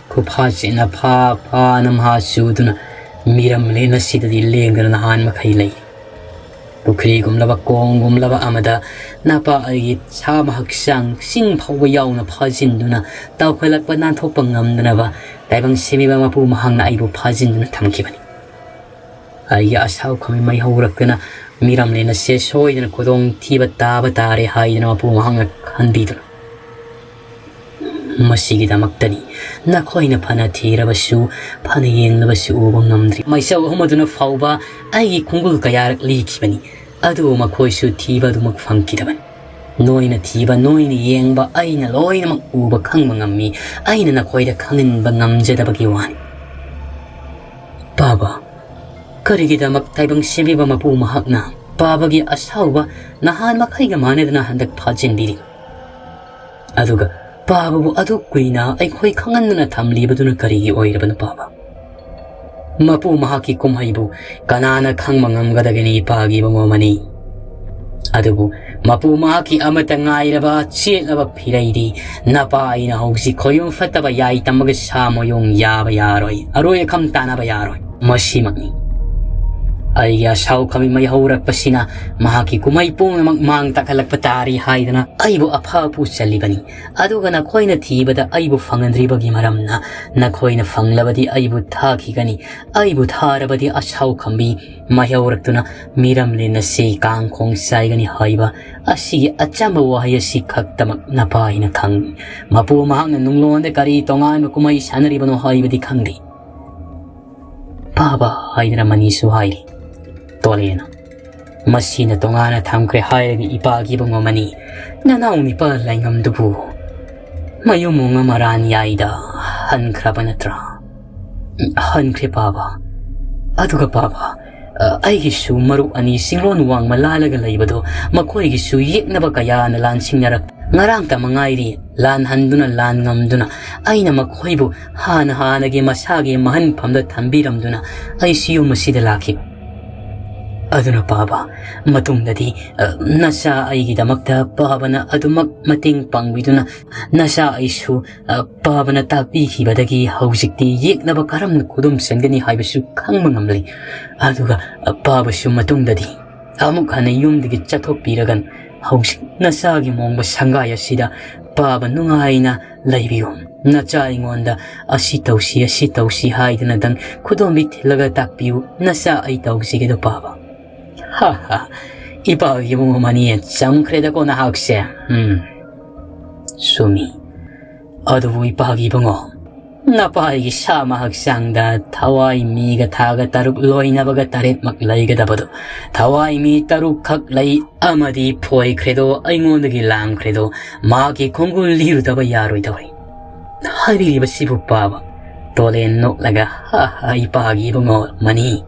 ꯈꯨꯐꯥꯁꯤꯅ ꯐꯥ ꯐꯥꯅ ꯃꯍꯥ ꯆꯨꯗꯨꯅ ꯃꯤꯔꯝ ꯂꯦꯟ ꯑꯁꯤꯗꯗꯤ ꯂꯦꯡꯗꯅ ꯅꯍꯥꯟ ꯃꯈꯩ ꯂꯩ꯫ ꯄꯨꯈ꯭ꯔꯤꯒꯨꯝꯂꯕ ꯀꯣꯝꯒꯨꯝꯂꯕ ꯑꯃꯗ ꯅꯄꯥ ꯑꯩꯒꯤ ꯁꯥꯕ ꯍꯛꯆꯥꯡ ꯆꯤꯡ ꯐꯥꯎꯕ ꯌꯥꯎꯅ ꯐꯥꯖꯤꯟꯗꯨꯅ ꯇꯥꯎꯈꯠꯂꯛꯄ ꯅꯥꯟꯊꯣꯛꯄ ꯉꯝꯗꯅꯕ ꯇꯥꯏꯕꯪ ꯁꯦꯝꯕꯤꯕ ꯃꯄꯨ ꯃꯍꯥꯛꯅ ꯑꯩꯕꯨ ꯐꯥꯖꯤꯟꯗꯨꯅ ꯊꯝꯈꯤꯕꯅꯤ꯫ ꯑꯩꯒꯤ ꯑꯁꯥꯎ ꯈꯥꯃꯤ ꯃꯩ ꯍꯧꯔꯛꯇꯅ ꯃꯤꯔꯝꯂꯦꯟ ꯑꯁꯦ ꯁꯣꯏꯗꯅ ꯈꯨꯗꯣꯡ ꯊꯤꯕ ꯇꯥꯕ ꯇꯥꯔꯦ ꯍꯥꯏꯗꯅ ꯃꯄꯨ ꯃꯍꯥꯛꯅ ꯈꯟꯕꯤꯗꯨꯅ, ꯃꯁꯤꯒꯤꯗꯃꯛꯇꯅꯤ ꯅꯈꯣꯏꯅ ꯐꯅ ꯊꯤꯔꯕꯁꯨ, ꯐꯅ ꯌꯦꯡꯂꯕꯁꯨ ꯎꯕ ꯉꯝꯗ꯭ꯔꯤ꯫ ꯃꯩꯁꯧ ꯑꯍꯨꯝ ꯑꯗꯨꯅ ꯐꯥꯎꯕ ꯑꯩꯒꯤ ꯈꯣꯡꯒꯨꯜ ꯀꯌꯥꯔꯛ ꯂꯤꯈꯤꯕꯅꯤ, ꯑꯗꯨꯕꯨ ꯃꯈꯣꯏꯁꯨ ꯊꯤꯕ ꯑꯗꯨꯃꯛ ꯐꯪꯈꯤꯗꯕꯅꯤ꯫ ꯅꯣꯏꯅ ꯊꯤꯕ, ꯅꯣꯏꯅ ꯌꯦꯡꯕ, ꯑꯩꯅ ꯂꯣꯏꯅꯃꯛ ꯎꯕ ꯈꯪꯕ ꯉꯝꯃꯤ꯫ ꯑꯩꯅ ꯅꯈꯣꯏꯗ ꯈꯪꯍꯟꯕ ꯉꯝꯖꯗꯕꯒꯤ ꯋꯥꯅꯤ꯫ ꯄꯥꯕ, ꯀꯔꯤꯒꯤꯗꯃꯛ ꯇꯥꯏꯕꯪ ꯁꯦꯝꯕꯤꯕ ꯃꯄꯨ ꯃꯍꯥꯛꯅ ꯄꯥꯕꯒꯤ ꯑꯁꯥꯎꯕ ꯅꯍꯥꯟ ꯃꯈꯩꯒ ꯃꯥꯟꯅꯗꯅ ꯍꯟꯗꯛ ꯐꯥꯖꯤꯟꯕꯤꯔꯤ? ꯑꯗꯨꯒ ꯄꯥꯕꯕꯨ ꯑꯗꯨꯛ ꯀꯨꯏꯅ ꯑꯩꯈꯣꯏ ꯈꯪꯍꯟꯗꯅ ꯊꯝꯂꯤꯕꯗꯨꯅ ꯀꯔꯤꯒꯤ ꯑꯣꯏꯔꯕꯅꯣ ꯄꯥꯕ? ꯃꯄꯨ ꯃꯍꯥꯛꯀꯤ ꯀꯨꯝꯍꯩꯕꯨ ꯀꯅꯥꯅ ꯈꯪꯕ ꯉꯝꯒꯗꯒꯦꯅꯤ ꯏꯄꯥꯒꯤ ꯏꯕꯨꯡꯉꯣ ꯃꯅꯤ? ꯑꯗꯨꯕꯨ ꯃꯄꯨ ꯃꯍꯥꯛꯀꯤ ꯑꯃꯠꯇ ꯉꯥꯏꯔꯕ ꯆꯦꯠꯂꯕ ꯐꯤꯔꯩꯗꯤ ꯅꯄꯥ ꯑꯩꯅ ꯍꯧꯖꯤꯛ ꯈꯣꯌꯨꯝ ꯐꯠꯇꯕ ꯌꯥꯏ ꯇꯝꯃꯒ ꯁꯥ ꯃꯌꯣꯡ ꯌꯥꯕ ꯌꯥꯔꯣꯏ, ꯑꯔꯣꯏ ꯑꯈꯝ ꯇꯥꯅꯕ ꯌꯥꯔꯣꯏ꯫ ꯃꯁꯤꯃꯛꯅꯤ꯫ ꯑꯩꯒꯤ ꯑꯁꯥꯎ ꯈꯥꯃꯤ ꯃꯩ ꯍꯧꯔꯛꯄꯁꯤꯅ ꯃꯍꯥꯛꯀꯤ ꯀꯨꯝꯍꯩ ꯄꯨꯝꯅꯃꯛ ꯃꯥꯡ ꯇꯥꯛꯍꯜꯂꯛꯄ ꯇꯥꯔꯤ ꯍꯥꯏꯗꯅ ꯑꯩꯕꯨ ꯑꯐ ꯑꯄꯨ ꯆꯜꯂꯤꯕꯅꯤ꯫ ꯑꯗꯨꯒ ꯅꯈꯣꯏꯅ ꯊꯤꯕꯗ ꯑꯩꯕꯨ ꯐꯪꯍꯟꯗ꯭ꯔꯤꯕꯒꯤ ꯃꯔꯝꯅ ꯅꯈꯣꯏꯅ ꯐꯪꯂꯕꯗꯤ ꯑꯩꯕꯨ ꯊꯥꯈꯤꯒꯅꯤ꯫ ꯑꯩꯕꯨ ꯊꯥꯔꯕꯗꯤ ꯑꯁꯥꯎ ꯈꯥꯃꯤ ꯃꯩ ꯍꯧꯔꯛꯇꯨꯅ ꯃꯤꯔꯝꯂꯦꯟ ꯑꯁꯤ ꯀꯥꯡꯈꯣꯡ ꯆꯥꯏꯒꯅꯤ ꯍꯥꯏꯕ ꯑꯁꯤꯒꯤ ꯑꯆꯝꯕ ꯋꯥꯍꯩ ꯑꯁꯤ ꯈꯛꯇꯃꯛ ꯅꯄꯥ ꯑꯩꯅ ꯈꯪꯏ꯫ ꯃꯄꯨ ꯃꯍꯥꯛꯅ ꯅꯨꯡꯂꯣꯟꯗ ꯀꯔꯤ ꯇꯣꯉꯥꯟꯕ ꯀꯨꯝꯍꯩ ꯁꯥꯟꯅꯔꯤꯕꯅꯣ ꯍꯥꯏꯕꯗꯤ ꯈꯪꯗꯦ꯫ ꯄꯥꯕ ꯍꯥꯏꯗꯅ ꯃꯅꯤꯁꯨ ꯍꯥꯏꯔꯤ꯫ ꯇꯣꯂꯦꯅ, ꯃꯁꯤꯅ ꯇꯣꯉꯥꯟꯅ ꯊꯝꯈ꯭ꯔꯦ ꯍꯥꯏꯔꯒ ꯏꯄꯥꯒꯤ ꯏꯕꯨꯡꯉꯣ ꯃꯅꯤ, ꯅꯅꯥꯎ ꯅꯤꯄꯥ ꯂꯥꯏꯉꯝꯗꯨꯕꯨ ꯃꯌꯨꯝ ꯃꯨꯡ ꯑꯃꯔꯥꯟ ꯌꯥꯏꯗ ꯍꯟꯈ꯭ꯔꯕ ꯅꯠꯇ꯭ꯔꯥ? ꯍꯟꯈ꯭ꯔꯦ ꯄꯥꯕ꯫ ꯑꯗꯨꯒ ꯄꯥꯕ, ꯑ, ꯑꯩꯒꯤꯁꯨ ꯃꯔꯨꯞ ꯑꯅꯤ ꯆꯤꯡꯂꯣꯟ ꯋꯥꯡꯃ ꯂꯥꯜꯂꯒ ꯂꯩꯕꯗꯣ ꯃꯈꯣꯏꯒꯤꯁꯨ ꯌꯦꯛꯅꯕ ꯀꯌꯥꯅ ꯂꯥꯟꯁꯤꯡꯅꯔꯛ ꯉꯔꯥꯡꯇ ꯃꯉꯥꯏꯔꯤ ꯂꯥꯟ ꯍꯟꯗꯨꯅ, ꯂꯥꯟ ꯉꯝꯗꯨꯅ, ꯑꯩꯅ ꯃꯈꯣꯏꯕꯨ ꯍꯥꯟꯅ ꯍꯥꯟꯅꯒꯤ ꯃꯁꯥꯒꯤ ꯃꯍꯟꯐꯝꯗ ꯊꯝꯕꯤꯔꯝꯗꯨꯅ ꯑꯩꯁꯨ ꯌꯨꯝ ꯑꯁꯤꯗ ꯂꯥꯛꯈꯤꯕ꯫ ꯑꯗꯨꯅ ꯄꯥꯕ, ꯃꯇꯨꯡꯗꯗꯤ, ꯑ, ꯅꯆꯥ ꯑꯩꯒꯤꯗꯃꯛꯇ ꯄꯥꯕꯅ ꯑꯗꯨꯃꯛ ꯃꯇꯦꯡ ꯄꯥꯡꯕꯤꯗꯨꯅ, ꯅꯆꯥ ꯑꯩꯁꯨ, ꯑ, ꯄꯥꯕꯅ ꯇꯥꯛꯄꯤꯈꯤꯕꯗꯒꯤ ꯍꯧꯖꯤꯛꯇꯤ ꯌꯦꯛꯅꯕ ꯀꯔꯝꯅ ꯈꯨꯗꯨꯝ ꯆꯟꯒꯅꯤ ꯍꯥꯏꯕꯁꯨ ꯈꯪꯕ ꯉꯝꯂꯦ꯫ ꯑꯗꯨꯒ, ꯑ, ꯄꯥꯕꯁꯨ ꯃꯇꯨꯡꯗꯗꯤ ꯑꯃꯨꯛ ꯍꯟꯅ ꯌꯨꯝꯗꯒꯤ ꯆꯠꯊꯣꯛꯄꯤꯔꯒꯅꯨ꯫ ꯍꯧꯖꯤꯛ ꯅꯆꯥꯒꯤ ꯃꯣꯡꯕ ꯁꯪꯒꯥꯏ ꯑꯁꯤꯗ ꯄꯥꯕ ꯅꯨꯡꯉꯥꯏꯅ ꯂꯩꯕꯤꯌꯨ꯫ ꯅꯆꯥ ꯑꯩꯉꯣꯟꯗ "ꯑꯁꯤ ꯇꯧꯁꯤ, ꯑꯁꯤ ꯇꯧꯁꯤ" ꯍꯥꯏꯗꯨꯅꯗꯪ ꯈꯨꯗꯣꯝꯕꯤ ꯊꯤꯜꯂꯒ ꯇꯥꯛꯄꯤꯌꯨ꯫ ꯅꯆꯥ ꯑꯩ ꯇꯧꯖꯒꯦꯗꯣ ꯄꯥꯕ꯫ ꯍꯥ ꯍꯥ, ꯏꯄꯥꯒꯤ ꯏꯕꯨꯡꯉꯣ ꯃꯅꯤ, ꯆꯪꯈ꯭ꯔꯦꯗꯀꯣ ꯅꯍꯥꯛꯁꯦ꯫ ꯎꯝ, ꯆꯨꯝꯃꯤ꯫ ꯑꯗꯨꯕꯨ ꯏꯄꯥꯒꯤ ꯏꯕꯨꯡꯉꯣ, ꯅꯄꯥꯒꯤ ꯁꯥꯃ ꯍꯛꯆꯥꯡꯗ ꯊꯋꯥꯏ ꯃꯤꯒ ꯊꯥꯒ ꯇꯔꯨꯛ ꯂꯣꯏꯅꯕꯒ ꯇꯔꯦꯠꯃꯛ ꯂꯩꯒꯗꯕꯗꯣ, ꯊꯋꯥꯏ ꯃꯤ ꯇꯔꯨꯛꯈꯛ ꯂꯩ ꯑꯃꯗꯤ ꯐꯣꯏꯈ꯭ꯔꯦꯗꯣ, ꯑꯩꯉꯣꯟꯗꯒꯤ ꯂꯥꯝꯈ꯭ꯔꯦꯗꯣ, ꯃꯍꯥꯛꯀꯤ ꯈꯣꯡꯒꯨꯜ ꯂꯤꯔꯨꯗꯕ ꯌꯥꯔꯣꯏꯗꯧꯔꯤ꯫ ꯍꯥꯏꯕꯤꯔꯤꯕꯁꯤꯕꯨ ꯄꯥꯕ ꯇꯣꯂꯦꯟ ꯅꯣꯛꯂꯒ, "ꯍꯥ ꯍꯥ, ꯏꯄꯥꯒꯤ ꯏꯕꯨꯡꯉꯣ ꯃꯅꯤ꯫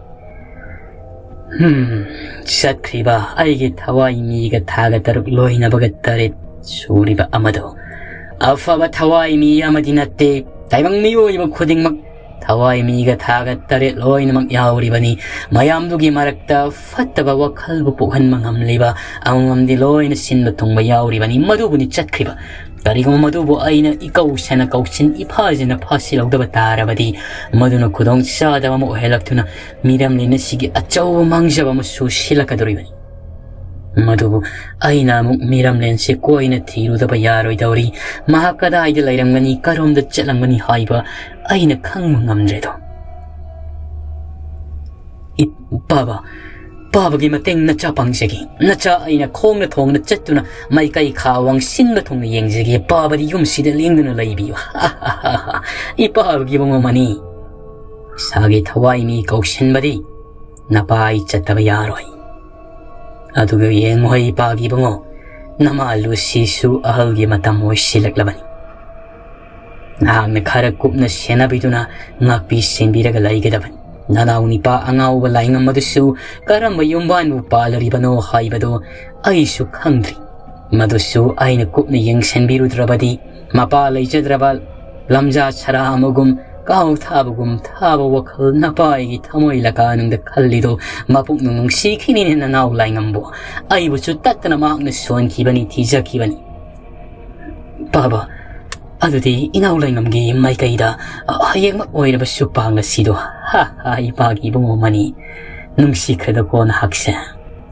ꯍꯝ, ꯆꯠꯈ꯭ꯔꯤꯕ ꯑꯩꯒꯤ ꯊꯋꯥꯏ ꯃꯤꯒ ꯊꯥꯒ ꯇꯔꯨꯛ ꯂꯣꯏꯅꯕꯒ ꯇꯔꯦꯠ ꯁꯨꯔꯤꯕ ꯑꯃꯗꯣ ꯑꯐꯕ ꯊꯋꯥꯏ ꯃꯤ ꯑꯃꯗꯤ ꯅꯠꯇꯦ꯫ ꯇꯥꯏꯕꯪ ꯃꯤꯑꯣꯏꯕ ꯈꯨꯗꯤꯡꯃꯛ ꯊꯋꯥꯏ ꯃꯤꯒ ꯊꯥꯒ ꯇꯔꯦꯠ ꯂꯣꯏꯅꯃꯛ ꯌꯥꯎꯔꯤꯕꯅꯤ꯫ ꯃꯌꯥꯝꯗꯨꯒꯤ ꯃꯔꯛꯇ ꯐꯠꯇꯕ ꯋꯥꯈꯜꯕꯨ ꯄꯣꯛꯍꯟꯕ ꯉꯝꯂꯤꯕ ꯑꯃꯃꯝꯗꯤ ꯂꯣꯏꯅ ꯁꯤꯟꯕ ꯊꯨꯡꯕ ꯌꯥꯎꯔꯤꯕꯅꯤ꯫ ꯃꯗꯨꯕꯨꯅꯤ ꯆꯠꯈ꯭ꯔꯤꯕ꯫ ꯀꯔꯤꯒꯨꯝꯕ ꯃꯗꯨꯕꯨ ꯑꯩꯅ ꯏꯀꯧꯁꯅ ꯀꯧꯁꯤꯟ, ꯏꯐꯥꯖꯅ ꯐꯥꯁꯤꯜꯍꯧꯗꯕ ꯇꯥꯔꯕꯗꯤ, ꯃꯗꯨꯅ ꯈꯨꯗꯣꯡ ꯆꯥꯗꯕ ꯑꯃ ꯑꯣꯏꯍꯜꯂꯛꯇꯨꯅ ꯃꯤꯔꯝꯂꯦꯟ ꯑꯁꯤꯒꯤ ꯑꯆꯧꯕ ꯃꯥꯡꯖꯕ ꯑꯃꯁꯨ ꯁꯤꯜꯂꯛꯀꯗꯧꯔꯤꯕꯅꯤ꯫ ꯃꯗꯨꯕꯨ ꯑꯩꯅ ꯑꯃꯨꯛ ꯃꯤꯔꯝꯂꯦꯟꯁꯦ ꯀꯣꯏꯅ ꯊꯤꯔꯨꯗꯕ ꯌꯥꯔꯣꯏꯗꯧꯔꯤ꯫ ꯃꯍꯥꯛ ꯀꯗꯥꯏꯗ ꯂꯩꯔꯝꯒꯅꯤ, ꯀꯔꯣꯝꯗ ꯆꯠꯂꯝꯒꯅꯤ ꯍꯥꯏꯕ ꯑꯩꯅ ꯈꯪꯕ ꯉꯝꯗ꯭ꯔꯦꯗꯣ꯫ ꯏ-, ꯄꯥꯕ, ꯄꯥꯕꯒꯤ ꯃꯇꯦꯡ ꯅꯆꯥ ꯄꯥꯡꯖꯒꯦ꯫ ꯅꯆꯥ ꯑꯩꯅ ꯈꯣꯡꯅ ꯊꯣꯡꯅ ꯆꯠꯇꯨꯅ ꯃꯥꯏꯀꯩ ꯈꯥ ꯋꯥꯡ ꯁꯤꯟꯕ ꯊꯨꯡꯅ ꯌꯦꯡꯖꯒꯦ꯫ ꯄꯥꯕꯗꯤ ꯌꯨꯝꯁꯤꯗ ꯂꯦꯡꯗꯨꯅ ꯂꯩꯕꯤꯌꯨ꯫ ꯏꯄꯥꯕꯒꯤ ꯃꯉꯣꯝ ꯑꯅꯤ꯫ ꯏꯁꯥꯒꯤ ꯊꯋꯥꯏ ꯃꯤ ꯀꯧꯁꯤꯟꯕꯗꯤ ꯅꯄꯥ ꯑꯩ ꯆꯠꯇꯕ ꯌꯥꯔꯣꯏ꯫ ꯑꯗꯨꯒ ꯌꯦꯡꯉꯨ ꯍꯩ ꯏꯄꯥꯒꯤ ꯏꯕꯨꯡꯉꯣ, ꯅꯃꯥ ꯂꯨꯁꯤꯁꯨ ꯑꯍꯜꯒꯤ ꯃꯇꯝ ꯑꯣꯏꯁꯤꯜꯂꯛꯂꯕꯅꯤ꯫ ꯅꯍꯥꯛꯅ ꯈꯔ ꯀꯨꯞꯅ ꯁꯦꯟꯅꯕꯤꯗꯨꯅ ꯉꯥꯛꯄꯤ ꯁꯦꯟꯕꯤꯔꯒ ꯂꯩꯒꯗꯕꯅꯤ꯫ ꯅꯅꯥꯎ ꯅꯤꯄꯥ ꯑꯉꯥꯎꯕ ꯂꯥꯏꯉꯝ ꯑꯗꯨꯁꯨ ꯀꯔꯝꯕ ꯌꯨꯝꯕꯥꯟꯕꯨ ꯄꯥꯜꯂꯔꯤꯕꯅꯣ ꯍꯥꯏꯕꯗꯨ ꯑꯩꯁꯨ ꯈꯪꯗ꯭ꯔꯤ꯫ ꯃꯗꯨꯁꯨ ꯑꯩꯅ ꯀꯨꯞꯅ ꯌꯦꯡꯁꯤꯟꯕꯤꯔꯨꯗ꯭ꯔꯕꯗꯤ, ꯃꯄꯥ ꯂꯩꯖꯗ꯭ꯔꯕ ꯂꯝꯖꯥ ꯁꯔꯥ ꯑꯃꯒꯨꯝ ꯀꯥꯎ ꯊꯥꯕꯒꯨꯝ ꯊꯥꯕ ꯋꯥꯈꯜ ꯅꯄꯥꯏꯒꯤ ꯊꯃꯣꯏ ꯂꯀꯥꯅꯨꯡꯗ ꯈꯜꯂꯤꯗꯣ ꯃꯄꯨꯛꯅ ꯅꯨꯡꯁꯤꯈꯤꯅꯤꯅꯦ ꯅꯅꯥꯎ ꯂꯥꯏꯉꯝꯕꯨ꯫ ꯑꯩꯕꯨꯁꯨ ꯇꯠꯇꯅ ꯃꯍꯥꯛꯅ ꯁꯣꯟꯈꯤꯕꯅꯤ, ꯊꯤꯖꯈꯤꯕꯅꯤ꯫ ꯄꯥꯕ, ꯑꯗꯨꯗꯤ ꯏꯅꯥꯎ ꯂꯥꯏꯉꯝꯒꯤ ꯃꯥꯏꯀꯩꯗ, ꯑ, ꯍꯌꯦꯡꯃꯛ ꯑꯣꯏꯔꯕꯁꯨ ꯄꯥꯡꯂꯁꯤꯗꯣ꯫ ꯍꯥ ꯍꯥ, ꯏꯄꯥꯒꯤ ꯏꯕꯨꯡꯉꯣ ꯃꯅꯤ꯫ ꯅꯨꯡꯁꯤꯈ꯭ꯔꯗꯀꯣ ꯅꯍꯥꯛꯁꯦ꯫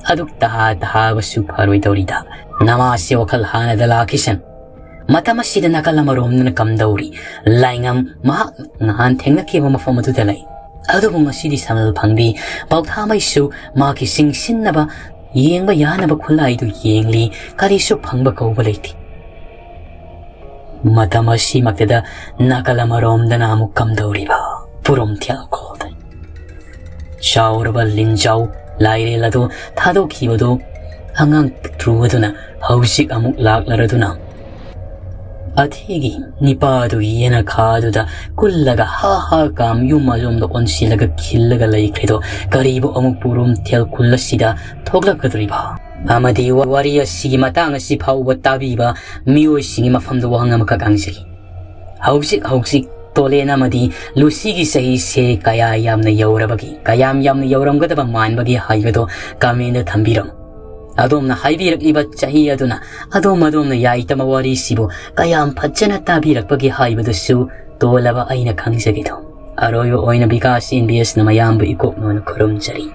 ꯑꯗꯨꯛ ꯇꯍꯥ ꯇꯍꯥꯕꯁꯨ ꯐꯔꯣꯏꯗꯧꯔꯤꯗ꯫ ꯅꯃꯥꯁꯦ ꯋꯥꯈꯜ ꯍꯥꯟꯅꯗ ꯂꯥꯛꯈꯤꯁꯟ꯫ ꯃꯇꯝ ꯑꯁꯤꯗ ꯅꯥꯀꯜ ꯑꯃꯔꯣꯝꯗꯅ ꯀꯝꯗꯧꯔꯤ? ꯂꯥꯏꯉꯝ ꯃꯍꯥꯛ ꯅꯍꯥꯟ ꯊꯦꯡꯅꯈꯤꯕ ꯃꯐꯝ ꯑꯗꯨꯗ ꯂꯩ꯫ ꯑꯗꯨꯕꯨ ꯉꯁꯤꯗꯤ ꯁꯃꯜ ꯐꯪꯕꯤ ꯄꯥꯎꯊꯥꯃꯩꯁꯨ ꯃꯍꯥꯛꯀꯤ ꯆꯤꯡꯁꯤꯟꯅꯕ ꯌꯦꯡꯕ ꯌꯥꯅꯕ ꯈꯨꯠꯂꯥꯏꯗꯨ ꯌꯦꯡꯂꯤ꯫ ꯀꯔꯤꯁꯨ ꯐꯪꯕ ꯀꯧꯕ ꯂꯩꯇꯦ꯫ ꯃꯇꯝ ꯑꯁꯤꯃꯛꯇꯗ ꯅꯥꯀꯜ ꯑꯃꯔꯣꯝꯗꯅ ꯑꯃꯨꯛ ꯀꯝꯗꯧꯔꯤꯕ? ꯄꯨꯔꯨꯝꯊꯦꯜ ꯈꯣꯜꯗ ꯆꯥꯎꯔꯕ ꯂꯤꯟꯖꯥꯎ ꯂꯥꯏꯔꯦꯜ ꯑꯗꯨ ꯊꯥꯗꯣꯛꯈꯤꯕꯗꯨ ꯑꯉꯥꯡ ꯄꯤꯛꯇ꯭ꯔꯨ ꯑꯗꯨꯅ ꯍꯧꯖꯤꯛ ꯑꯃꯨꯛ ꯂꯥꯛꯂꯔꯗꯨꯅ ꯑꯊꯦꯒꯤ ꯅꯤꯄꯥꯗꯨꯒꯤ ꯌꯦꯅꯈꯥ ꯑꯗꯨꯗ ꯀꯨꯜꯂꯒ ꯍꯥ ꯍꯥ ꯀꯥꯝ ꯌꯨꯝ ꯑꯗꯣꯝꯗ ꯑꯣꯟꯁꯤꯜꯂꯒ ꯈꯤꯜꯂꯒ ꯂꯩꯈ꯭ꯔꯦꯗꯣ꯫ ꯀꯔꯤꯕꯨ ꯑꯃꯨꯛ ꯄꯨꯔꯨꯝꯊꯦꯜ ꯈꯨꯜ ꯑꯁꯤꯗ ꯊꯣꯛꯂꯛꯀꯗꯧꯔꯤꯕ? ꯑꯃꯗꯤ ꯋꯥꯔꯤ ꯑꯁꯤꯒꯤ ꯃꯇꯥꯡ ꯑꯁꯤ ꯐꯥꯎꯕ ꯇꯥꯕꯤꯕ ꯃꯤꯑꯣꯏꯁꯤꯡꯒꯤ ꯃꯐꯝꯗ ꯋꯥꯍꯪ ꯑꯃꯈꯛ ꯍꯪꯖꯒꯦ꯫ ꯍꯧꯖꯤꯛ ꯍꯧꯖꯤꯛ ꯇꯣꯂꯦꯟ ꯑꯃꯗꯤ ꯂꯨꯁꯤꯒꯤ ꯆꯍꯤꯁꯦ ꯀꯌꯥ ꯌꯥꯝꯅ ꯌꯧꯔꯕꯒꯦ, ꯀꯌꯥꯝ ꯌꯥꯝꯅ ꯌꯧꯔꯝꯒꯗꯕ ꯃꯥꯟꯕꯒꯦ ꯍꯥꯏꯕꯗꯣ ꯀꯃꯦꯟꯗ ꯊꯝꯕꯤꯔꯝꯃꯨ꯫ ꯑꯗꯣꯝꯅ ꯍꯥꯏꯕꯤꯔꯛꯂꯤꯕ ꯆꯍꯤ ꯑꯗꯨꯅ ꯑꯗꯣꯝ ꯑꯗꯣꯝꯅ ꯌꯥꯏꯇꯕ ꯋꯥꯔꯤꯁꯤꯕꯨ ꯀꯌꯥꯝ ꯐꯖꯅ ꯇꯥꯕꯤꯔꯛꯄꯒꯦ ꯍꯥꯏꯕꯗꯨꯁꯨ ꯇꯣꯜꯂꯕ ꯑꯩꯅ ꯈꯪꯖꯒꯦꯗꯣ꯫ ꯑꯔꯣꯏꯕ ꯑꯣꯏꯅ ꯕꯤꯀꯥꯁ ꯑꯦꯟ ꯕꯤ ꯑꯦꯁꯅ ꯃꯌꯥꯝꯕꯨ ꯏꯀꯣꯛ ꯅꯣꯟꯅ ꯈꯨꯔꯨꯝꯖꯔꯤ꯫